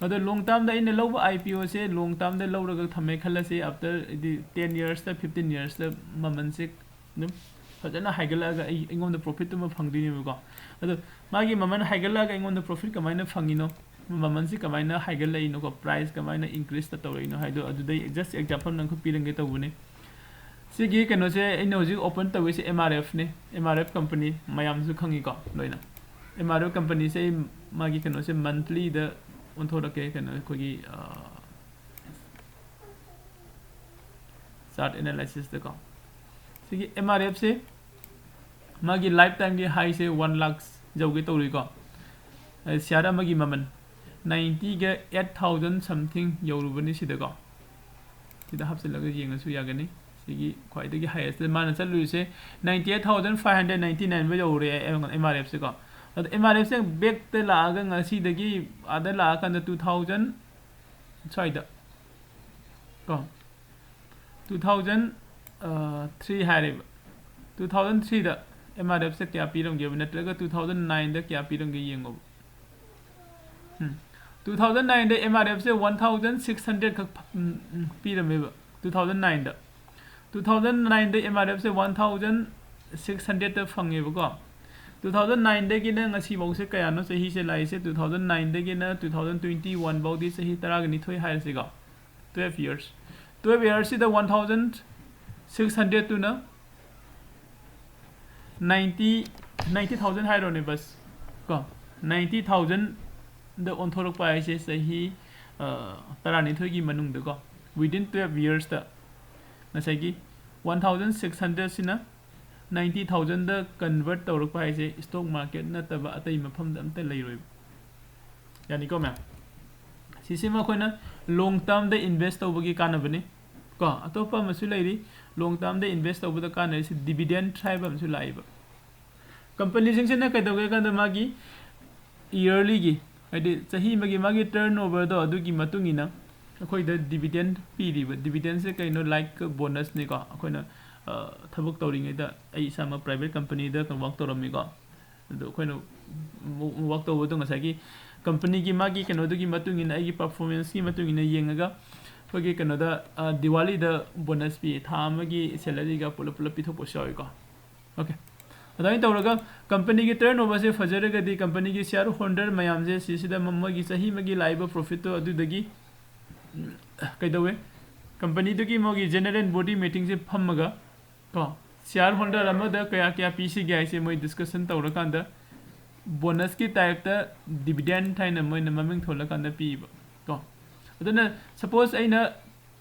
ꯑꯗꯣ long termꯗ ꯑꯩꯅ ꯂꯧꯕ IPOꯁꯦ long termꯗ ꯂꯧꯔꯒ ꯊꯝꯃꯦ ꯈꯜꯂꯁꯤ, after ꯍꯥꯏꯗꯤ ten yearsꯇ, fifteen yearsꯇ ꯃꯃꯜꯁꯦ ꯑꯗꯨꯝ ꯐꯖꯅ ꯍꯥꯏꯒꯠꯂꯛꯑꯒ ꯑꯩ, ꯑꯩꯉꯣꯟꯗ profitꯇꯨꯃ ꯐꯪꯗꯣꯏꯅꯦꯕꯀꯣ꯫ ꯑꯗꯣ ꯃꯥꯒꯤ ꯃꯃꯜ ꯍꯥꯏꯒꯠꯂꯛꯑꯒ ꯑꯩꯉꯣꯟꯗ profit ꯀꯃꯥꯏꯅ ꯐꯪꯉꯤꯅꯣ? ꯃꯃꯜꯁꯤ ꯀꯃꯥꯏꯅ ꯍꯥꯏꯒꯠꯂꯛꯏꯅꯣꯀꯣ, price ꯀꯃꯥꯏꯅ increase ꯇꯧꯔꯛꯏꯅꯣ ꯍꯥꯏꯗꯣ, ꯑꯗꯨꯗꯩ just example ꯑꯃꯈꯛ ꯄꯤꯔꯝꯒꯦ ꯇꯧꯕꯅꯦ꯫ ꯁꯤꯒꯤ ꯀꯩꯅꯣꯁꯦ ꯑꯩꯅ ꯍꯧꯖꯤꯛ open ꯇꯧꯔꯤꯁꯦ M R F ꯅꯦ, M R F company ꯃꯌꯥꯝꯁꯨ ꯈꯪꯉꯤꯀꯣ ꯂꯣꯏꯅ꯫ M R F company ꯁꯦ ꯑꯩ ꯃꯥꯒꯤ ꯀꯩꯅꯣꯁꯦ monthly ꯗ ꯑꯣꯟꯊꯣꯔꯛꯀꯦ, ꯀꯩꯅꯣ ꯑꯩꯈꯣꯏꯒꯤ, ꯑ, chart analysis ꯗꯀꯣ꯫ ꯁꯤꯒꯤ M R F ꯁꯦ ꯃꯥꯒꯤ life time ꯒꯤ high ꯁꯦ one lakh ꯌꯧꯒꯦ ꯇꯧꯔꯤꯀꯣ꯫ ꯑ, share ꯑꯃꯒꯤ ꯃꯃꯜ ninety ꯒ eight thousand something ꯌꯧꯔꯨꯕꯅꯤ ꯁꯤꯗꯀꯣ꯫ ꯁꯤꯗ ꯍꯥꯞꯆꯤꯜꯂꯒ ꯌꯦꯡꯉꯁꯨ ꯌꯥꯒꯅꯤ꯫ ꯁꯤꯒꯤ ꯈ꯭ꯋꯥꯏꯗꯒꯤ highest ꯃꯥꯅ ꯆꯠꯂꯨꯔꯤꯁꯦ ninety eight thousand five hundred ninety nine ꯐꯥꯎ ꯌꯧꯔꯦ M R F ꯁꯦꯀꯣ꯫ ꯑꯗꯣ M R F ꯁꯦ back ꯇ ꯂꯥꯛꯑꯒ ꯉꯁꯤꯗꯒꯤ ꯑꯥꯗ ꯂꯥꯛꯑꯀꯥꯟꯗ two thousand ꯁ꯭ꯋꯥꯏꯗ ꯀꯣ, two thousand three ꯍꯥꯏꯔꯦꯕ꯫ Two thousand three ꯗ M R F ꯁꯦ ꯀꯌꯥ ꯄꯤꯔꯝꯒꯦꯕ, ꯅꯠꯇ꯭ꯔꯒ two thousand nine ꯗ ꯀꯌꯥ ꯄꯤꯔꯝꯒꯦ ꯌꯦꯡꯉꯣꯕ꯫ ꯎꯝ꯫ Two thousand nine ꯗ M R F ꯁꯦ one thousand six hundred ꯈꯛ ꯐ-, ꯎꯝ, ꯎꯝ, ꯄꯤꯔꯝꯃꯦꯕ, two thousand nine ꯗ꯫ Two thousand nine ꯗ M R F ꯁꯦ one thousand six hundred ꯇ ꯐꯪꯉꯦꯕꯀꯣ꯫ Two thousand nine ꯗꯒꯤꯅ ꯉꯁꯤꯐꯧꯁꯦ ꯀꯌꯥꯅꯣ ꯆꯍꯤꯁꯦ ꯂꯥꯛꯏꯁꯦ? Two thousand nine ꯗꯒꯤꯅ two thousand twenty one ꯐꯥꯎꯗꯤ ꯆꯍꯤ ꯇꯔꯥꯒ ꯅꯤꯊꯣꯏ ꯍꯥꯏꯔꯁꯤꯀꯣ꯫ Twelve years꯫ Twelve years ꯁꯤꯗ one thousand six hundred ꯇꯨꯅ ninety, ninety thousand ꯍꯥꯏꯔꯣꯅꯦ ꯕꯁ ꯀꯣ, ninety thousand ꯗ ꯑꯣꯟꯊꯣꯔꯛꯄ ꯍꯥꯏꯁꯦ ꯆꯍꯤ, ꯑ, ꯇꯔꯥꯅꯤꯊꯣꯏꯒꯤ ꯃꯅꯨꯡꯗꯀꯣ, within twelve years ꯇ ꯉꯁꯥꯏꯒꯤ one thousand six hundred ꯁꯤꯅ ninety thousand ꯗ convert ꯇꯧꯔꯛꯄ ꯍꯥꯏꯁꯦ stock market ꯅꯠꯇꯕ ꯑꯇꯩ ꯃꯐꯝꯗ ꯑꯝꯇ ꯂꯩꯔꯣꯏꯕ꯫ ꯌꯥꯅꯤꯀꯣ ꯃꯌꯥꯝ? ꯁꯤꯁꯤꯃ ꯑꯩꯈꯣꯏꯅ long term ꯗ invest ꯇꯧꯕꯒꯤ ꯀꯥꯟꯅꯕꯅꯤ ꯀꯣ꯫ ꯑꯇꯣꯞꯄ ꯑꯃꯁꯨ ꯂꯩꯔꯤ, long term ꯗ invest ꯇꯧꯕꯗ ꯀꯥꯟꯅꯔꯤꯁꯤ dividend ꯍꯥꯏꯕ ꯑꯃꯁꯨ ꯂꯥꯛꯏꯕ꯫ Company ꯁꯤꯡꯁꯤꯅ ꯀꯩꯗꯧꯒꯦ ꯀꯥꯟꯗ ꯃꯥꯒꯤ yearly ꯒꯤ, ꯍꯥꯏꯗꯤ ꯆꯍꯤ ꯑꯃꯒꯤ ꯃꯥꯒꯤ turnover ꯗꯣ ꯑꯗꯨꯒꯤ ꯃꯇꯨꯡ ꯏꯟꯅ ꯑꯩꯈꯣꯏꯗ dividend ꯄꯤꯔꯤꯕ꯫ Dividend ꯁꯦ ꯀꯩꯅꯣ? Like bonus ꯅꯤꯀꯣ꯫ ꯑꯩꯈꯣꯏꯅ, ꯑ, ꯊꯕꯛ ꯇꯧꯔꯤꯉꯩꯗ ꯑꯩ ꯏꯁꯥꯃꯛ private company ꯗ work ꯇꯧꯔꯝꯃꯤꯀꯣ꯫ ꯑꯗꯣ ꯑꯩꯈꯣꯏꯅ work ꯇꯧꯕꯗꯣ ꯉꯁꯥꯏꯒꯤ company ꯒꯤ ꯃꯥꯒꯤ ꯀꯩꯅꯣꯗꯨꯒꯤ ꯃꯇꯨꯡ ꯏꯟꯅ, ꯑꯩꯒꯤ performance ꯀꯤ ꯃꯇꯨꯡ ꯏꯟꯅ ꯌꯦꯡꯉꯒ ꯑꯩꯈꯣꯏꯒꯤ ꯀꯩꯅꯣꯗ, ꯑ, ꯗꯤꯋꯥꯂꯤꯗ bonus ꯄꯤ, ꯊꯥ ꯑꯃꯒꯤ salary ꯒ ꯄꯨꯂꯞ ꯄꯨꯂꯞ ꯄꯤꯊꯣꯛꯄꯁꯨ ꯌꯥꯎꯏꯀꯣ꯫ Okay꯫ ꯑꯗꯨꯃꯥꯏꯅ ꯇꯧꯔꯒ ꯀꯝꯄꯅꯤꯒꯤ ꯇꯔꯟ ꯑꯣꯚꯔꯁꯦ ꯐꯖꯔꯒꯗꯤ ꯀꯝꯄꯅꯤꯒꯤ ꯁꯤꯌꯥꯔ ꯍꯣꯜꯗꯔ ꯃꯌꯥꯝꯁꯦ ꯁꯤꯁꯤꯗ ꯃ- ꯃꯣꯏꯒꯤ ꯆꯍꯤ ꯑꯃꯒꯤ ꯂꯥꯛꯏꯕ ꯄ꯭ꯔꯣꯐꯤꯠꯇꯣ ꯑꯗꯨꯗꯒꯤ, ꯎꯝ, ꯀꯩꯗꯧꯋꯦ, ꯀꯝꯄꯅꯤꯗꯨꯒꯤ ꯃꯣꯏꯒꯤ ꯖꯦꯅꯔꯦꯜ ꯕꯣꯗꯤ ꯃꯤꯇꯤꯡꯁꯦ ꯐꯝꯃꯒ ꯀꯣ, ꯁꯤꯌꯥꯔ ꯍꯣꯜꯗꯔ ꯑꯃꯗ ꯀꯌꯥ ꯀꯌꯥ ꯄꯤꯁꯤꯒꯦ ꯍꯥꯏꯁꯦ ꯃꯣꯏ ꯗꯤꯁꯀꯁꯟ ꯇꯧꯔꯀꯥꯟꯗ ꯕꯣꯅꯁꯀꯤ ꯇꯥꯏꯞꯇ ꯗꯤꯕꯤꯗꯦꯟ ꯍꯥꯏꯅ ꯃꯣꯏꯅ ꯃꯃꯤꯡ ꯊꯣꯜꯂꯀꯥꯟꯗ ꯄꯤꯕ ꯀꯣ꯫ ꯑꯗꯨꯅ ꯁꯄꯣꯁ ꯑꯩꯅ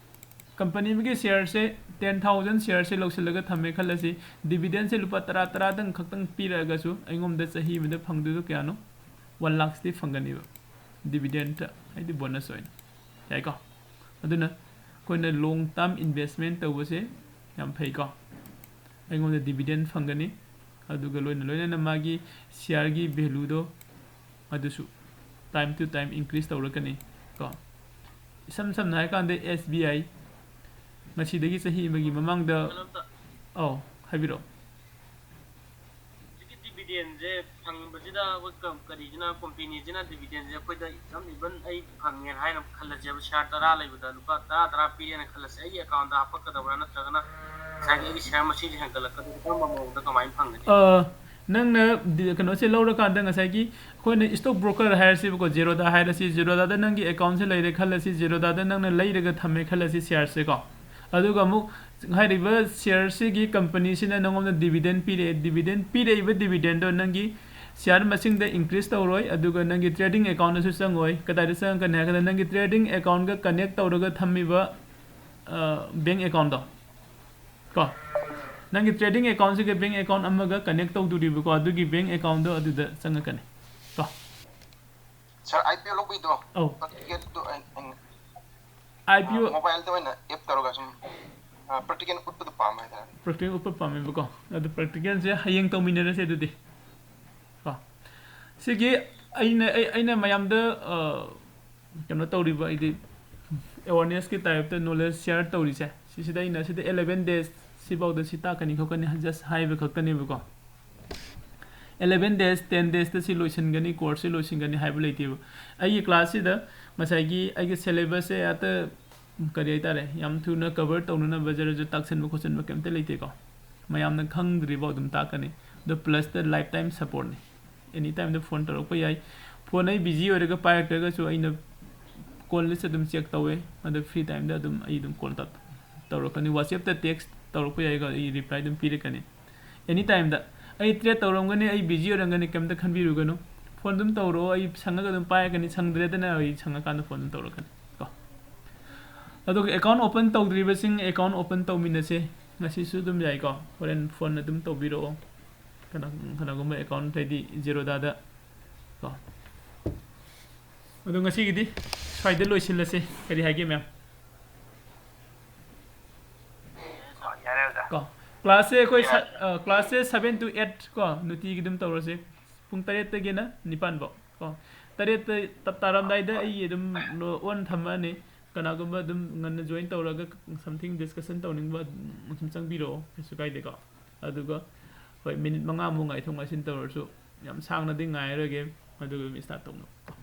ꯀꯝꯄꯅꯤ ꯑꯃꯒꯤ ꯁꯤꯌꯥꯔꯁꯦ, ꯇꯦꯟ ꯊꯥꯎꯖꯟ ꯁꯤꯌꯥꯔꯁꯦ ꯂꯧꯁꯤꯜꯂꯒ ꯊꯝꯃꯦ ꯈꯜꯂꯁꯤ, ꯗꯤꯕꯤꯗꯦꯟꯁꯦ ꯂꯨꯄꯥ ꯇꯔꯥ ꯇꯔꯥꯗꯪ ꯈꯛꯇꯪ ꯄꯤꯔꯛꯑꯒꯁꯨ ꯑꯩꯉꯣꯟꯗ ꯆꯍꯤ ꯑꯃꯗ ꯐꯪꯗꯣꯏꯗꯣ ꯀꯌꯥꯅꯣ? ꯋꯥꯟ ꯂꯥꯛꯁꯇꯤ ꯐꯪꯒꯅꯤꯕ ꯗꯤꯕꯤꯗꯦꯟꯇ, ꯍꯥꯏꯗꯤ ꯕꯣꯅꯁ ꯑꯣꯏꯅ꯫ ꯌꯥꯏꯀꯣ? ꯑꯗꯨꯅ ꯑꯩꯈꯣꯏꯅ ꯂꯣꯡ ꯇꯥꯔꯝ ꯏꯟꯚꯦꯁꯃꯦꯟ ꯇꯧꯕꯁꯦ ꯌꯥꯝ ꯐꯩꯀꯣ꯫ ꯑꯩꯉꯣꯟꯗ ꯗꯤꯕꯤꯗꯦꯟ ꯐꯪꯒꯅꯤ, ꯑꯗꯨꯒ ꯂꯣꯏꯅ ꯂꯣꯏꯅꯅ ꯃꯥꯒꯤ ꯁꯤꯌꯥꯔꯒꯤ ꯚꯦꯂꯨꯗꯣ ꯑꯗꯨꯁꯨ time to time increase ꯇꯧꯔꯛꯀꯅꯤ ꯀꯣ꯫ ꯏꯁꯝ ꯁꯝꯅ ꯍꯥꯏꯔꯀꯥꯟꯗ ꯑꯦꯁ ꯕꯤ ꯑꯥꯏ ꯉꯁꯤꯗꯒꯤ ꯆꯍꯤ ꯑꯃꯒꯤ ꯃꯃꯥꯡꯗ, ꯀꯩꯅꯣꯝꯇ ꯑꯧ, ꯍꯥꯏꯕꯤꯔꯛꯑꯣ꯫ ꯍꯧꯖꯤꯛꯀꯤ ꯗꯤꯕꯤꯗꯦꯟꯁꯦ ꯐꯪꯕꯁꯤꯗ ꯑꯩꯈꯣꯏ ꯀ- ꯀꯔꯤꯁꯤꯅ, ꯀꯣꯝꯄꯦꯅꯤꯁꯤꯅ ꯗꯤꯕꯤꯗꯦꯟꯁꯦ ꯑꯩꯈꯣꯏꯗ ꯏꯆꯝ, ꯏꯚꯟ ꯑꯩ ꯐꯪꯉꯦꯅ ꯍꯥꯏꯅ ꯈꯜꯂꯁꯦꯕ, ꯁꯤꯌꯥꯔ ꯇꯔꯥ ꯂꯩꯕꯗ ꯂꯨꯄꯥ ꯇꯔꯥ ꯇꯔꯥ ꯄꯤꯔꯦꯅ ꯈꯜꯂꯁꯦ, ꯑꯩꯒꯤ ꯑꯦꯀꯥꯎꯟꯗ ꯍꯥꯞꯄꯛꯀꯗꯕ꯭ꯔꯥ, ꯅꯠꯇ꯭ꯔꯒꯅ ꯉꯁꯥꯏꯒꯤ ꯑꯩꯒꯤ ꯁꯤꯌꯥꯔ ꯃꯁꯤꯡꯁꯦ ꯍꯦꯟꯒꯠꯂꯛꯀꯗꯕ ꯀꯔꯝꯕ ꯃꯑꯣꯡꯗ ꯀꯃꯥꯏꯅ ꯐꯪꯒꯅꯤ? ꯑ, ꯅꯪꯅ ꯗꯤ- ꯀꯩꯅꯣꯁꯦ ꯂꯧꯔꯀꯥꯟꯗ ꯉꯁꯥꯏꯒꯤ ꯑꯩꯈꯣꯏꯅ ꯏꯁꯇꯣꯛ ꯕ꯭ꯔꯣꯀꯔ ꯍꯥꯏꯔꯁꯤꯕꯀꯣ, ꯖꯦꯔꯣꯗꯥ ꯍꯥꯏꯔꯁꯤ, ꯖꯦꯔꯣꯗꯥꯗ ꯅꯪꯒꯤ ꯑꯦꯀꯥꯎꯟꯁꯦ ꯂꯩꯔꯦ ꯈꯜꯂꯁꯤ, ꯖꯦꯔꯣꯗꯥꯗ ꯅꯪꯅ ꯂꯩꯔꯒ ꯊꯝꯃꯦ ꯈꯜꯂꯁꯤ ꯁꯤꯌꯥꯔꯁꯦꯀꯣ꯫ ꯑꯗꯨꯒ ꯑꯃꯨꯛ ꯍꯥꯏꯔꯤꯕ ꯁꯤꯌꯥꯔꯁꯤꯒꯤ ꯀꯝꯄꯅꯤꯁꯤꯅ ꯅꯪꯉꯣꯟꯗ ꯗꯤꯕꯤꯗꯦꯟ ꯄꯤꯔꯛꯑꯦ, ꯗꯤꯕꯤꯗꯦꯟ ꯄꯤꯔꯛꯏꯕ ꯗꯤꯕꯤꯗꯦꯟꯗꯣ ꯅꯪꯒꯤ ꯁꯤꯌꯥꯔ ꯃꯁꯤꯡꯗ ꯏꯟꯀ꯭ꯔꯤꯁ ꯇꯧꯔꯣꯏ, ꯑꯗꯨꯒ ꯅꯪꯒꯤ ꯇ꯭ꯔꯦꯗꯤꯡ ꯑꯦꯀꯥꯎꯟꯗꯁꯨ ꯆꯪꯉꯣꯏ꯫ ꯀꯗꯥꯏꯗ ꯆꯪꯉꯛꯀꯅꯤ ꯍꯥꯏꯔꯒꯅ ꯅꯪꯒꯤ ꯇ꯭ꯔꯦꯗꯤꯡ ꯑꯦꯀꯥꯎꯟꯒ ꯀꯅꯦꯛ ꯇꯧꯔꯒ ꯊꯝꯃꯤꯕ ꯕꯦꯡ ꯑꯦꯀꯥꯎꯟꯗꯣ ꯀꯣ, ꯅꯪꯒꯤ ꯇ꯭ꯔꯦꯗꯤꯡ ꯑꯦꯀꯥꯎꯟꯁꯤꯒ ꯕꯦꯡ ꯑꯦꯀꯥꯎꯟ ꯑꯃꯒ ꯀꯅꯦꯛ ꯇꯧꯗꯣꯔꯤꯕꯀꯣ, ꯑꯗꯨꯒꯤ ꯕꯦꯡ ꯑꯦꯀꯥꯎꯟꯗꯣ ꯑꯗꯨꯗ ꯆꯪꯉꯛꯀꯅꯤ ꯀꯣ꯫ ꯁꯥꯔ, ꯑꯥꯏ ꯄꯤ ꯑꯣ ꯂꯧꯕꯩꯗꯣ ꯑꯧ꯫ ꯄ꯭ꯔꯦꯛꯇꯤꯀꯦꯜꯗꯣ ꯑꯩ, ꯑꯩ, ꯑꯥꯏ ꯄꯤ ꯑꯣ ꯑꯥ, ꯃꯣꯕꯥꯏꯜꯗ ꯑꯣꯏꯅ ꯑꯦꯞ ꯇꯧꯔꯒ ꯁꯨꯝ, ꯑꯥ, ꯄ꯭ꯔꯦꯛꯇꯤꯀꯦꯜ ꯎꯠꯄꯗꯣ ꯄꯥꯝꯃꯦ ꯍꯥꯏꯇꯥꯔꯦ꯫ ꯄ꯭ꯔꯦꯛꯇꯤꯀꯦꯜ ꯎꯠꯄ ꯄꯥꯝꯃꯦꯕꯀꯣ꯫ ꯑꯗꯨ ꯄ꯭ꯔꯦꯛꯇꯤꯀꯦꯜꯁꯦ ꯍꯌꯦꯡ ꯇꯧꯃꯤꯟꯅꯔꯁꯦ ꯑꯗꯨꯗꯤ ꯀꯣ꯫ ꯁꯤꯒꯤ ꯑꯩꯅ, ꯑꯩ, ꯑꯩꯅ ꯃꯌꯥꯝꯗ, ꯑ, ꯀꯩꯅꯣ ꯇꯧꯔꯤꯕ, ꯍꯥꯏꯗꯤ ꯑꯦꯋꯥꯔꯅꯦꯁꯀꯤ ꯇꯥꯏꯞꯇ ꯅꯣꯂꯦꯖ ꯁꯤꯌꯥꯔ ꯇꯧꯔꯤꯁꯦ, ꯁꯤꯁꯤꯗ ꯑꯩꯅ ꯁꯤꯗ eleven days ꯁꯤꯐꯥꯎꯗ ꯁꯤ ꯇꯥꯛꯀꯅꯤ ꯈꯣꯠꯀꯅꯤ just ꯍꯥꯏꯕ ꯈꯛꯇꯅꯦꯕꯀꯣ꯫ Eleven days, ten daysꯇ ꯁꯤ ꯂꯣꯏꯁꯤꯟꯒꯅꯤ, ꯀꯣꯔꯁꯁꯤ ꯂꯣꯏꯁꯤꯟꯒꯅꯤ ꯍꯥꯏꯕ ꯂꯩꯇꯦꯕ꯫ ꯑꯩꯒꯤ ꯀ꯭ꯂꯥꯁꯁꯤꯗ ꯉꯁꯥꯏꯒꯤ ꯑꯩꯒꯤ ꯁꯦꯂꯦꯕꯁꯁꯦ ꯍꯦꯛꯇ, ꯀꯔꯤ ꯍꯥꯏꯇꯥꯔꯦ, ꯌꯥꯝ ꯊꯨꯅ ꯀꯚꯔ ꯇꯧꯅꯅꯕ ꯖꯔ ꯖꯔ ꯇꯥꯛꯁꯟꯕ ꯈꯣꯠꯆꯟꯕ ꯀꯩꯝꯇ ꯂꯩꯇꯦꯀꯣ꯫ ꯃꯌꯥꯝꯅ ꯈꯪꯗ꯭ꯔꯤꯐꯥꯎ ꯑꯗꯨꯝ ꯇꯥꯛꯀꯅꯤ꯫ ꯑꯗꯣ ꯄ꯭ꯂꯁꯇ ꯂꯥꯏꯐ ꯇꯥꯏꯝ ꯁꯞꯄꯣꯔꯠꯅꯤ꯫ ꯑꯦꯅꯤ ꯇꯥꯏꯝꯗ ꯐꯣꯟ ꯇꯧꯔꯛꯄ ꯌꯥꯏ꯫ ꯐꯣꯟ ꯑꯩ ꯕꯤꯖꯤ ꯑꯣꯏꯔꯒ ꯄꯥꯏꯔꯛꯇ꯭ꯔꯒꯁꯨ ꯑꯩꯅ ꯀꯣꯜ ꯂꯤꯁ ꯑꯗꯨꯝ ꯆꯦꯛ ꯇꯧꯋꯦ꯫ ꯑꯗꯣ ꯐ꯭ꯔꯤ ꯇꯥꯏꯝꯗ ꯑꯗꯨꯝ ꯑꯩ ꯑꯗꯨꯝ ꯀꯣꯜ ꯇꯧꯔꯛꯀꯅꯤ꯫ ꯋꯥꯆꯦꯞꯇ ꯇꯦꯛꯁ ꯇꯧꯔꯛꯄ ꯌꯥꯏꯀꯣ, ꯑꯩ ꯔꯤꯄ꯭ꯂꯥꯏ ꯑꯗꯨꯝ ꯄꯤꯔꯛꯀꯅꯤ꯫ ꯑꯦꯅꯤ ꯇꯥꯏꯝꯗ꯫ ꯑꯩ ꯇ꯭ꯔꯦꯠ ꯇꯧꯔꯝꯒꯅꯤ, ꯑꯩ ꯕꯤꯖꯤ ꯑꯣꯏꯔꯝꯒꯅꯤ, ꯀꯩꯝꯇ ꯈꯟꯕꯤꯔꯨꯒꯅꯨ꯫ ꯐꯣꯟ ꯑꯗꯨꯝ ꯇꯧꯔꯛꯑꯣ, ꯑꯩ ꯁꯪꯉꯒ ꯑꯗꯨꯝ ꯄꯥꯏꯔꯛꯀꯅꯤ, ꯁꯪꯗ꯭ꯔꯦꯗꯅ ꯑꯩ ꯁꯪꯉꯀꯥꯟꯗ ꯐꯣꯟ ꯑꯗꯨꯝ ꯇꯧꯔꯛꯀꯅꯤ ꯀꯣ꯫ ꯑꯗꯨꯒ ꯑꯦꯀꯥꯎꯟ ꯑꯣꯄꯟ ꯇꯧꯗ꯭ꯔꯤꯕꯁꯤꯡ ꯑꯦꯀꯥꯎꯟ ꯑꯣꯄꯟ ꯇꯧꯃꯤꯟꯅꯁꯦ꯫ ꯉꯁꯤꯁꯨ ꯑꯗꯨꯝ ꯌꯥꯏꯀꯣ, ꯍꯣꯔꯦꯟ ꯐꯣꯟ ꯑꯗꯨꯝ ꯇꯧꯕꯤꯔꯛꯑꯣ꯫ ꯀꯅꯥ-, ꯀꯅꯥꯒꯨꯝꯕ ꯑꯦꯀꯥꯎꯟ ꯍꯥꯏꯗꯤ ꯖꯦꯔꯣꯗꯥꯗ ꯀꯣ꯫ ꯑꯗꯣ ꯉꯁꯤꯒꯤꯗꯤ ꯁ꯭ꯋꯥꯏꯗ ꯂꯣꯏꯁꯤꯜꯂꯁꯦ꯫ ꯀꯔꯤ ꯍꯥꯏꯒꯦ ꯃꯦꯝ? ꯑꯣ, ꯌꯥꯔꯦ ꯑꯣꯖꯥ꯫ ꯀꯣ, ꯀ꯭ꯂꯥꯁꯁꯦ ꯑꯩꯈꯣꯏ ꯁ-, ꯑ, ꯀ꯭ꯂꯥꯁꯁꯦ seven to eight ꯀꯣ, ꯅꯨꯡꯇꯤꯒꯤ ꯑꯗꯨꯝ ꯇꯧꯔꯁꯦ꯫ ꯄꯨꯡ ꯇꯔꯦꯠꯇꯒꯤꯅ ꯅꯤꯄꯥꯟ ꯐꯥꯎ ꯀꯣ꯫ ꯇꯔꯦꯠꯇ ꯇꯞ ꯇꯥꯔꯝꯗꯥꯏꯗ ꯑꯩ ꯑꯗꯨꯝ ꯑꯣꯟ ꯊꯝꯃꯅꯤ꯫ ꯀꯅꯥꯒꯨꯝꯕ ꯑꯗꯨꯝ ꯉꯟꯅ ꯖꯣꯏꯟ ꯇꯧꯔꯒ something discussion ꯇꯧꯅꯤꯡꯕ ꯑꯗꯨꯝ ꯆꯪꯕꯤꯔꯛꯑꯣ, ꯀꯩꯁꯨ ꯀꯥꯏꯗꯦꯀꯣ꯫ ꯑꯗꯨꯒ ꯍꯣꯏ, ꯃꯤꯅꯤꯠ ꯃꯉꯥꯃꯨꯛ ꯉꯥꯏꯊꯣꯛ ꯉꯥꯏꯁꯤꯟ ꯇꯧꯔꯁꯨ, ꯌꯥꯝ ꯁꯥꯡꯅꯗꯤ ꯉꯥꯏꯔꯣꯏꯒꯦ꯫ ꯑꯗꯨꯒ ꯑꯗꯨꯝ start ꯇꯧꯅꯕ ꯀꯣ꯫